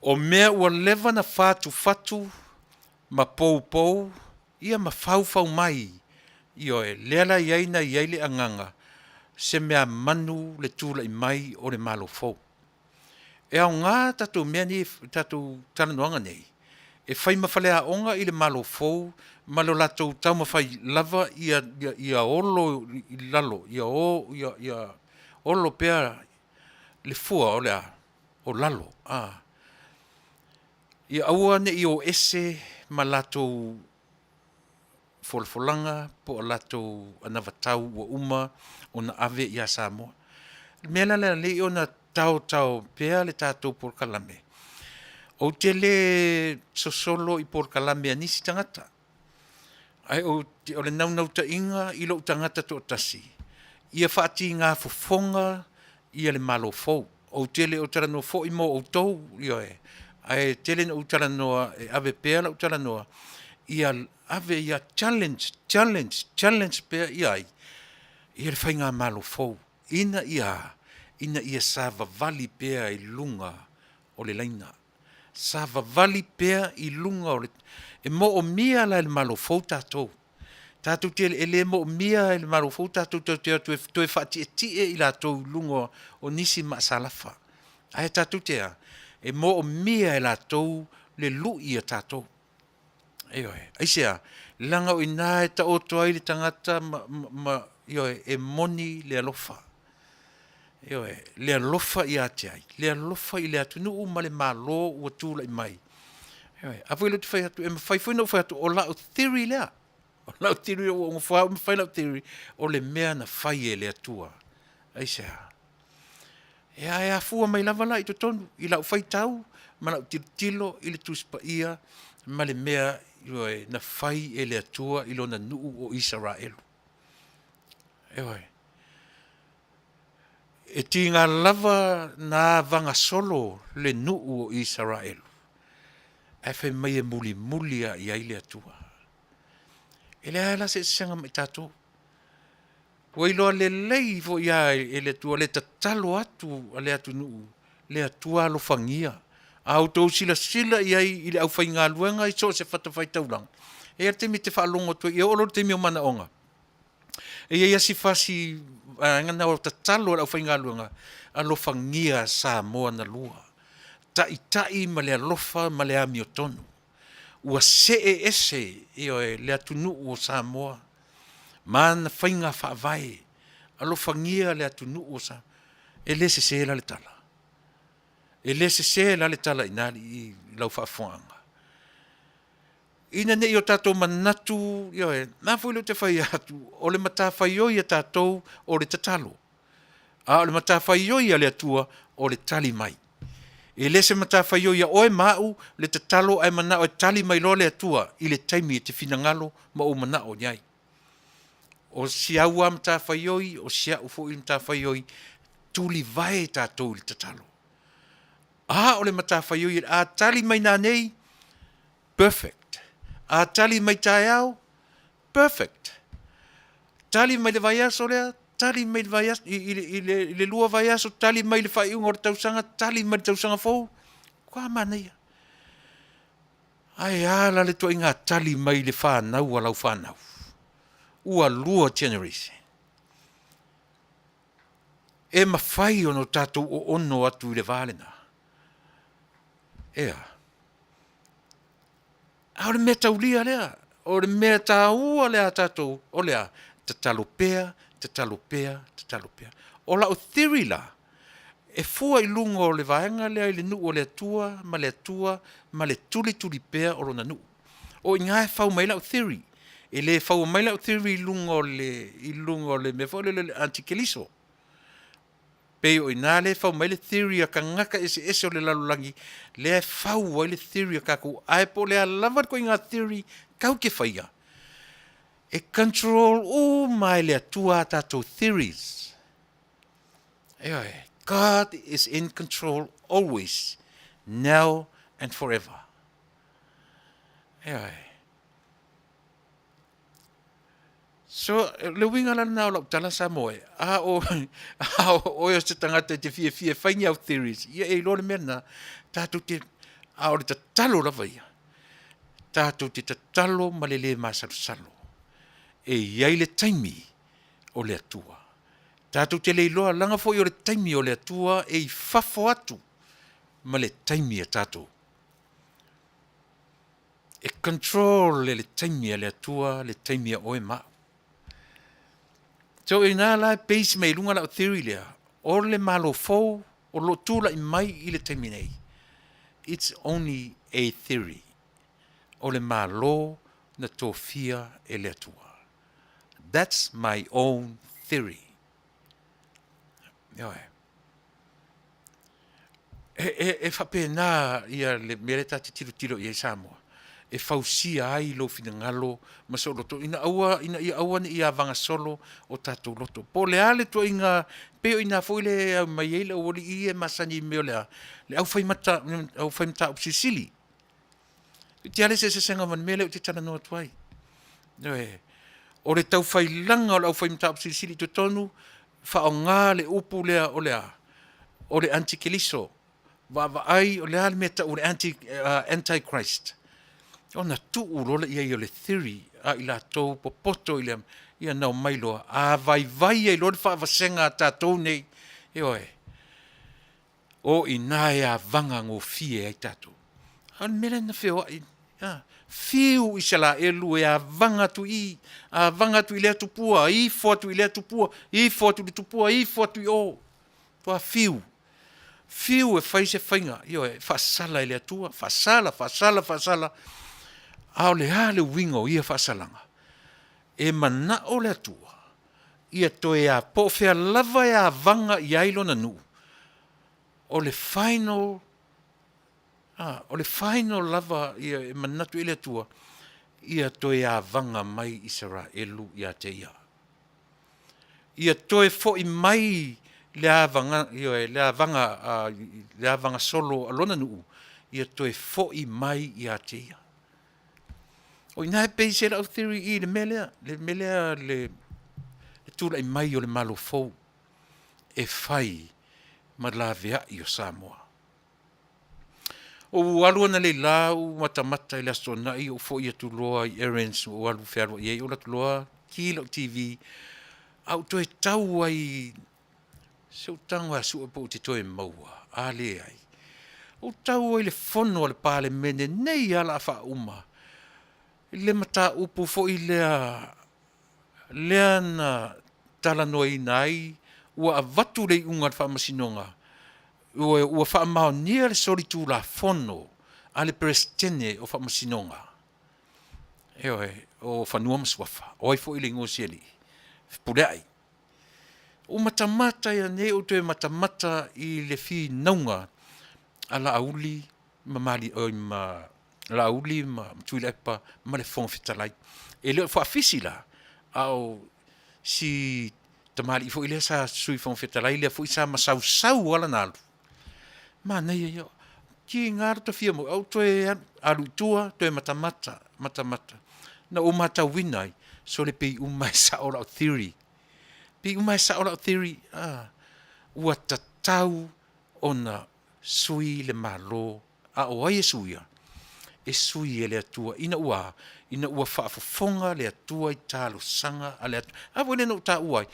O mea ua leva ona fatufatu ma poupou ia ma faufau mai, ioe, lea la e i ai na i ai le agaga, se meamanu le tulai mai o le Malo fou. E aoga tatou mea nei, tatou talanoaga nei e fai ma faleaoga i le Malo fou ma lo latou taumafai lava ia olo i lalo, ia olo pea le fua o le a? O lalo. Ia aua ne i o ese ma latou folafolaga po o latou anavatau ua uma ona ave ia Samoa. O le mea la lea e ala ai ona taotao pea le tatou polokalame, ou te le sosolo i polokalame a nisi tagata, ae o le naunautaiga i lou tagata toatasi, ia faatiga fofoga le Malo fou. Ou te le o talanoa foi mo outou, ioe, ae tele ina ou talanoa e ave pea lau talanoa ia ave ia challenge, challenge, challenge pea ia ai? Ia le faigamalo fou, ina ia a? Ina ia savavali pea i luga o le laina, savavali pea i luga o le… E moomia la e le Malo fou tatou, tatou te e le moomia e le Malo fou tatou te o atu e toe faatietie i latou i luga o nisi maasalafa. Ae tatou te a? E moomia e latou le lui a tatou. Ioe. Aisea? Leaga o i ina e taoto ai le tagata ma ioe, e moni le alofa. Ioe. Le alofa ia te ai? Le alofa i le atunuu ma le Malo ua tulai mai. Ioe. A foi lea ou te fai atu, e mafai foi ona ou fai atu o lau theory lea. O lau theory ua ou nofo lava au ma fai lau theory, o le mea na fai e le Atua. Aisea? Ia e afua mai lava la i totonu i lau faitau ma lau tilotilo i le Tusi Paia ma le mea, ioe, na fai e le Atua i lona nuu o Isaraelu. Ioe. E tiga lava ona avaga solo le nuu o Isaraelu, ae fai mai e mulimuli lava i ai le Atua. E leai lava la se eseesega ma i tatou. Ua iloa lelei foi lava e le Atua le tatalo atu a le atunuu, le Atua alofagia. A outou silasila i ai i le aufaigaluega i so o se fatafaitaulaga, e i ai lava le taimi e te faalogo atu ai, e oo loa i le taimi o manaoga, e i ai lava si fasi vaega lena o tatalo a le aufaigaluega, alofagia Samoa na lua, taitai ma le alofa ma le amiotonu. Ua see ese, ioe, le atunuu o Samoa ma ana faiga faavae, alofagia le atunuu o Samoa. E le sese la le tala? E le sese la le tala i ina i lau faafofogaaga? Ina ne i o tatou manatu, ioe, lena foi ou te fai atu, o le matafaioi a tatou o le tatalo, a o le matafaioi a le Atua o le tali mai. E le se matafaioi a oe ma au le tatalo ae manao e tali mai loa le Atua i le taimi e te finagalo ma ou manao i ai. O si au lava matafaioi, o si au foi matafaioi, tulivae tatou i le tatalo. A o le matafaioi a tali mai nanei, perfect. A tali mai taeao, perfect. Tali mai le vaiaso lea, tali mai i le lua vaiaso, tali mai i le faaiuga o le tausaga, tali mai i le tausaga fou, matua manaia. Ae a la le ituaiga tali mai i le fanau a lau fanau? Ua lua generation. E mafai ona tatou oono atu i le va lena? E a? A o le mea taulia lea, o le mea taua lea a tatou, o le a? Tatalo pea, tatalo pea, tatalo pea. O lau theory la, e fua i luga o le vaega lea i le nuu o le Atua ma le Atua ma le tulituli pea o Lona nuu. O i ina e fau mai ai lau theory. E le faua mai lau theory i luga o le, i luga o le mea foi lele o le antikeriso. Pei o i ina lea e fau mai ai le theory a tagata eseese o le lalolagi, lea e fau ai le theory a tatou, ae po o le a lava le ituaiga theory tatou te faia, E control uma e le Atua a tatou theories. Ioe, God is in control always, now and forever. Ioe. So, le uiga la lena o lau tala Samoa e, a o, a o oe o se tagata e te fiafia e fai ni au theories, ia e iloa le mea lena, tatou te, a o le tatalo lava ia, tatou te tatalo ma le le masalosalo. E i ai le taimi o le Atua. Tatou te le iloa, leaga foi o le taimi o le Atua e i fafo atu ma le taimi a tatou. E control e le taimi a le Atua le taimi a oe ma au. So i ina la e base mai ai i luga lau theory lea, o le Malo fou o lo o tulai mai i le taimi nei, it's only a theory. O le Malo na tofia e le Atua. That's my own theory. Ioe. E, e, e faapena ia le mea lea ta te tilotilo i ai Samoa, e fausia ai lou finagalo ma sou loto, ina aua, ina ia aua ne i avaga solo o tatou loto. Po o le a le tuuaiga, pei o i ina foi le aumai ai le aualii ia e masani i mea o le a, le aufaimata, aufaimataupu silisili. Toeitiiti lava le eseesega ma le mea lea ou te talanoa atu ai. Ioe. O le taufailaga o le aufaimataupu silisili i totonu, faaaoga le upu lea o le a? O le antikeliso. Vaavaai o le a le mea e tau o le anti, uh, antichrist. Ona tuu loa lea i ai o le theory a i latou popoto i le ia na omai loa, a vaivai ai loa le faavasega a tatou nei, ioe, O i ina e avaga gofie ai tatou. A o le mea lea na feoai, a, fiu Isaraelu e avaga atu i i, avaga atu i lea tupua, ifo atu i lea tupua, ifo atu i le tupua, ifo atu i o. Matua fiu, fiu e fai se faiga, ioe, e faasala e le Atua, faasala, faasala, faasala. A o le a le uiga o ia faasalaga? E manao le Atua ia toe a, po o fea lava e avaga i ai lona nuu, o le final, a, o le final lava ia e manatu i ai le Atua, ia toe avaga mai Isaraelu ia te Ia. Ia toe foi mai le avaga, ioe, le avaga, le avaga solo a lona nuu, ia toe foi mai ia te Ia. O i ina e base ai lau theory i le mea lea, le mea lea le tulai mai o le Malo fou e fai ma laveai o Samoa. Ua ou alu analeila ou matamata i le Aso Toonai ou foi atu loa i errands ua ou alu fealuai ai, ou alu atu loa ki lau TV, a ou toe tau ai Se ou tago e sue po ou te toe maua, a leai. Ou tau ai i le fono a le Palemene nei lava o le a faauma le mataupu foi lea lea na talanoaina ai ua avatu le iuga a le Faamasinoga ua faamaonia le solitulafono a le Peresetene o Faamasinoga, ioe, o Fanua ma Suafa. O ai foi le igoa o si alii? Fepuleai. Ua matamata ia nei ou toe matamata i le finauga a Laauli ma Mali, oi, ma Laauli ma Tuilaepa ma le Fofoga Fetalai. E le o faafisi la, a o si tamalii foi lea sa Sui Fofoga Fetalai lea foi sa masausau lava lana alu. Manaia ia. Tiga lo ta fia moi, au toe alu i tua, toe matamata, matamata. Na ou matauina ai, sole pei uma e sao lau theory. Pei uma e sao lau theory, a, ua tatau ona sui le Malo, a o ai e suia? E sui e le Atua, ina ua a? Ina ua faafofoga le Atua i talosaga a le atunuu. A foi lea na ou taua ai,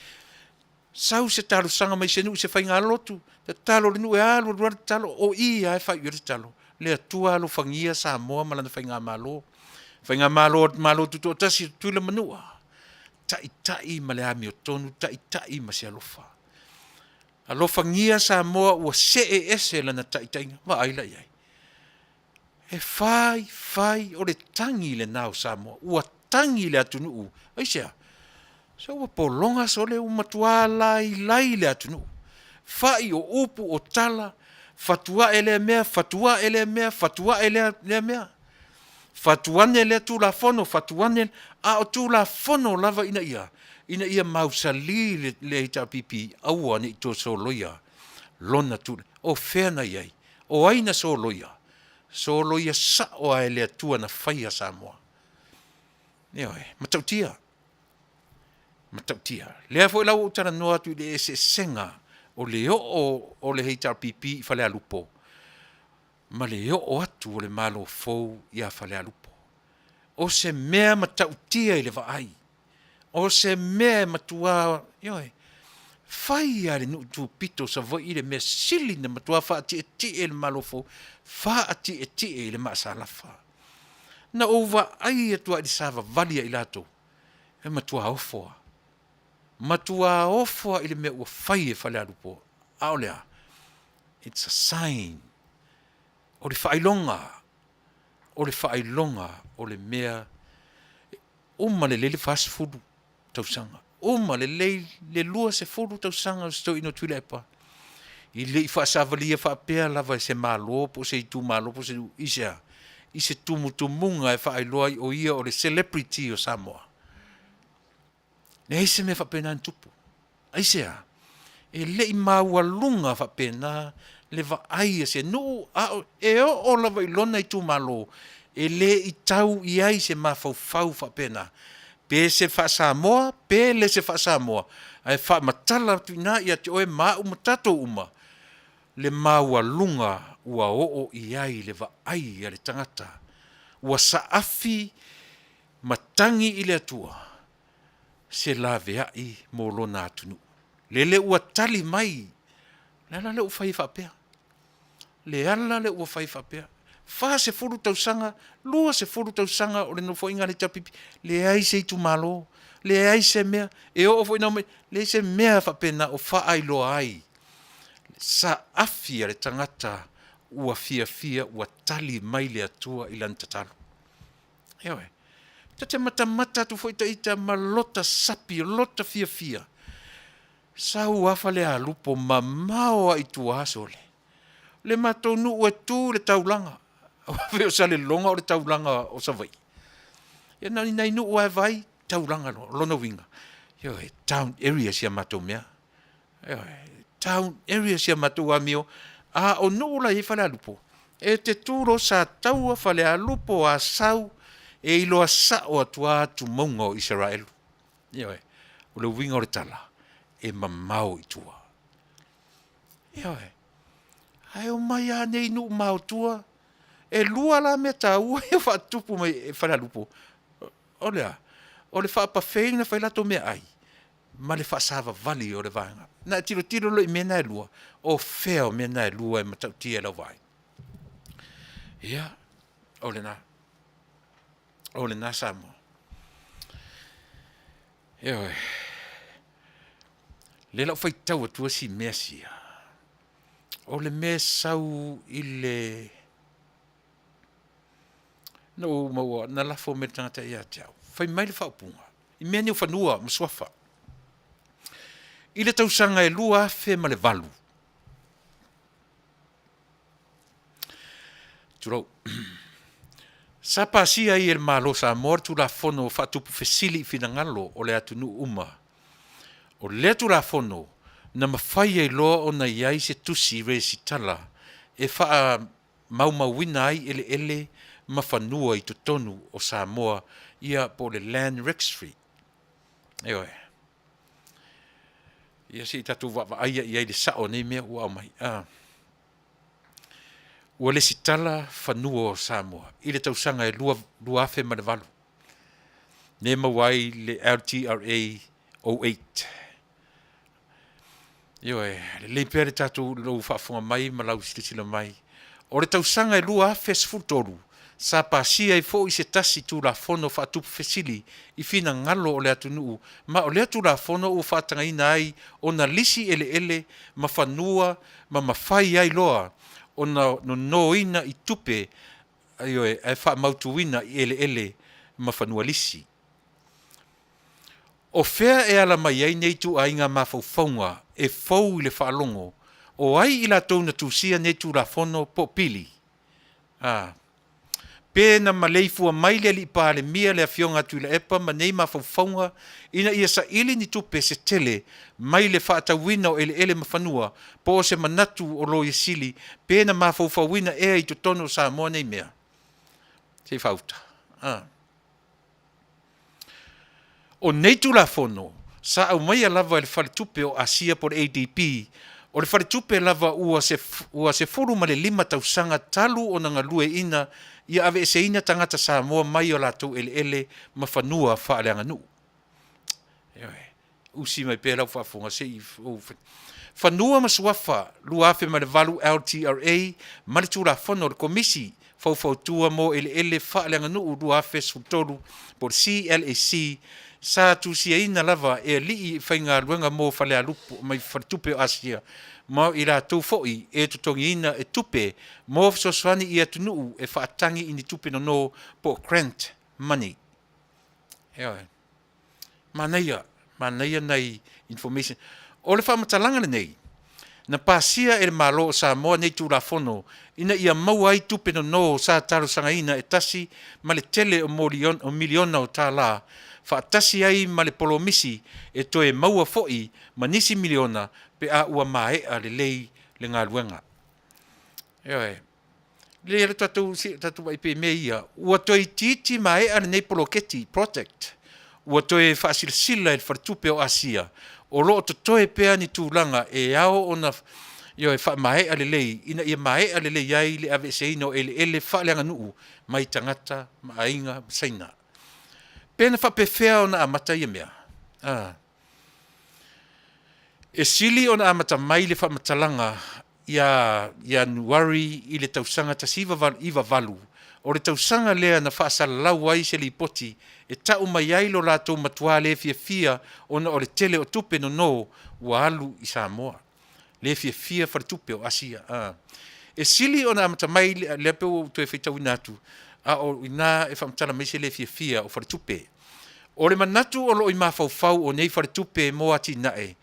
sau se talosaga mai se nuu i se faigalotu, tatalo le nuu e alu alu lava le tatalo, o i lava e faaiu i ai le tatalo, le Atua alofagia Samoa ma lana faigamalo, faigamalo a le Malo Tutoatasi o Tutuila ma Manua, taitai ma le amiotonu, taitai ma se alofa. Alofagia Samoa ua see ese lana taitaiga, vaai la i ai. E fai, fai, o le tagi lena o Samoa, ua tagi le atunuu, aisea? Se ua pologa sole, ua matua lailai le atunuu. Fai o upu o tala, fatuae lea mea, fatuae lea mea, fatuae lea, lea mea. Fatu ane lea Tulafono, fatu ane, a o Tulafono lava ina ia, ina ia mausali le, le HRPP, aua ne i toe soloia lona tulaga. O fea na i ai? O ai na soloia? Soloia sao lava e le Atua na faia Samoa. Ioe, matautia, matautia. Lea foi la ua ou talanoa atu i le eseesega o le oo o le HRPP i Falealupo ma le oo atu o le Malo fou ia Falealupo. O se mea matautia i le vaai, o se mea e matua, ioe, fai lava e le nuu tupito o Savaii le mea sili ona matua faatietie i le Malo fou, faatietie i le maasalafa. Na ou vaai atu lava i le savavali a i latou, e matua ofo lava, matua ofo lava i le mea ua fai e Falealupo. A o le a? It's a sign, o le faailoga, o le faailoga o le mea, uma lelei le 40 tausaga, uma lelei le 20 tausaga o si toeaina o Tuilaepa, e le i faasavalia faapea lava e se Malo po o se itumalo po o se nuu. I se a? I se tumutumuga e faailoa ai o ia o le celebrity o Samoa. Leai se mea faapena na tupu. Aisea? E le i maualuga faapena le vaai a se nuu a o, e oo lava i lona itumalo, e le i tau i ai se mafaufau faapena, pe se faa-Samoa pe le se faa-Samoa, ae faamatala atu i ina ia te oe ma au ma tatou uma le maualuga ua oo i ai le vaai a le tagata ua saafi ma tagi i le Atua se laveai mo lona atunuu. Lele ua tali mai, le ala lea ua fai ai faapea, le ala lea ua fai ai faapea. 40 tausaga, 20 tausaga o le Nofoaiga a le HRPP, leai se itumalo, leai se mea, e oo foi ina omai, leai se mea faapena o faailoa ai saafi a le tagata ua fiafia ua tali mai le Atua i lana tatalo. Ioe. Ta te matamata atu foi ita ma lota sapi, lota fiafia, sau lava Falealupo mamao lava i tua, sole, le matou nuu e tu i le taulaga, aua pei o Salelologa o le taulaga o Savaii. Ia na o ni nai nuu lava e vai, taulaga loa. O lona uiga, ioe, town area si a matou mea. Ioe, town area si a matou amio, a o nuu la e i ai Falealupo, e te tu loa Sataua, Falealupo, Asau, e iloa sao atu lava atumauga o Isaraelu. Ioe, o le uiga o le tala, e mamao i tua. Ioe, ae omai lava nei i nuu maotua. E lua la mea taua ia ua faatupu mai e Falealupo, o le a? O le faa-buffet ona fai latou meaai ma le faasavavali o le vaega. Na e tilotilo loa i mea na e lua, o fea o mea na e lua e matautia i lau vaai? Ia, o lena. O lena Samoa. Ioe. O lea o le a ou faitau atua si mea sia, o le mea e sau i le, na ou maua, na lafo mai e le tagata ia te au, fai mai le faaupuga i mea nei o fanua ma suafa. I le tausaga e 2008, tulou, sa pasia ai e le Malo o Samoa le Tulafono Faatupu Fesili i Finagalo o le atunuu uma. O lea Tulafono, na mafai ai loa ona i ai se tusi resitala e faamaumauina ai eleele ma fanua i totonu o Samoa, ia po o le Land Registry. Ioe. Ia se i tatou vaavaai i ai i le sao o nei mea ua aumai. Ua lesitala fanua o Samoa i le tausaga e 2008, lea e maua ai le LTRA 08. Ioe, lelei pea le tatou, lou faafofoga mai ma lau silasila mai. O le tausaga e 2013, sa pasia ai foi se tasi Tulafono Faatupu Fesili i finagalo o le atunuu, ma o lea Tulafono ua faatagaina ai ona lisi eleele ma fanua ma mafai ai loa ona nonoina i tupe, ioe, ae faamautuina i eleele ma fanua lisi. O fea e ala mai ai nei ituaiga mafaufauga e fou i le faalogo? O ai i latou na tusia nei Tulafono po o pili? A. Pe na maleifua mai le Alii Palemia le Afioga a Tuilaepa ma nei mafaufauga ina ia saili ni tupe se tele mai le faatauina o eleele ma fanua, po o se manatu o Loia Sili pe na mafaufauina ea i totonu o Samoa nei mea? Se i faauta. A. O nei Tulafono sa aumaia lava e le Faletupe o Asia po o le ADB, o le faletupe lava ua ua 15 tausaga talu ona galueaiina ia aveeseina tagata Samoa mai o latou eleele ma fanua faaleaganuu. Ioe, usi mai pea lau faafofoga se i ou Fanua ma Suafa 2008 LTRA ma le Tulafono o le Komisi Faufautua mo Eleele Faaleaganuu 2013 po o le CLAC, sa tusiaina lava e alii faigaluega mo Falealupo mai Faletupe o Asia ma o i latou foi e totogiina e tupe mo fesoasoani i atunuu e faatagi i ni tupe nono po o grant money. Ioe. Manaia, manaia nai information. O le faamatalaga lenei, na pasia e le Malo o Samoa nei Tulafono ina ia maua ai tupe nono sa talosagaina e tasi ma le tele o o miliona o tālā, faatasi ai ma le polomisi e toe maua foi ma nisi miliona pe a ua maea lelei le galuega. Ioe. Lelei lava tatou tatou vaai pea i mea ia, ua toeitiiti maea lenei poloketi, project, ua toe faasilasila e le Faletupe o Asia, o lo o totoe pea ni tulaga e ao ona, ioe, faamaea lelei ina ia maea lelei ai le aveeseina o eleele faaleaganuu mai tagata ma aiga ma Saina. Pe na faapefea ona amata ia mea? A. E sili ona amata mai le faamatalaga ia Ianuari i le tausaga 1998, o le tausaga lea na faasalalau ai se lipoti e tau mai ai lo latou matuā le fiafia ona o le tele o tupe nono ua alu i Samoa. Le fiafia faletupe o Asia. A. E sili ona amata mai, lea pei ua ou toe faitauina atu, a o i ina e faamatala mai se le fiafia o faletupe. O le manatu o lo o i mafaufau o nei faletupe mo atinae,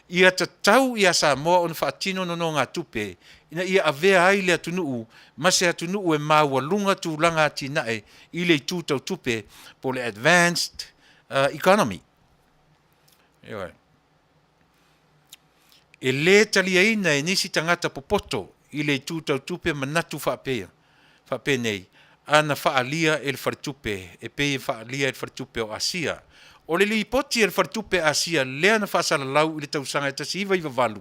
ia tatau ia Samoa ona faatino nonogatupe ina ia avea ai le atunuu ma se atunuu e maualuga tulaga atinae i le itu tau tupe po o le advanced economy. Ioe. E lē taliaina e nisi tagata popoto i le itu tau tupe manatu faapea, faapenei, a na faaalia e le Faletupe e pei e faaalia e le Faletupe o Asia. O le lipoti a le Faletupe Asia lea na faasalalau i le tausaga e 1998,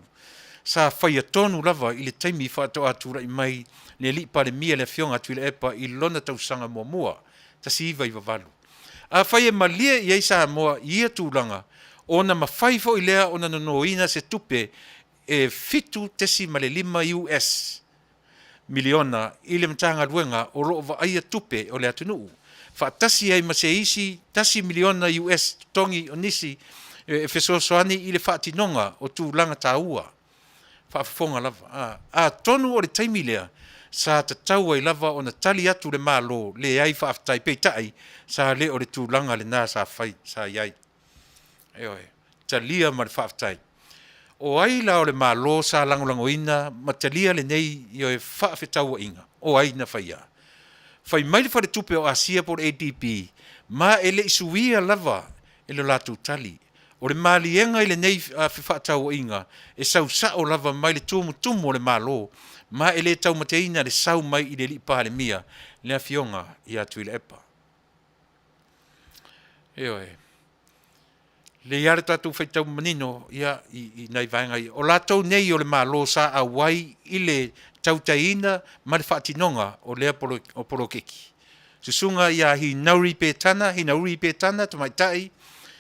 sa faia tonu lava i le taimi faatoa tulai mai le Alii Palemia le Afioga a Tuilaepa i lona tausaga muamua, 1998. Afai e malie i ai Samoa i ia tulaga, ona mafai foi lea ona nonoina se tupe e 7.5 US miliona i le Matagaluega o lo o vaaia tupe o le atunuu, faatasi ai ma se isi $1 miliona US totogi o nisi e fesoasoani i le faatinoga o tulaga taua. Faafofoga lava. Atonu o le taimi lea sa tatau ai lava ona tali atu le Malo, leai faafetai, peitai sa le o le tulaga lena sa fai, sa i ai. Ioe, talia ma le faafetai. O ai la o le Malo sa lagolagoina ma talia lenei, ioe, faafetauaiga? O ai na faia? Fai mai le Faletupe o Asia po o le ADB, ma e le i suia lava e le latou tali. O le maliega i lenei fefaatauaiga e sau sao lava mai le tumutumu o le Malo, ma e le taumateina le sau mai i le Alii Palemia, le Afioga ia Tuilaepa. Ioe. Lelei lava le tatou faitau manino ia, i nai vaega ia. O latou nei o le Malo sa auai i le tautaiina ma le faatinoga o lea poloketi. Susuga ia Hinauri Petana, Hinauri Petana, tamaitai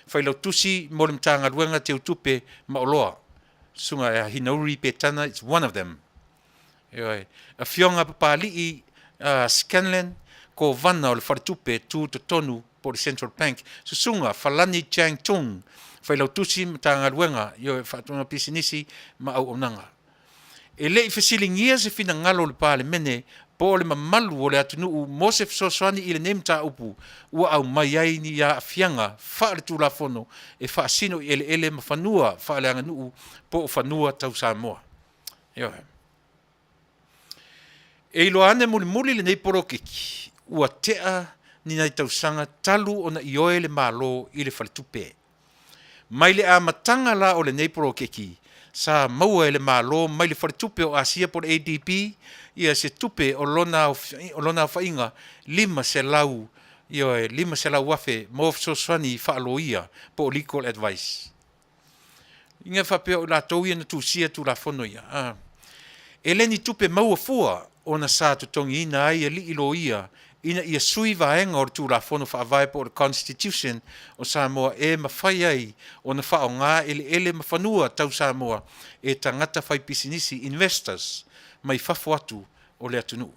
failautusi mo le Matagaluega Teutupe ma Oloa. Susuga ia Hinauri Petana is one of them. Ioe. Afioga Papali'i Scanlan, Kovana o le Faletupe Tutotonu po o le Central Bank. Susuga Falani Chang Tung, Failautusi Matagaluega, ioe, Faatuina Pisinisi ma Auaunaga. E le i fesiligia se finagalo o le Palemene po o le mamalu o le atunuu mo se fesoasoani i lenei mataupu ua aumai ai ni aafiaga faaletulafono e faasino i eleele ma fanua faaleaganuu po o fanua tau Samoa. Ioe. E iloa ane mulimuli lenei polokiki. ua tea ni nai tausaga talu ona ioe le Malo i le faletupe. Mai le amataga la o lenei poloketi, sa maua e le Malo mai le Faletupe o Asia po o le ADB ia se tupe o lona aofaiga 500, ioe, 500,000 mo fesoasoani faaloia po o legal advice. Ina faapea o i latou ia na tusia Tulafono ia, a. E le ni tupe maua fua ona sa totogiina ai alii loia ina ia sui vaega o le Tulafono Faavae po o le Constitution o Samoa e mafai ai ona faaaoga eleele ma fanua tau Samoa e tagata faipisinisi, investors, mai fafo atu o le atunuu.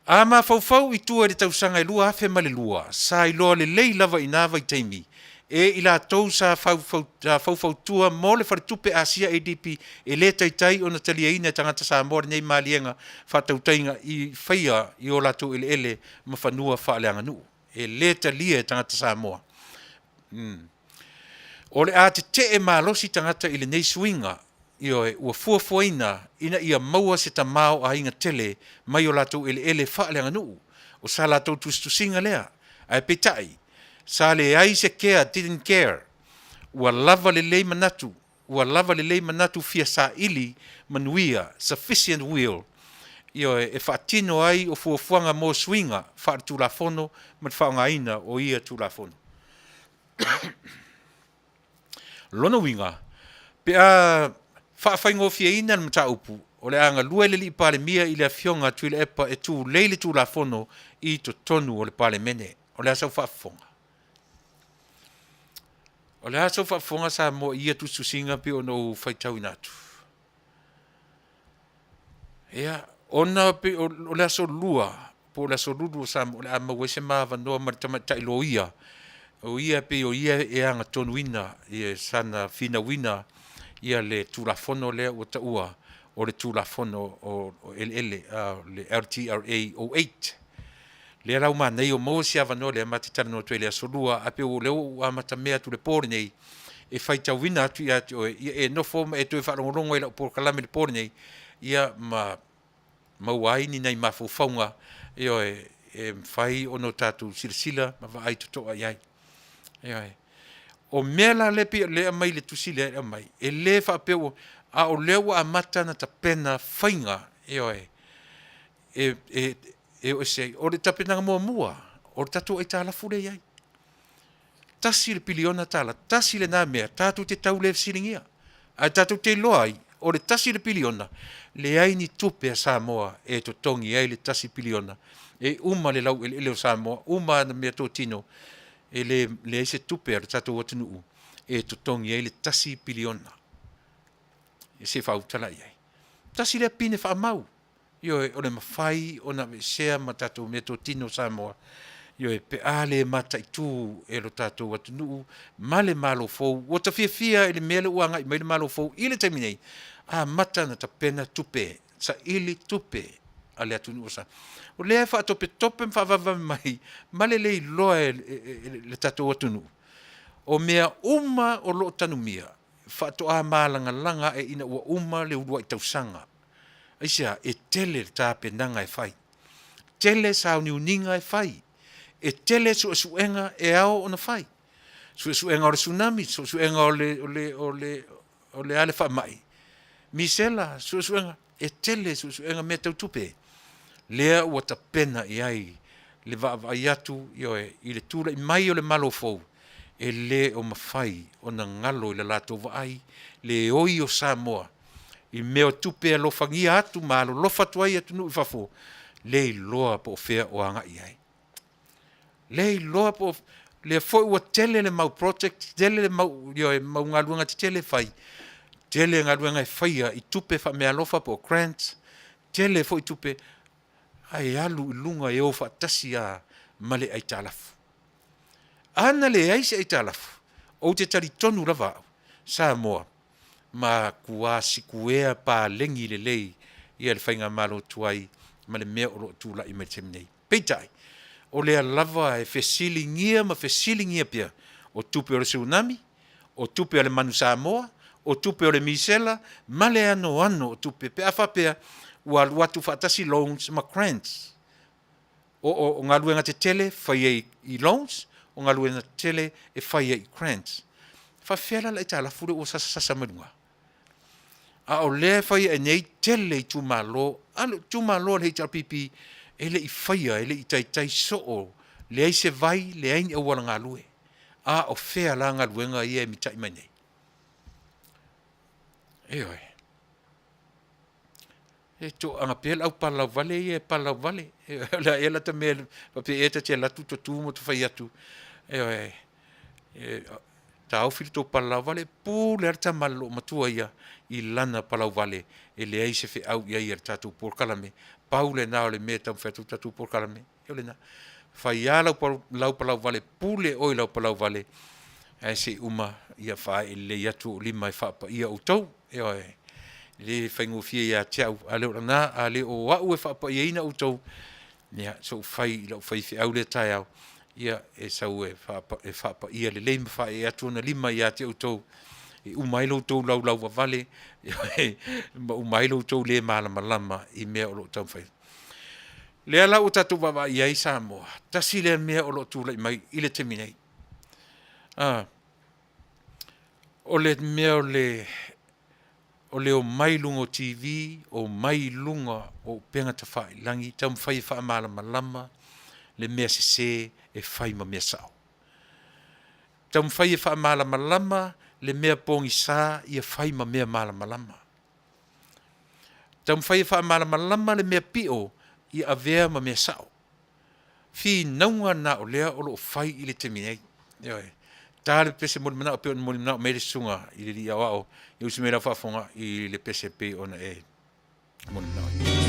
A mafaufau i tua i le tausaga e 2002, sa iloa lelei lava i na vaitaimi e i latou sa faufautua mo le Faletupe Asia ADB e le taitai ona taliaina e tagata Samoa lenei maliega faatautaiga i faia i o latou eleele ma fanua faaleaganuu. E le talia e tagata Samoa. O le a tetee malosi tagata i lenei suiga, ioe, ua fuafuaina ina ia maua se tamaoaiga tele mai o latou eleele faaleaganuu. O sa latou tusitusiga lea. Ae peitai, sa leai se kea, didn't care. Ua lava lelei manatu, ua lava lelei manatu fia saili manuia, sufficient will, ioe, e faatino ai o fuafuaga mo suiga faaletulafono ma le faaaogaina o ia Tulafono. Lona uiga, pe a faafaigofieina le mataupu, o le a galue le Alii Palemia i le Afioga a Tuilaepa e tulei le Tulafono i totonu o le Palemene. O le a sau faafofoga? O le a sau faafofoga Samoa i ia tusitusiga pei ona ou faitauina atu? Ia, ona pei o le aso Lua po o le aso Lulu o Samoa o le a maua ai se ma avanoa ma le tamaitai loia, o ia pei o ia e agatonuina sana finauina ia le Tulafono lea ua taua o le Tulafono o Eleele, le LTRA 08. Lea la ua manaia ua maua si avanoa lea ma te talanoa atu ai i le aso Lua, ae pei o lea ua ou amatamea atu i le po lenei e faitauina atu ia te oe, ia e nofo ma e toe faalogologo i lau polokalame i le po lenei, ia ma maua ai ni nai mafaufauga, ioe, e mafai ona o tatou silasila ma vaai totoa i ai. Ioe. O mea la lea pei o lea e aumai i le tusi lea e aumai, e le faapea ua, a o lea ua amata ona tapena faiga, ioe, e o ese ai. O le tapenaga muamua, o le tatou aitalafu lea e i ai. $1 piliona, tasi lena mea tatou te tau le fesiligia. Ae tatou te iloa ai, o le $1 piliona, leai ni tupe a Samoa e totogi ai le $1 piliona. E uma le laueleele o Samoa, uma ana meatotino, e leai se tupe a le tatou atunuu e totogi ai le $1 piliona. E se faautala i ai. Tasi lea pine faamau. Ioe, o le mafai ona aveesea ma tatou meatotino o Samoa, ioe, pe a le mataitu e lo tatou atunuu ma le Malo fou. Ua ta fiafia i le mea lea ua agai mai le Malo fou i le taimi nei, amata ona tapena tupe, saili tupe a le atunuu o Samoa. O lea e faatopetope ma faavavevave mai ma le le iloa e le tatou atunuu, o mea uma o lo o tanumia, faatoa malagalaga ae ina ua uma le uluai tausaga. Aisea? E tele le tapenaga e fai, tele sauniuniga e fai, e tele suesuega e ao ona fai. Suesuega o le tsunami, suesuega o le a le faamai, misela, suesuega, e tele suesuega mea tau tupe. Lea ua tapena i ai le vaavaai atu, ioe, i le tulai mai o le Malo fou, e le o mafai ona galo i le latou vaai le oi o Samoa i mea o tupe e alofagia atu ma alolofa atu ai atunuu i fafo, le iloa po o fea o agai i ai. Le iloa po o lea foi ua tele le mau project, tele le mau, ioe, mau galuega tetele e fai, tele galuega e faia i tupe faameaalofa po o grants, tele foi tupe, ae alu i luga e o faatasi lava ma le aitalafu. A na leai se aitalafu, ou te talitonu lava au, Samoa, matua sikuea paleni lelei ia le faigamalo tuai ma le mea o lo o tulai mai i le taimi nei. Peitai, o lea lava e fesiligia ma fesiligia pea, o tupe o le tsunami, o tupe a le Manu Samoa, o tupe o le misela, ma le anoano o tupe, pe a faapea ua alu atu faatasi loans ma grants. O galuega tetele fai ai i loans, o galuega tetele e fai ai i grants. E faapefea la le aitalafu lea ua sasasasa mai luga? A o lea e fai ae nei tele itumalo, a o le itumalo a le HRPP e le i faia, e le i taitai soo, leai se vai, leai ni auala galue. A o fea la galuega ia e mitai mai nei? Ioe. E toaga pea le au palalauvale ia e palalauvale. O le a ea lata mea faapea ea ta te alu atu ta tu ma ta fai atu, ioe, e taofi le tou palalauvale, e pule lava le tama a le loomatua ia i lana palauvale, e leai se feau i ai a le tatou polokalame. Pau lena o le mea e taumafai atu ai le tatou polokalame, o lena. Fai lava lau palauvale, pule oe i lau palauvale, ae se i uma faaee lelei atu ou lima e faapaia outou. Ioe, e le faigofie ia te au, a le o lena, a le o au e faapaiaina outou, ia se i ou fai i lau faifeau lea taeao, ia e sau e faapaia lelei ma faaee atu ona lima ia te outou, e uma ai lo outou laulauvavale ma uma ai lo outou le malamalama i mea o lo o taumafai. O lea la ua tatou vaavaai i ai Samoa, tasi lea mea o lo o tulai mai i le taimi nei, o le mea o le omai i luga o TV, omai i luga o upega tafailagi, taumafai e faamalamalama le mea sese e fai ma mea sao. Taumafai e faamalamalama le mea pogisa ia fai ma mea malamalama. Taumafai e faamalamalama le mea pio ia avea ma mea sao. Finauga na o lea o lo o fai i le taimi nei. Ioe. Ta le pese molimanao pei ona molimanao mai ai le susuga i le Alii Aoao e usi mai lau faafofoga i le pese pei ona e molimanao ai.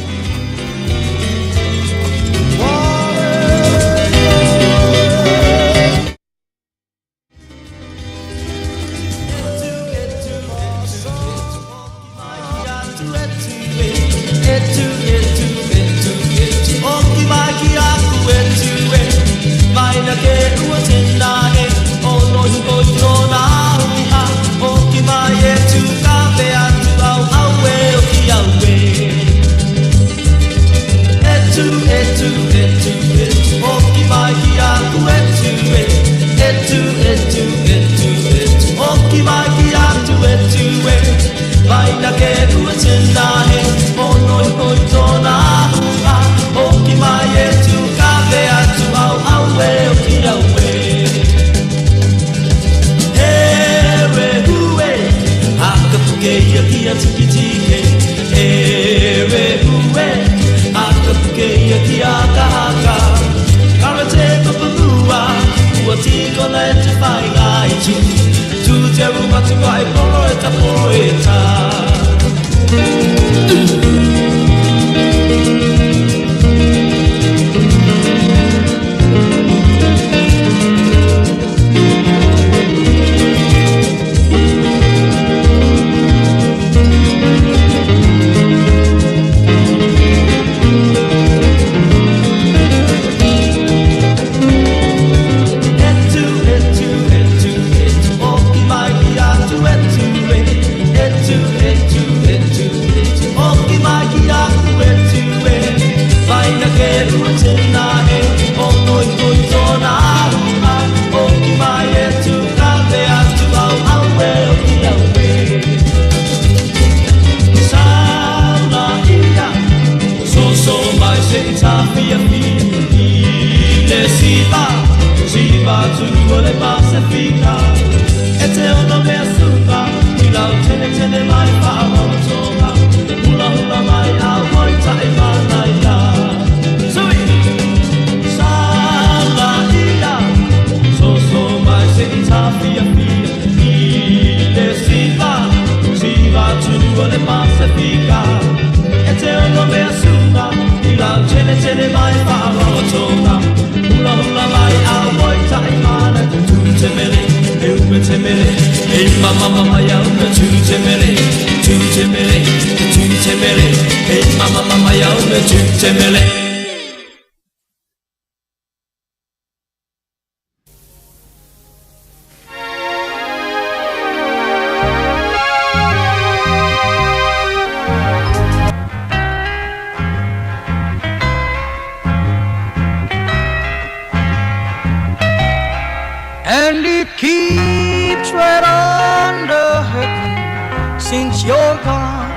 Since you're gone,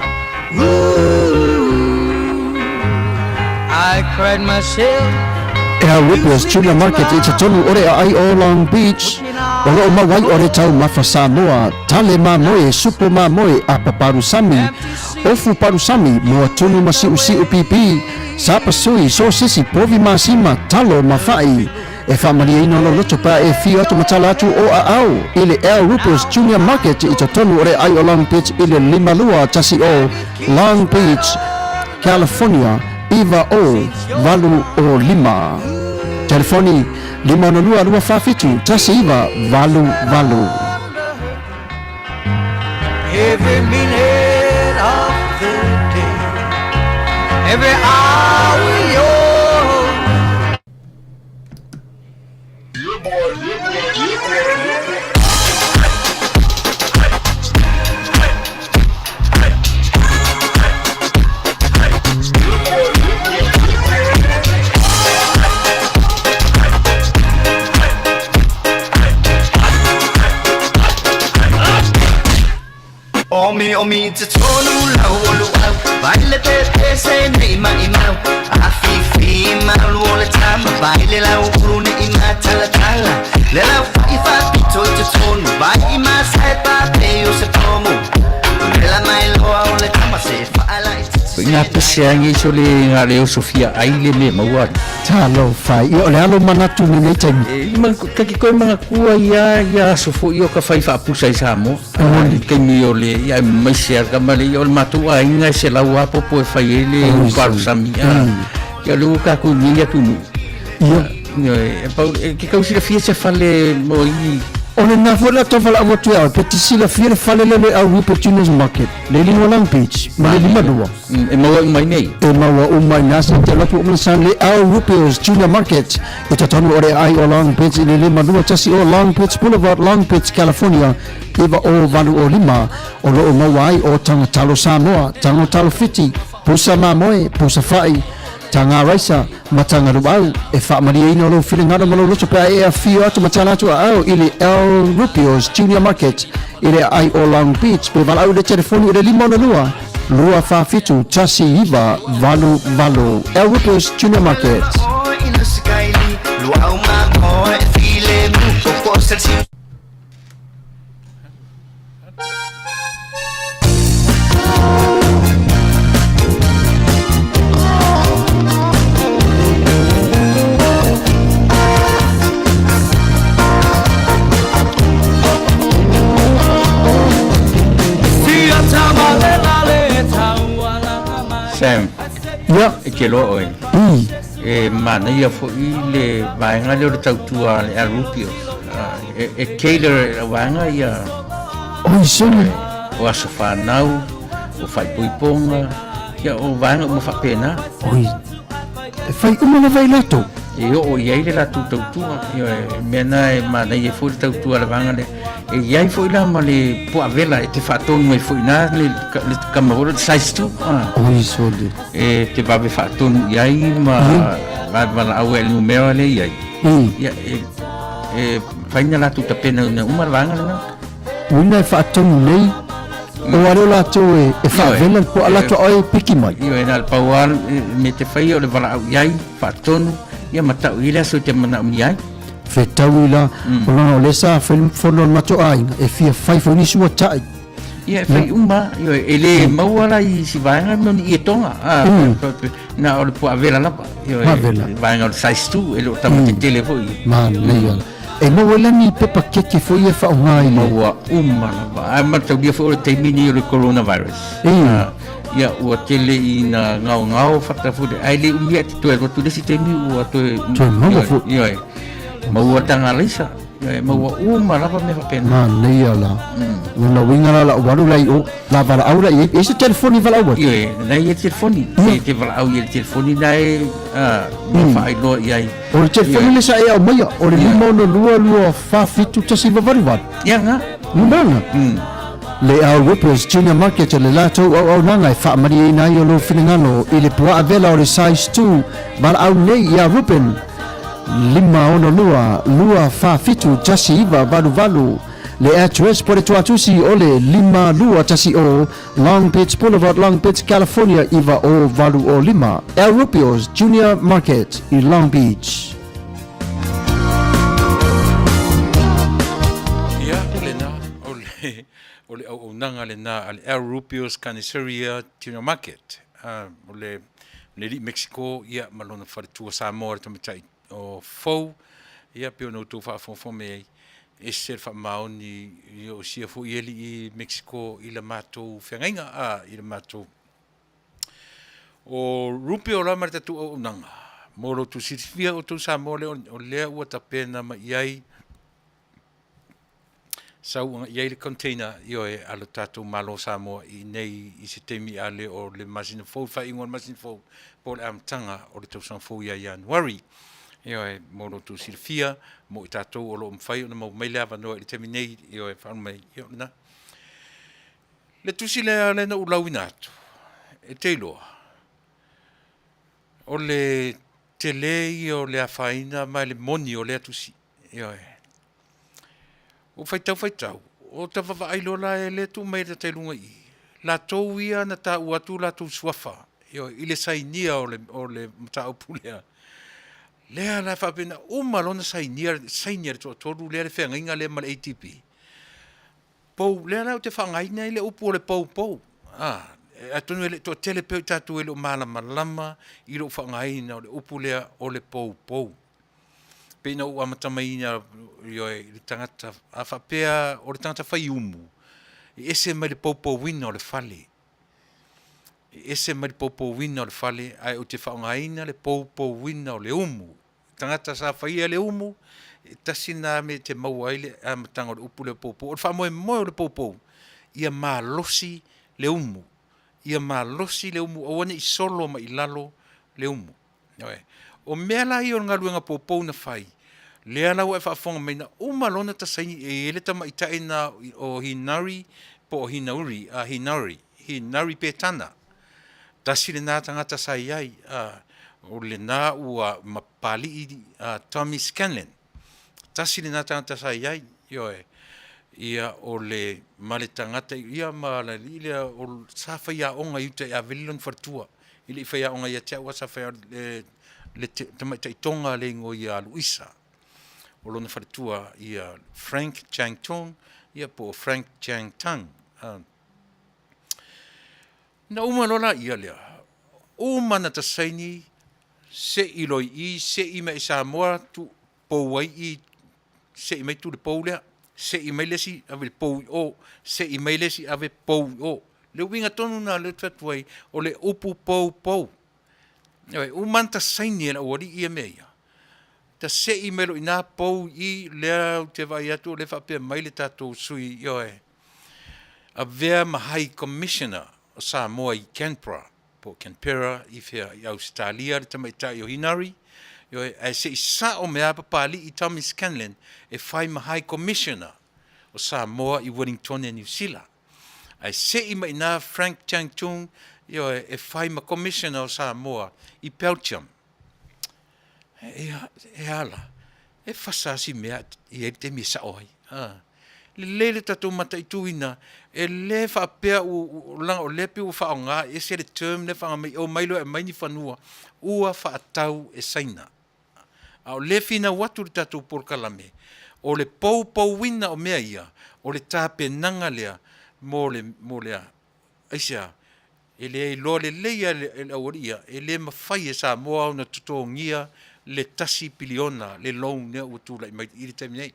ooh, I cried myself. Al Rippers Junior Market i totonu o le aai o Long Beach, o loo maua ai o le taumafa Samoa, tale mamoe, supo mamoe, apa palusami, ofu palusami, moa tunu ma siusiu pipi, sapasui, sosisi, povi masima, talo ma fa'i. E faamalieina lou loto pe a e afio atu ma tala atu o aao i le Al Rupert's Junior Market i totonu o le aai o Long Beach i le 5210 Long Beach, California 90805. Telefoni, 562 247 1988. Every minute of the day, every hour you're Omi omi te tonu lau o luau Vai le pepe se nei mai mau A fi fi malu o le tama Vai le lau ulu ne i ngā tala tala Le lau fai fa pito i te tonu Vai i ma sai pa pe o se pomu Le la mai loa o le tama se whaala i te Ko ngā pese angi so le ngā leo Sofia ai le me maua. Talofa, ia o le alo manatu i lenei taimi. E ma ka ki koe mga kua ia ia aso fo'i o ka fai faapusa i Samoa. I taimi o le ia maise a ka male ia o le matou aiga e selau a popo e fai ai le upalusami a. Ia le ua tatou i nei atunuu. Ia. E pau e ke kau silafia se fale mo i. O lena foi la tau valaau atu ia oe, pe te silafia le fale lea o le Au Rupe Juniors Market, le lima Long Beach, ma le 52. E maua uma i nei. E maua uma i na se te alu atu o Manasan le Au Rupe's Junior Market i totonu o le aai o Long Beach i le 521 o Long Beach Boulevard, Long Beach, California 90805, o lo o maua ai o taga talo Samoa, taga talo Fiti, pusa mamoe, pusa fa'i, taga raisa, ma taga luau. E faamalieina lou finagalo ma lou loto pe a e afio atu ma tala atu aao i le El Rubio's Junior Market i le aai o Long Beach pe valaau i le telefoni i le 562 247 1988. El Rubio's Junior Market. Sam, Ia. e te loa oe. E manaia fo'i le vaega lea o le tautua a le Alupio. E tailor e le vaega ia. Oi sole. O aso fanau, o faaipoipoga, ia o vaega uma faapena. Oi. E fai uma lava i latou. E oo i ai le latou tautua. Ioe, mea na e manaia foi le tautua a le vaega lea. E i ai foi la ma le puavela e te faatonu ai foi i ina le kama foi le size 2. Oi sole. E te vave faatonu i ai ma vave valaau ai i le numera lea i ai. Ia, e fai na latou tapena ina uma le vaega lena. Uina e faatonu nei, o ale o latou e faavela le puaa latou a oe e piki mai. Ioe, na o le pau lava me te faia o le valaau i ai, faatonu, ia ma tau i ai le aso e te manaomia ai. Fetaui la, o lona o lea sa fai le fono a le matou aiga, e fia fai foi nisi ua ta'i. Ia, e fai uma, ioe, e le maua la i si vaega mo ni ietoga, na o le puavela lava, ioe, vaega o le size 2, e le o tama tetele foi. Manaia. E maua ai la ni pepa keke foi ia e faaaoga i le. Maua uma lava. Ae mataulia foi o le taimi lenei o le coronavirus. Ia, ua tele ina gaogao fata foi, ae le umi ae te toe alu atu i le isi taimi ua toe. Toe maua foi. Ioe, maua taga alaisa. E maua uma lava mea faapena. Manaia la. Lona uiga la lau alu la i o, la valaau la i ai. E i ai se telefoni e valaau ai? Ioe, na i ai le telefoni. E te valaau i ai le telefoni na e mea faailoa i ai. O le telefoni le sa e aumaia, o le 562 247 1988. Ia na. Numera. Le Al Whippers Junior Market le latou auaunaga e faamalieina ai o lou finagalo i le puaa vela o le size 2 valaau nei ia Ruben 562 247 1988. Le address po le tuatusi o le 5210 Long Beach Boulevard, Long Beach, California 90805. El Rubio's Junior Market i Long Beach. Ia, o lena, o le, o le auaunaga lena a le El Rubio's Carniceria Junior Market. O le, le alii Mexico, ia, ma lona faletua Samoa le tamaitai o fou, ia, pei ona outou faafogafoga mai ai, ese le faamaoni ia o sia foi alii Mexico i le matou feagaiga, a, i le matou O Rupe o la ma le tatou auaunaga, mo lo outou silafia outou Samoa lea o lea ua tapena mai i ai sau agai i ai le container ioe a lo tatou Malo Samoa i inei i se taimi a le o le masina fou, faaiuga o le masina fou po o le amataga o le tausaga fou ia Ianuari. Ioe, mo lo outou silafia, mo i tatou o lo o mafai ona maua mai le avanoa i le taimi nei, ioe, faauma mai, ia o lena. Le tusi lea lea na ou lauina atu, e te iloa, o le tele ia o le afaina ma le moni o lea tusi. Ioe. Ua faitau faitau, o ta vaavaai loa la e le tuu mai e ta luga i i. Latou ia na taua atu latou suafa, ioe, i le sainia o le, o le mataupu lea. Lea la faapena uma lona sainia, saini a le toatolu lea le feagaiga lea ma le ADB. Pou, lea la ou te faaaogaina ai le upu o le poupou. A, atonu e le toatele pea o i tatou e le o malamalama i lou faaaogaina o le upu lea o le poupou. Pei na ou amata mai ina ioe i le tagata, a faapea o le tagata fai umu, e ese mai le poupouina o le fale. E ese mai le poupouina o le fale, ae ou te faaaogaina le poupouina o le umu. Tagata sa faia le umu, e tasi lena mea e te maua ai le amataga o le upu lea o le poupou. O le faamoemoe o le poupou, ia malosi le umu, ia malosi le umu aua ne i solo mai i lalo le umu. Ioe. O mea la ia o le galuega poupou na fai, lea la ua e faafofoga mai na uma loa ona ta saini, e i ai le tamaitai lena o Hinari po o Hinauri, a Hinari, Hinari Petana, tasi lena tagata sa i ai, a, o lena ua mapalii a Tommy Scanlon, tasi lena tagata sa i ai, ioe, ia o le, ma le tagata, ia ma le alii lea o, sa faiaoga i uta i Avele lona faletua, e le i faiaoga ia te au, ae sa faiaoga i le tamaitai Toga le igoa ia Luisa. O lona faletua ia Frank Chang Tong, ia po o Frank Chang Tang. Na uma loa laia lea, uma na ta saini se'i loa i i, se'i mai i Samoa tu pou ai i, se'i mai tu le pou lea, se'i mai le isi ave le pou i o, se'i mai le isi ave pou i o. Le uiga tonu lena lea ou te fai atu ai, o le upu poupou. Ioe, uma na ta saini e le aualii ia mea ia, ta se'i mai loa i ina pou i i, lea ou te vaai atu o lea e faapea mai le tatou sui, ioe, avea ma High Commissioner o Samoa i Canberra, po o Canberra i fea, i Ausetalia le tamaitai o Hinari, ioe, ae se i sao mai lava Papalii Tommy Scanlan e fai ma High Commissioner o Samoa i Wellingtone, Niu Sila. Ae se i mai ina Frank Chang Chung, ioe, e fai ma Commissioner o Samoa i Belgium. E a la, e fasa lava si mea e i ai le taimi e sao ai. Lelei le tatou mataituina, e le faapea leaga o lea pei ua faaaoga ese le term lea faaaoga mai, e omai loa e aumai ni fanua ua faatau e Saina. A o lea e finau atu le tatou polokalame, o le poupouina o mea ia, o le tapenaga lea mo le, mo le a? Aisea? E le iloa lelei lava e le aualii ia, e le mafai e Samoa ona totogia le $1 piliona le loan lea ua tulai mai i le taimi nei.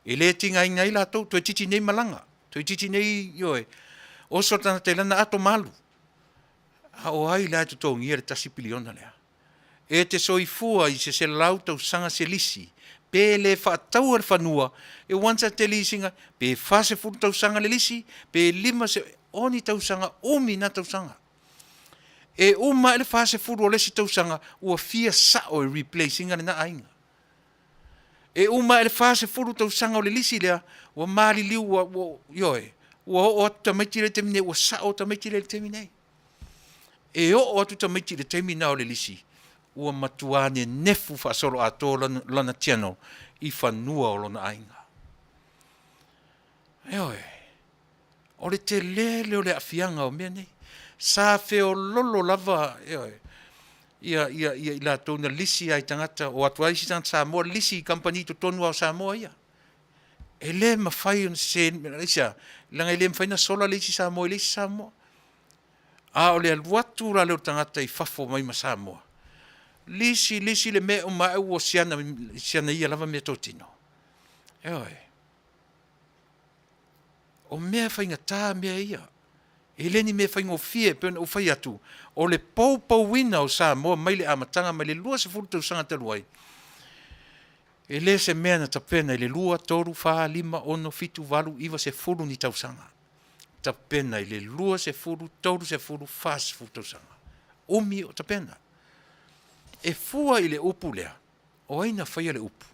E le tigaina ai latou, toeitiiti nei malaga, toeitiiti nei, ioe, oso le tagata i lana ato ma alu. A o ai la e totogia le $1 piliona lea? E te soifua i se 100 tausaga se lisi, pe le faataua le fanua, e once a te lisiga, pe 40 tausaga le lisi, pe 50, o ni tausaga umi na tausaga. E uma ae le 40 o le isi tausaga, ua fia sao e replace ina lena aiga. E uma ae le 40 tausaga o le lisi lea, ua maliliu, ua, ua, ioe, ua oo atu tamaiti lea i le taimi nei, ua sao tamaiti lea i le taimi nei. E oo atu tamaiti i le taimi lena o le lisi, ua matua nenefu faasoloatoa lana, lana channel i fanua o lona aiga. Ioe. O le tele lea o le aafiaga o mea nei. Sa feololo lava, ioe, ia, ia, ia i latou na lisi lava i tagata, o atu lava isi tagata Samoa lisi i kamupani i totonu lava o Samoa ia. E le mafai ona sese, aisea? Leaga e le mafai ona sola le isi Samoa i le isi Samoa. A o le alu atu la lea o le tagata i fafo mai ma Samoa, lisi, lisi le mea e uma ae ua siana, siana ia lava meatotino. Ioe. O mea faigata mea ia. E le ni mea faigofie, e pei ona ou fai atu, o le poupouina o Samoa mai le amataga mai le 20 tausaga talu ai, e le se mea na tapena i le 2, 3, 4, 5, 6, 7, 8, 9, 10 ni tausaga. Tapena i le 20, 30, 40 tausaga. Umi o tapena. E fua i le upu lea, o ai na faia le upu?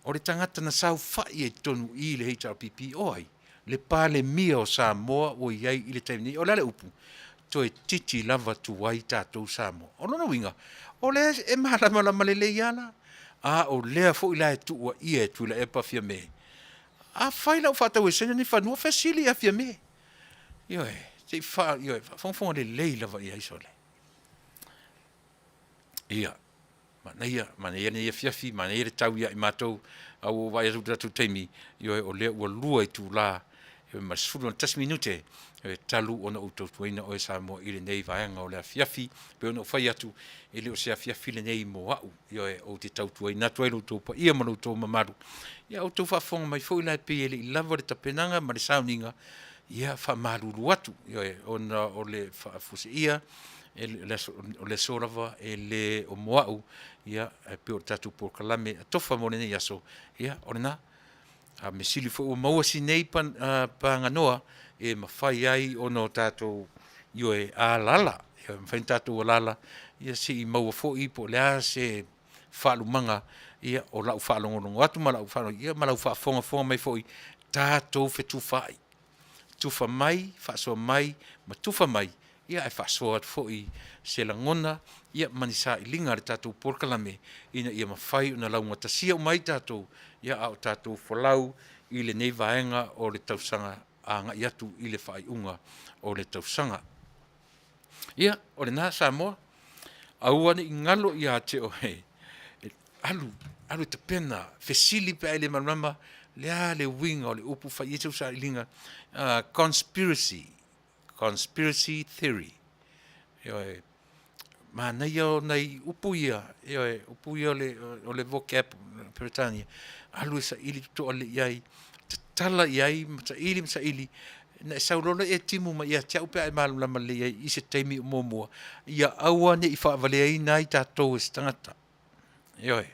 O le tagata na saofai ai i totonu i i le HRPP, o ai? Le Palemia o Samoa ua i ai i le taimi nei. O le a le upu? Toeitiiti lava tuai tatou Samoa. O lona uiga, o lea e malamalama lelei lava la. A o lea foi la e tuuaia e Tuilaepa Fiame. Afai la ua faataueseina nei fanua, fesili ia Fiame. Ioe, se i ioe, faafogafoga lelei lava i ai sole. Ia, manaia, manaia lenei afiafi, manaia le tau ia i matou, a ua ou vaai atu i le tatou taimi, ioe, o lea ua 2 itula ma le 11 minute talu ona ou tautuaina oe Samoa i lenei vaega o le afiafi. E pei ona ou fai atu, e le o se afiafi lenei mo au, ioe, ou te tautuaina atu ai lo outou paia ma lo outou mamalu. Ia outou faafofoga mai foi la e pei e le i lava le tapenaga ma le sauniga, ia faamalulu atu, ioe, ona o le faafuaseia, o le aso lava e le o mo au, ia, ae pei o le tatou polokalame atofa mo lenei aso, ia o lena. A mea sili foi ua maua si nei paganoa e mafai ai ona o tatou, ioe, alaala, e mafai ona tatou alaala, ia se i maua foi po o le a se faalumaga o lau faalogologo atu ma lau ma lau faafogafoga mai foi, tatou fetufaai, tufa mai, faasoa mai ma tufa mai, ia ae faasoa atu foi se lagona ia ma ni sailiga a le tatou polokalame ina ia mafai ona laugatasia uma ai tatou, ia a o tatou folau i lenei vaega o le tausaga agai atu i le faaiuga o le tausaga. Ia, o lena Samoa, aua ne i galo ia te oe, alu, alu e tapena, fesili pe a e le malamalama, le a le uiga o le upu, fai i ai sau sailiga, conspiracy, conspiracy theory. Ioe, manaia o nai upu ia, ioe, upu ia o le vocab Peretania, alu e saili totoa lelei i ai, tatala i ai ma saili ma saili, na e sau loa lea e timu mai ia te au pe a e malamalama lelei ai i se taimi o muamua, ia aua ne i faavaleaina ai tatou e se tagata. Ioe.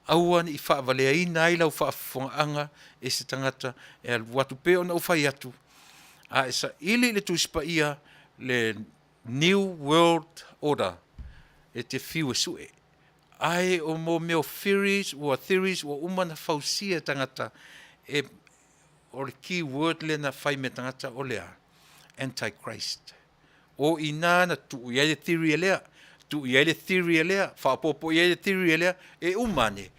Aua ne i faavaleaina ai lau faafofogaaga e se tagata e alu atu. Pei ona ou fai atu, a e saili i le Tusi Paia le New World Order, e te fiu e sue. Ae o mo mea o theories, ua theories ua uma ona fausia e tagata, e, o le key word lea na fai me tagata o le a? Antichrist. O i ina na tuu i ai le theory lea, tuu i ai le theory lea, faaopoopo i ai le theory lea, e uma ane,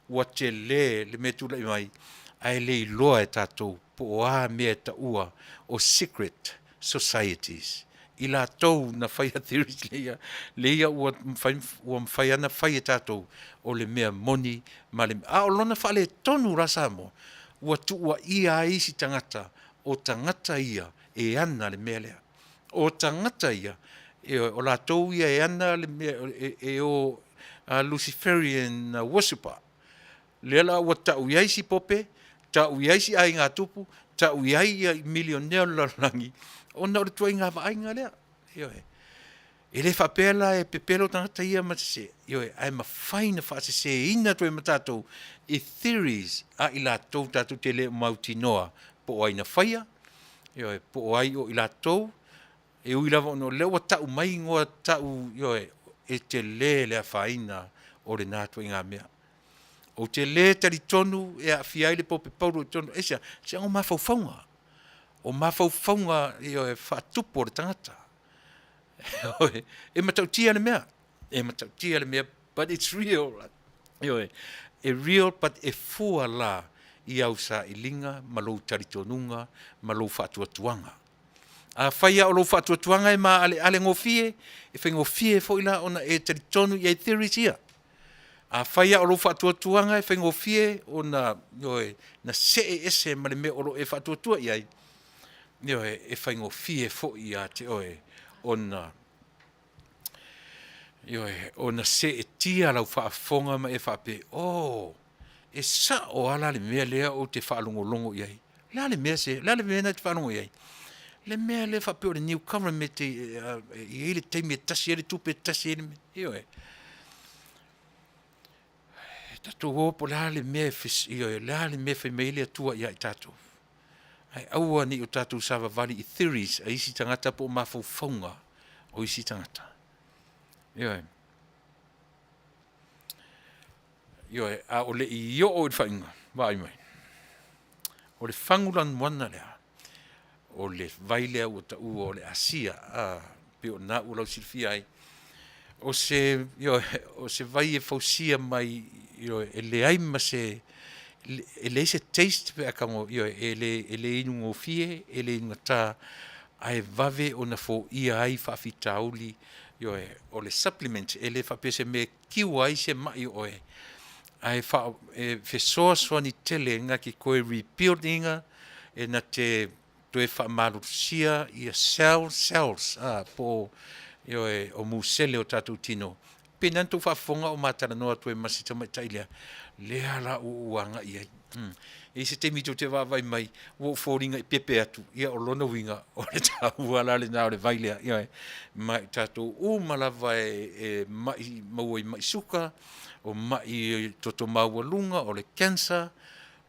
ua tele le mea e tulai mai, ae le iloa e tatou po o a mea e taua o secret societies. I latou na faia theories leia, leia ua mafai, ua mafai lava ona fai e tatou o le mea moni ma le, a o lona faaletonu la Samoa, ua tuuaia ai isi tagata, o tagata ia e ana le mea lea. O tagata ia, ioe, o latou ia e ana le mea, e o Luciferian worshipper. Lea la ua tau i ai si Pope, tau i ai si aiga tupu, tau i ai ia milionea o le lalolagi, ona o le tuaiga vaaiga lea. Ioe. E le faapea la e pepelo tagata ia ma sese, ioe, ae mafai ona faaseseina atu ai ma tatou i theories a i latou tatou te le mautinoa po o ai na faia, ioe, po o ai o i latou, e ui lava ona o lea ua tau mai igoa tau, ioe, e tele le afaina o lena ituaiga mea. Ou te le talitonu e aafia ai le Pope Paulo i totonu, aisea? Seaga o mafaufauga, o mafaufauga, ioe, faatupu o le tagata. E matautia le mea, e matautia le mea, but it's real. Ioe, e real but e fua la i au sailiga ma lou talitonuga ma lou faatuatuaga. Afai lava o lou faatuatuaga e maaleale gofie, e faigofie foi la ona e talitonu i ai theories ia. Afai lava o lou faatuatuaga e faigofie ona, ioe, na see ese ma le mea o lo o e faatuatua i ai, ioe, e faigofie foi ia te oe ona, ioe, ona seetia lau faafofoga ma e faapea, oh, e sao lava la le mea lea ou te faalogologo i ai. O le a le mea se, o le a le mea lena e te faalogo i ai? Le mea lea e faapea o le new government e i ai le taimi e tasi ai le tupe, tasi ai le mea, ioe. Tatou o po o le a le mea, ioe, o le a le mea e fai mai ai le Atua ia i tatou. Ae aua ne i o tatou savavali i theories a isi tagata po o mafaufauga o isi tagata. Ioe. Ioe, a o le i oo i le faaiuga, vaai mai, o le fagu lanumoana lea, o le vai lea ua taua o le Asia, a, pei o lena ua lausilafia ai, o se, ioe, o se vai e fausia mai, ioe, e leai ma se, e leai se taste pe a tago, ioe, e le, e le inugofie, e le inugata, ae vave ona foia ai faafitauli, ioe, o le supplement, e le faapea o se mea e cure ai se mai o oe, ae e fesoasoani tele na te toe rebuild ina, e na te toe faamalolosia ia cells, cells, a, po o, ioe, o musele o tatou tino. Pe na tou faafofoga o ma talanoa atu ai ma si tamaitai lea, lea la ua ou agai i ai. E i ai se taimi tou te vaavaai mai, ua ou foliga i pepe atu, ia o lona uiga, o le taua la lena o le vai lea, ioe. Ma i tatou uma lava e mai maua i mai suka, o mai toto maualuga, o le cancer,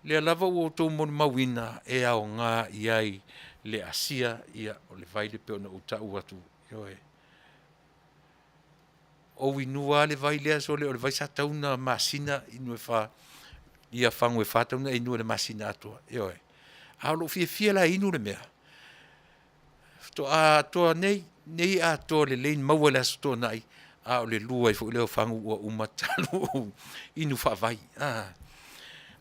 lea lava ua outou molimauina e aoga i ai le asia, ia o le vai lea pei ona ou tau atu, ioe. Ou inua lava le vai lea sole o le vai sa tatau ona masina inu e fa, ia fagu e fa tatau ona e inua i le masina atoa, ioe. A o lou fiafia la e inu le mea, faatoa atoa nei, nei atoa lelei na maua i le Aso Toonai, a o le lua ai foi lea o fagu ua uma talu ou inu faavai.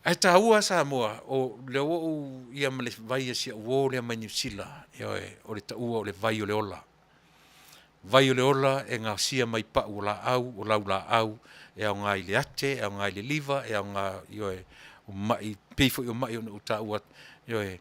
Ae taua Samoa, o lea ua ou ia ma le vai a si au uo lea mai Niu Sila, ioe, o le taua o le vai o le ola. Vai o le ola e gaosia mai pau o laau, o laulaau e aoga i le ate, e aoga i le liver, e aoga, ioe, o mai, pei foi o mai ona ou taua atu, ioe.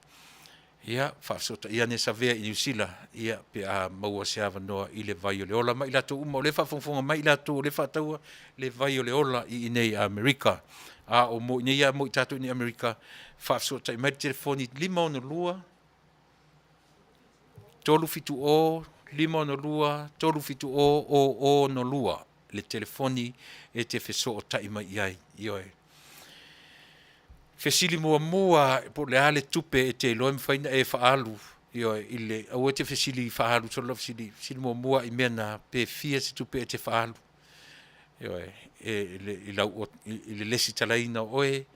Ia, faafesootai ane Savea i Niu Sila, ia, pe a maua se avanoa i le vai o le ola ma i latou uma o lea e faafogafoga mai i latou o lea e faataua le vai o le ola i inei i Amerika. A o mo i inei lava mo i tatou i inei i Amerika, faafesootai mai le telefoni 562 370 562 370 0062 le telefoni e te fesootai mai i ai. Ioe. Fesili muamua po o le a le tupe e te iloa e mafai ona e faaalu, ioe, i le, aua e te fesili faaalu solo lau fesili, fesili muamua i mea na, pe fia se tupe e te faaalu, ioe, e, i, lau, i le lesitalaina o oe,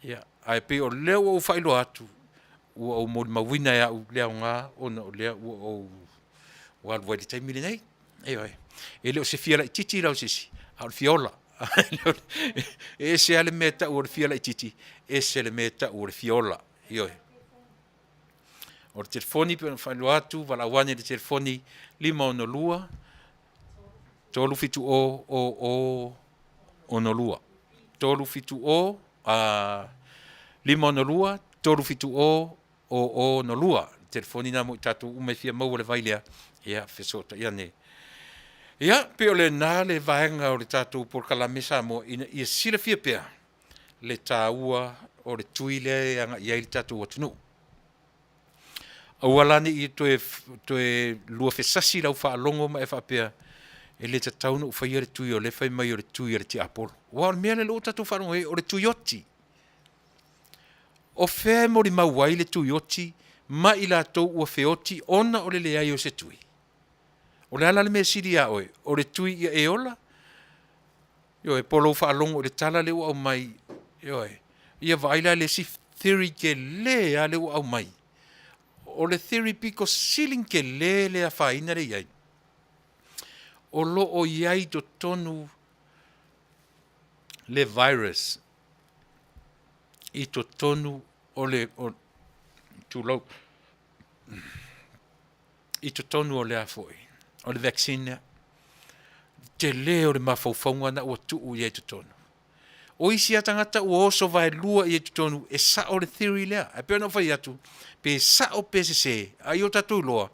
ia, ae pei o lea ua ou faailoa atu, ua ou molimauina e au le aoga ona o lea ua ou ua alu ai i le taimi lenei. Ioe. E le o se fia laitiiti la o se isi, a o le fia ola. E ese lava le mea e tau o le fia laitiiti, ese le mea e tau o le fia ola. Ioe. O le telefoni pe ona faailoa atu, valaau ane i le telefoni 562 370 00 62. 370 562 370 00 62. Telefoni na mo i tatou uma e fia maua le vai lea, ia fesootai ane. Ia, pei o lena le vaega o le tatou polokalame Samoa ina ia silafia pea le taua o le tui lea e agai i ai le tatou atunuu. Aua la ne i toe, toe luafesasi lau faalogo ma e faapea, e le tatau ona ou faia le tui o lea e fai mai o le tui a le tiapolo. Aua o le mea lea ua tatou faalogo ai, o le tui oti. O fea e molimau ai le tui oti ma i latou ua feoti ona o le leai o se tui? O le a la le mea e sili ia oe? O le tui ia e ola? Ioe, po o lou faalogo i le tala lea ua aumai, ioe, ia vaai la i le isi theory tele lava lea ua aumai. O le theory pito sili ona tele le afaina lea e i ai, o lo o i ai i totonu le virus. i totonu o le o, tulou, i totonu o le a foi, o le vaccine lea. Tele o le mafaufauga na ua tuu i ai i totonu. O isi lava tagata ua oso vaelua i ai i totonu, e sao le theory lea. Ae pei ona ou fai atu, pe sao pe sese, a ia o tatou iloa,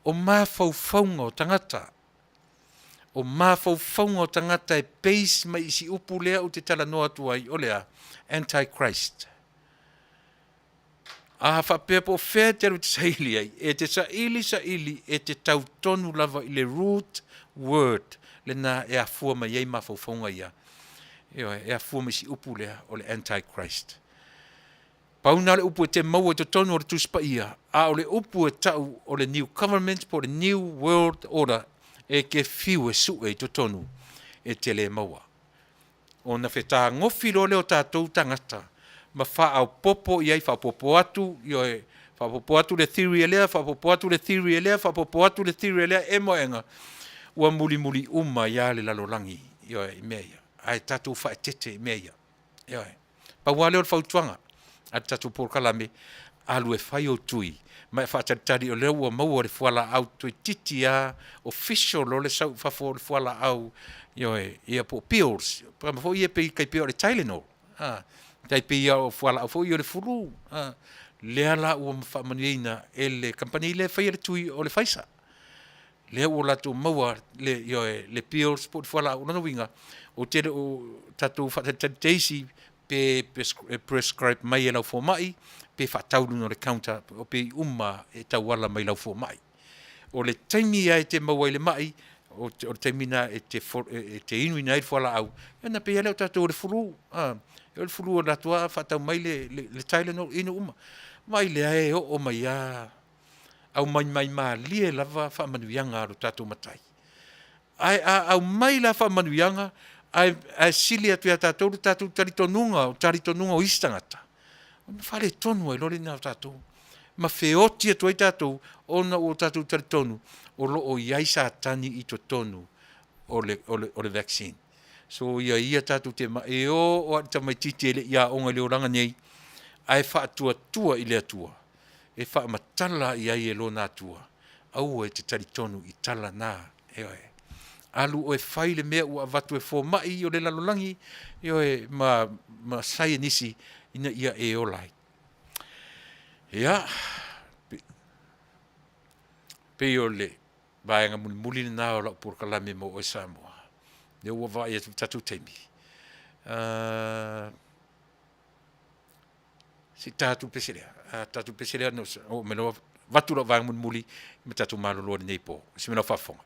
o mafaufauga o tagata, o mafaufauga o tagata e base mai i si upu lea ou te talanoa atu ai, o le a? Anti-Christ. A faapea po o fea e te alu e te saili ai, e te saili saili e te tau tonu lava i le root word lena e afua mai ai mafaufauga ia. Ioe, e afua mai i si upu lea o le Anti-Christ. Pau na o le upu e te maua i totonu o le Tusi Paia, a o le upu e tau o le New Covenant po o le New World Order e te fiu e sue i totonu e te le maua. Ona fetagofi loa lea o tatou tagata ma faaopoopo i ai, faaopoopo atu, ioe, faaopoopo atu le theory e lea, faaopoopo atu le theory e lea, faaopoopo atu le theory e lea, emo aega, ua mulimuli uma ai lava le lalolagi, ioe, i mea ia. Ae tatou faaeteete i mea ia. Ioe. Pau lava lea o le fautuaga a le tatou polokalame, alu e fai ou tui ma e faatalitali o lea ua maua le fualaau toeitiiti lava official loa le sau i fafo o le fualaau, ioe, ia po o pills, tulaga foi ia pei tai pei o le Tylenol, a, tai pei lava o fualaau foi ia o le flu, a, lea la ua faamanuiaina e le kamupani lea e faia le tui o le Pfizer. Lea ua latou maua le, ioe, le pills po o le fualaau. O lona uiga, ou te le o tatou faatalitali te isi pe prescribe mai e lau fomai pe faatau i luga o le counter pe i uma e tauala mai lau fomai. O le taimi lava e te maua ai le mai, o le taimi lena e te e te inuina ai le fualaau, ia ona pei lava lea o tatou o le flu, a, o le flu e alu atu lava faatau mai le le Tylenol inu uma. Vaai lea e oo mai lava aumai mai malie lava faamanuiaga a lo tatou Matai. Ae a aumai la faamanuiaga ae, ae sili atu ia tatou le tatou talitonuga, o talitonuga o isi tagata, ona faaletonu ai loa lena o tatou, ma feoti atu ai tatou ona ua tatou talitonu o lo o i ai Satani i totonu o le, o le, o le vaccine. So ia ia tatou te ma, e oo lava i le tamaitiiti e le i aoga i le olaga nei, ae faatuatua i le Atua e faamatala i ai e lona Atua, aua e te talitonu i tala na, ioe. Alu oe fai le mea ua avatu e fomai o le lalolagi, ioe, ma, ma saienisi ina ia e ola ai. Ia, pei o le vaega mulimuli lena o lau polokalame mo oe Samoa. Lea ua vaai atu i le tatou taimi. Se i ta atu le pese lea. A ta atu le pese lea, oo mai loa avatu lau vaega mulimuli ma tatou malolo ai i lenei po. Se mea lau faafofoga.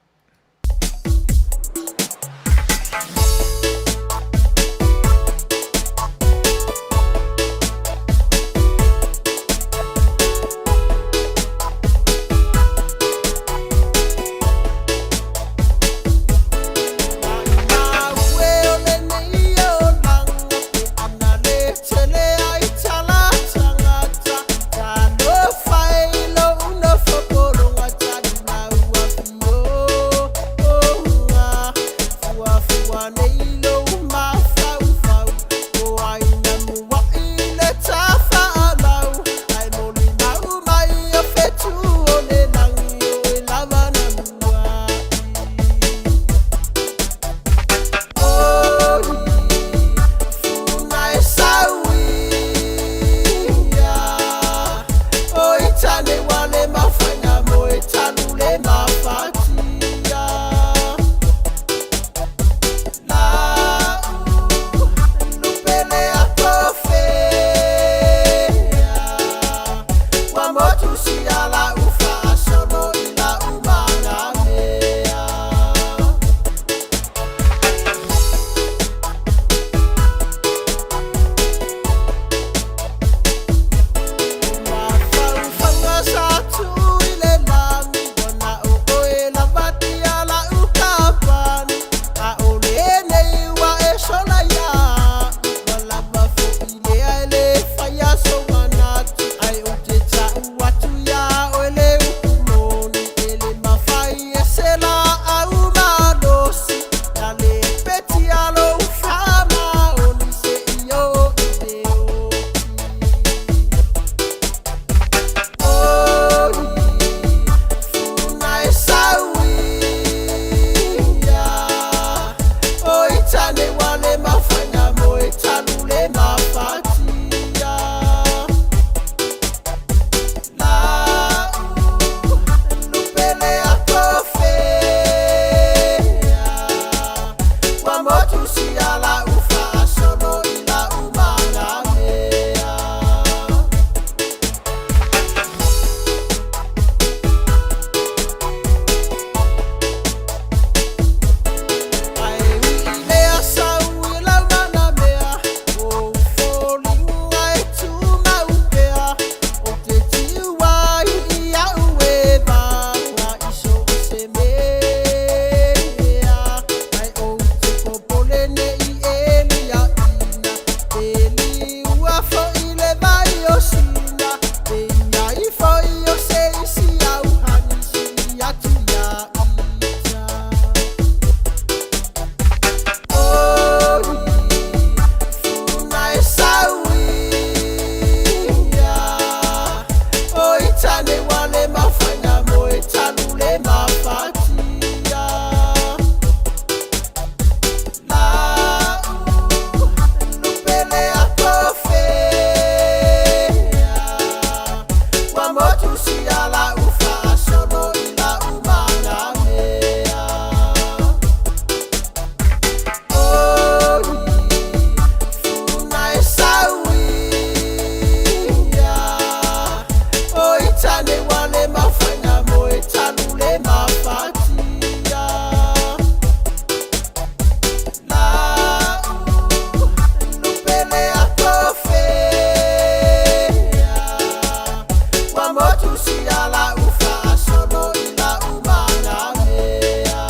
Tuamotu sia la ufa solo i la umanamea.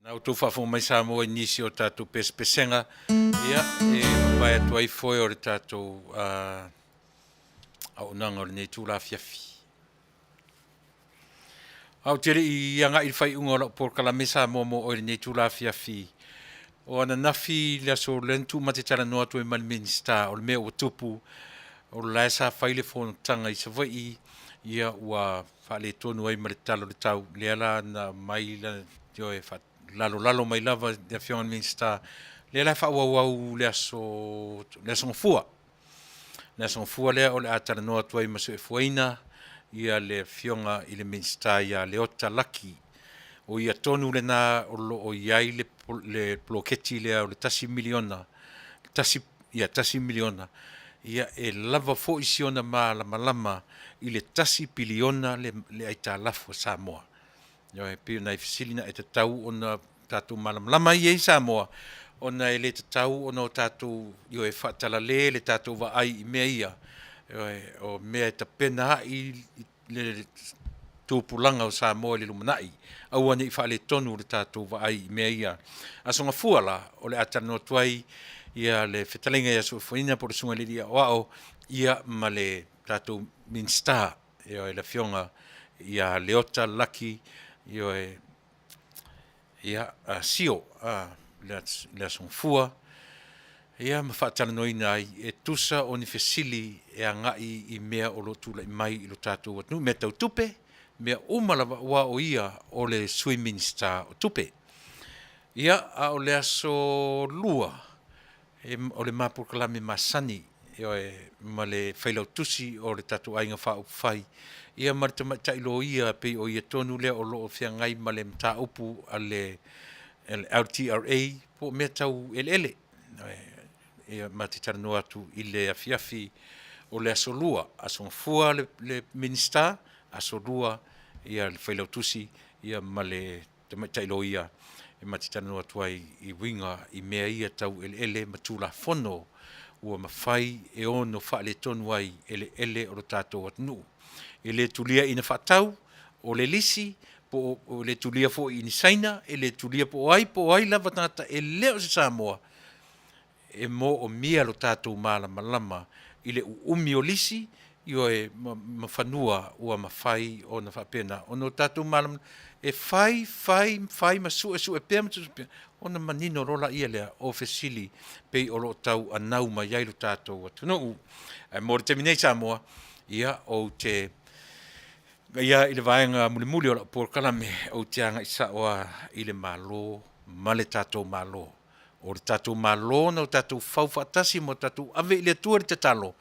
Na outou faafofoga mai Samoa i nisi o tatou pesepesega, ia, e mavae atu ai foe o le tatou uh, auaunaga o lenei itula afiafi. A ou te le i agai i le faaiuga o lau polokalame Samoa mo oe i lenei itula afiafi, o ananafi le aso lea na tuumate talanoa atu ai ma le Minisita o le mea ua tupu, o la e sa fai le fonotaga i Savaii, ia ua faaletonu ai ma le tala o le tau, lea la na aumai la, ioe, faalalolalo mai lava le Afioga i le Minisita, lea la e faaauauau le aso, le aso Gafua. Le aso Gafua lea o le a talanoa atu ai ma Soefuaina ia le Afioga i le Minisita ia Leota Laki. O ia tonu lena o lo o i ai le, le poloketi lea o le $1 miliona, tasi, ia $1 miliona, ia e lava foi si ona malamalama i le $1 piliona le, le aitalafu a Samoa. Ioe, e pei o nai fesili na e tatau ona tatou malamalama ai i Samoa, ona e le tatau ona o tatou, ioe, faatalale le tatou vaai i mea ia, ioe, o mea e tapena ai le tupulaga o Samoa i le lumanai, aua ne i faaletonu le tatou vaai i mea ia. Aso Gafua la, o le a talanoa atu ai ia le fetalaiga ia Soefuaina po o le Susuga i le Alii Aoao, ia ma le tatou Minisita, ioe, le Afioga ia Leota Laki, ioe, ia, Sio, le Aso Gafua, ia ma faatalanoaina ai e tusa o ni fesili e agai i mea o lo o tulai mai i lo tatou atunuu, mea tau tupe, mea uma lava, aua o ia o le Sui Minisita o Tupe. Ia, a o le aso Lua, e, o le ma polokalame masani, ioe, ma le failautusi o le tatou Aiga Faaupufai, ia ma le tamaitai loia, pei o ia tonu lea o lo o feagai ma le mataupu a le LTRA, po o mea tau eleele. Ia, ma te talanoa atu i le afiafi o le aso Lua, aso Gafua le, le Minisita, aso Lua ia le failautusi ia ma le tamaitai loia e ma te talanoa atu ai i uiga i mea ia tau eleele ma Tulafono ua mafai e ono faaletonu ai eleele o lo tatou atunuu. E le tulia ina faatau, o le lisi, po o le tulia foi i ni Saina, e le tulia po o ai, po o ai lava tagata e le o se Samoa, e moomia lo tatou malamalama i le uumi o lisi, ioe, ma, ma fanua ua mafai ona faapena ona o tatou malamalama e fai, fai, fai ma suesue pea ma suesue pea, ona manino loa laia lea o fesili pei o lo o tau anau mai ai lo tatou atunuu. Ae mo le taimi nei Samoa, ia ou te ia i le vaega mulimuli o lau polokalame, ou te agai sao lava i le Malo ma le tatou Malo. O le tatou Malo na o tatou fau faatasi ma o tatou ave i le Atua le tatalo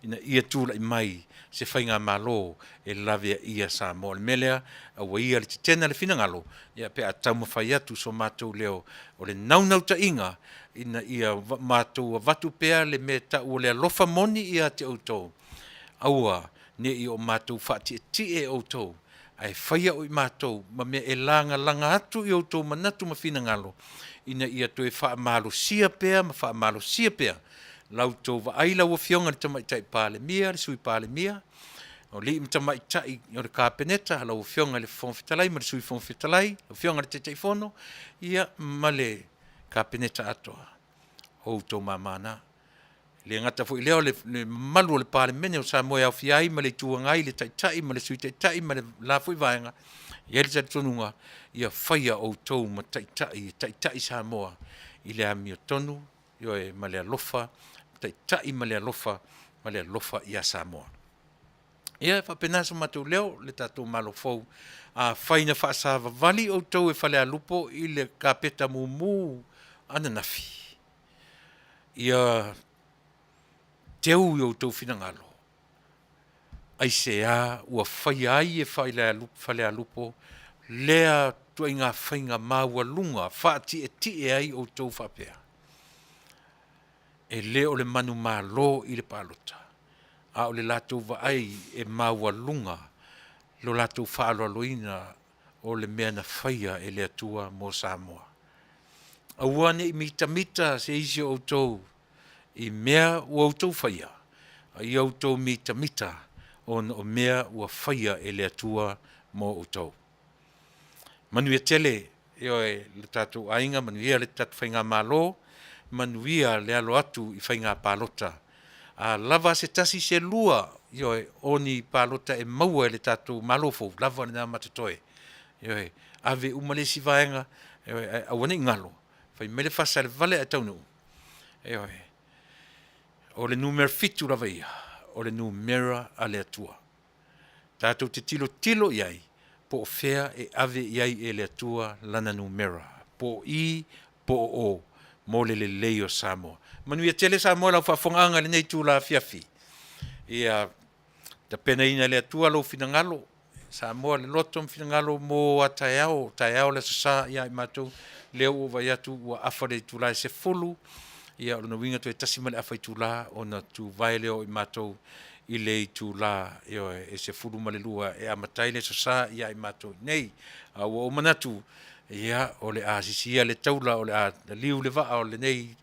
ina ia tulai mai se faigamalo e laveaia Samoa. O le mea lea, aua ia le tetena le finagalo, ia pe a taumafai atu so matou leo, o le naunautaiga ina ia matou avatu pea le mea e tau o le alofa moni ia te outou, aua ne i o matou faatietie outou, ae faia o i matou ma mea e lagalaga atu i outou manatu ma finagalo, ina ia toe faamalosia pea ma faamalosia pea la outou vaai lau Afioga i le Tamaitai Palemia, le Sui Palemia, o alii ma tamaitai o le Kapeneta, lau Afioga i le Fofoga Fetalai ma le Sui Fofoga Fetalai, lau Afioga i le Taitaifono, ia ma le Kapeneta atoa. O outou mama na. E le gata foi i lea o le, le mamalu o le Palemene o Samoa e aofia ai ma le Itu Agai, le Taitai ma le Sui Taitai ma le la foi vaega, e i ai le talitonuga, ia faia outou ma taitai e taitai Samoa i le amiotonu, ioe, ma le alofa, taitai ma le alofa, ma le alofa ia Samoa. Ia, e faapena so matou leo, le tatou Malo fou. Afai na faasavavali outou e Falealupo i le kapeta mumu ananafi, ia teu i outou finagalo, aisea ua faia ai e Falealupo lea ituaiga faiga maualuga faatietie ai outou faapea? E lē o le manumalo i le palota, a o le latou vaai e maualuga lo latou faaaloaloina o le mea na faia e le Atua mo Samoa. Aua ne i mitamita se isi o outou i mea ua outou faia, a ia outou mitamita ona o mea ua faia e le Atua mo outou. Manuia tele, ioe, lo tatou aiga, manuia le tatou faigamalo, manuia le alo atu i faiga palota. A lava se tasi se lua, ioe, o ni palota e maua e le tatou Malo fou, lava lena ma totoe. Ioe, ave uma le isi vaega, ioe, ae aua ne i galo, fai mai le fasa e le vale ae taunuu, ioe, o le numera 7 lava ia, o le numera a le Atua. Tatou te tilotilo i ai, po o fea e ave i ai e le Atua lana numera, po o i po o o mo le lelei o Samoa. Manuia tele Samoa i lau faafofogaaga i lenei itula afiafi. Ia tapenaina e le Atua lou finagalo, Samoa le loto ma finagalo mo a taeao, taeao le Aso Sa ia i matou, lea ua ou vaai atu ua afa le itula e 10:00, ia o lona uiga toe 1.5 itula ona tuvae lea o i matou i le itula, ioe, e 12:00 e amata ai le Aso Sa ia i matou nei. A ua ou manatu, ia o le a sisia le taula o le a liliu le vaa o lenei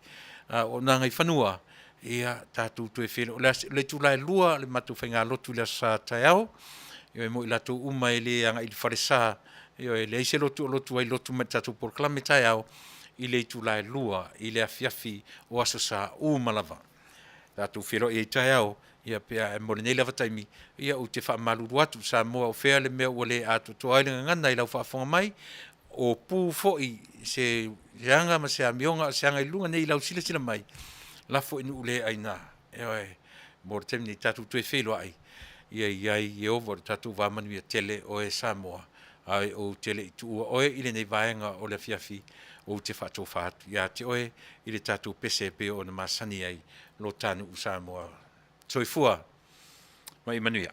auaunaga i fanua, ia tatou toe feiloai. O le itula e 2:00 le matou faigalotu i le Aso Sa a taeao, ioe, mo i latou uma e le agai i le falesa, ioe, e leai se lotu o lotu ai, lotu mai i le tatou polokalame taeao i le itula e 2:00 i le afiafi o Aso Sa uma lava. Tatou feiloai ai taeao, ia pe a, ae mo lenei lava taimi, ia ou te faamalulu atu Samoa o fea le mea ua le atoatoa ai le gagana i lau faafofoga mai, o pu foi se aga ma se amioga a o se aga i luga nei i lau silasila mai, lafo i nuu le aina. Ioe, mo le taimi nei, tatou toe feiloai, ia i ai Ieova i lo tatou va manuia tele oe Samoa, ae ou te le i tuua oe i lenei vaega o le afiafi, ou te faatofa atu ia te oe i le tatou pese e pei ona masani ai lo ta nuu Samoa. Soifua ma ia manuia.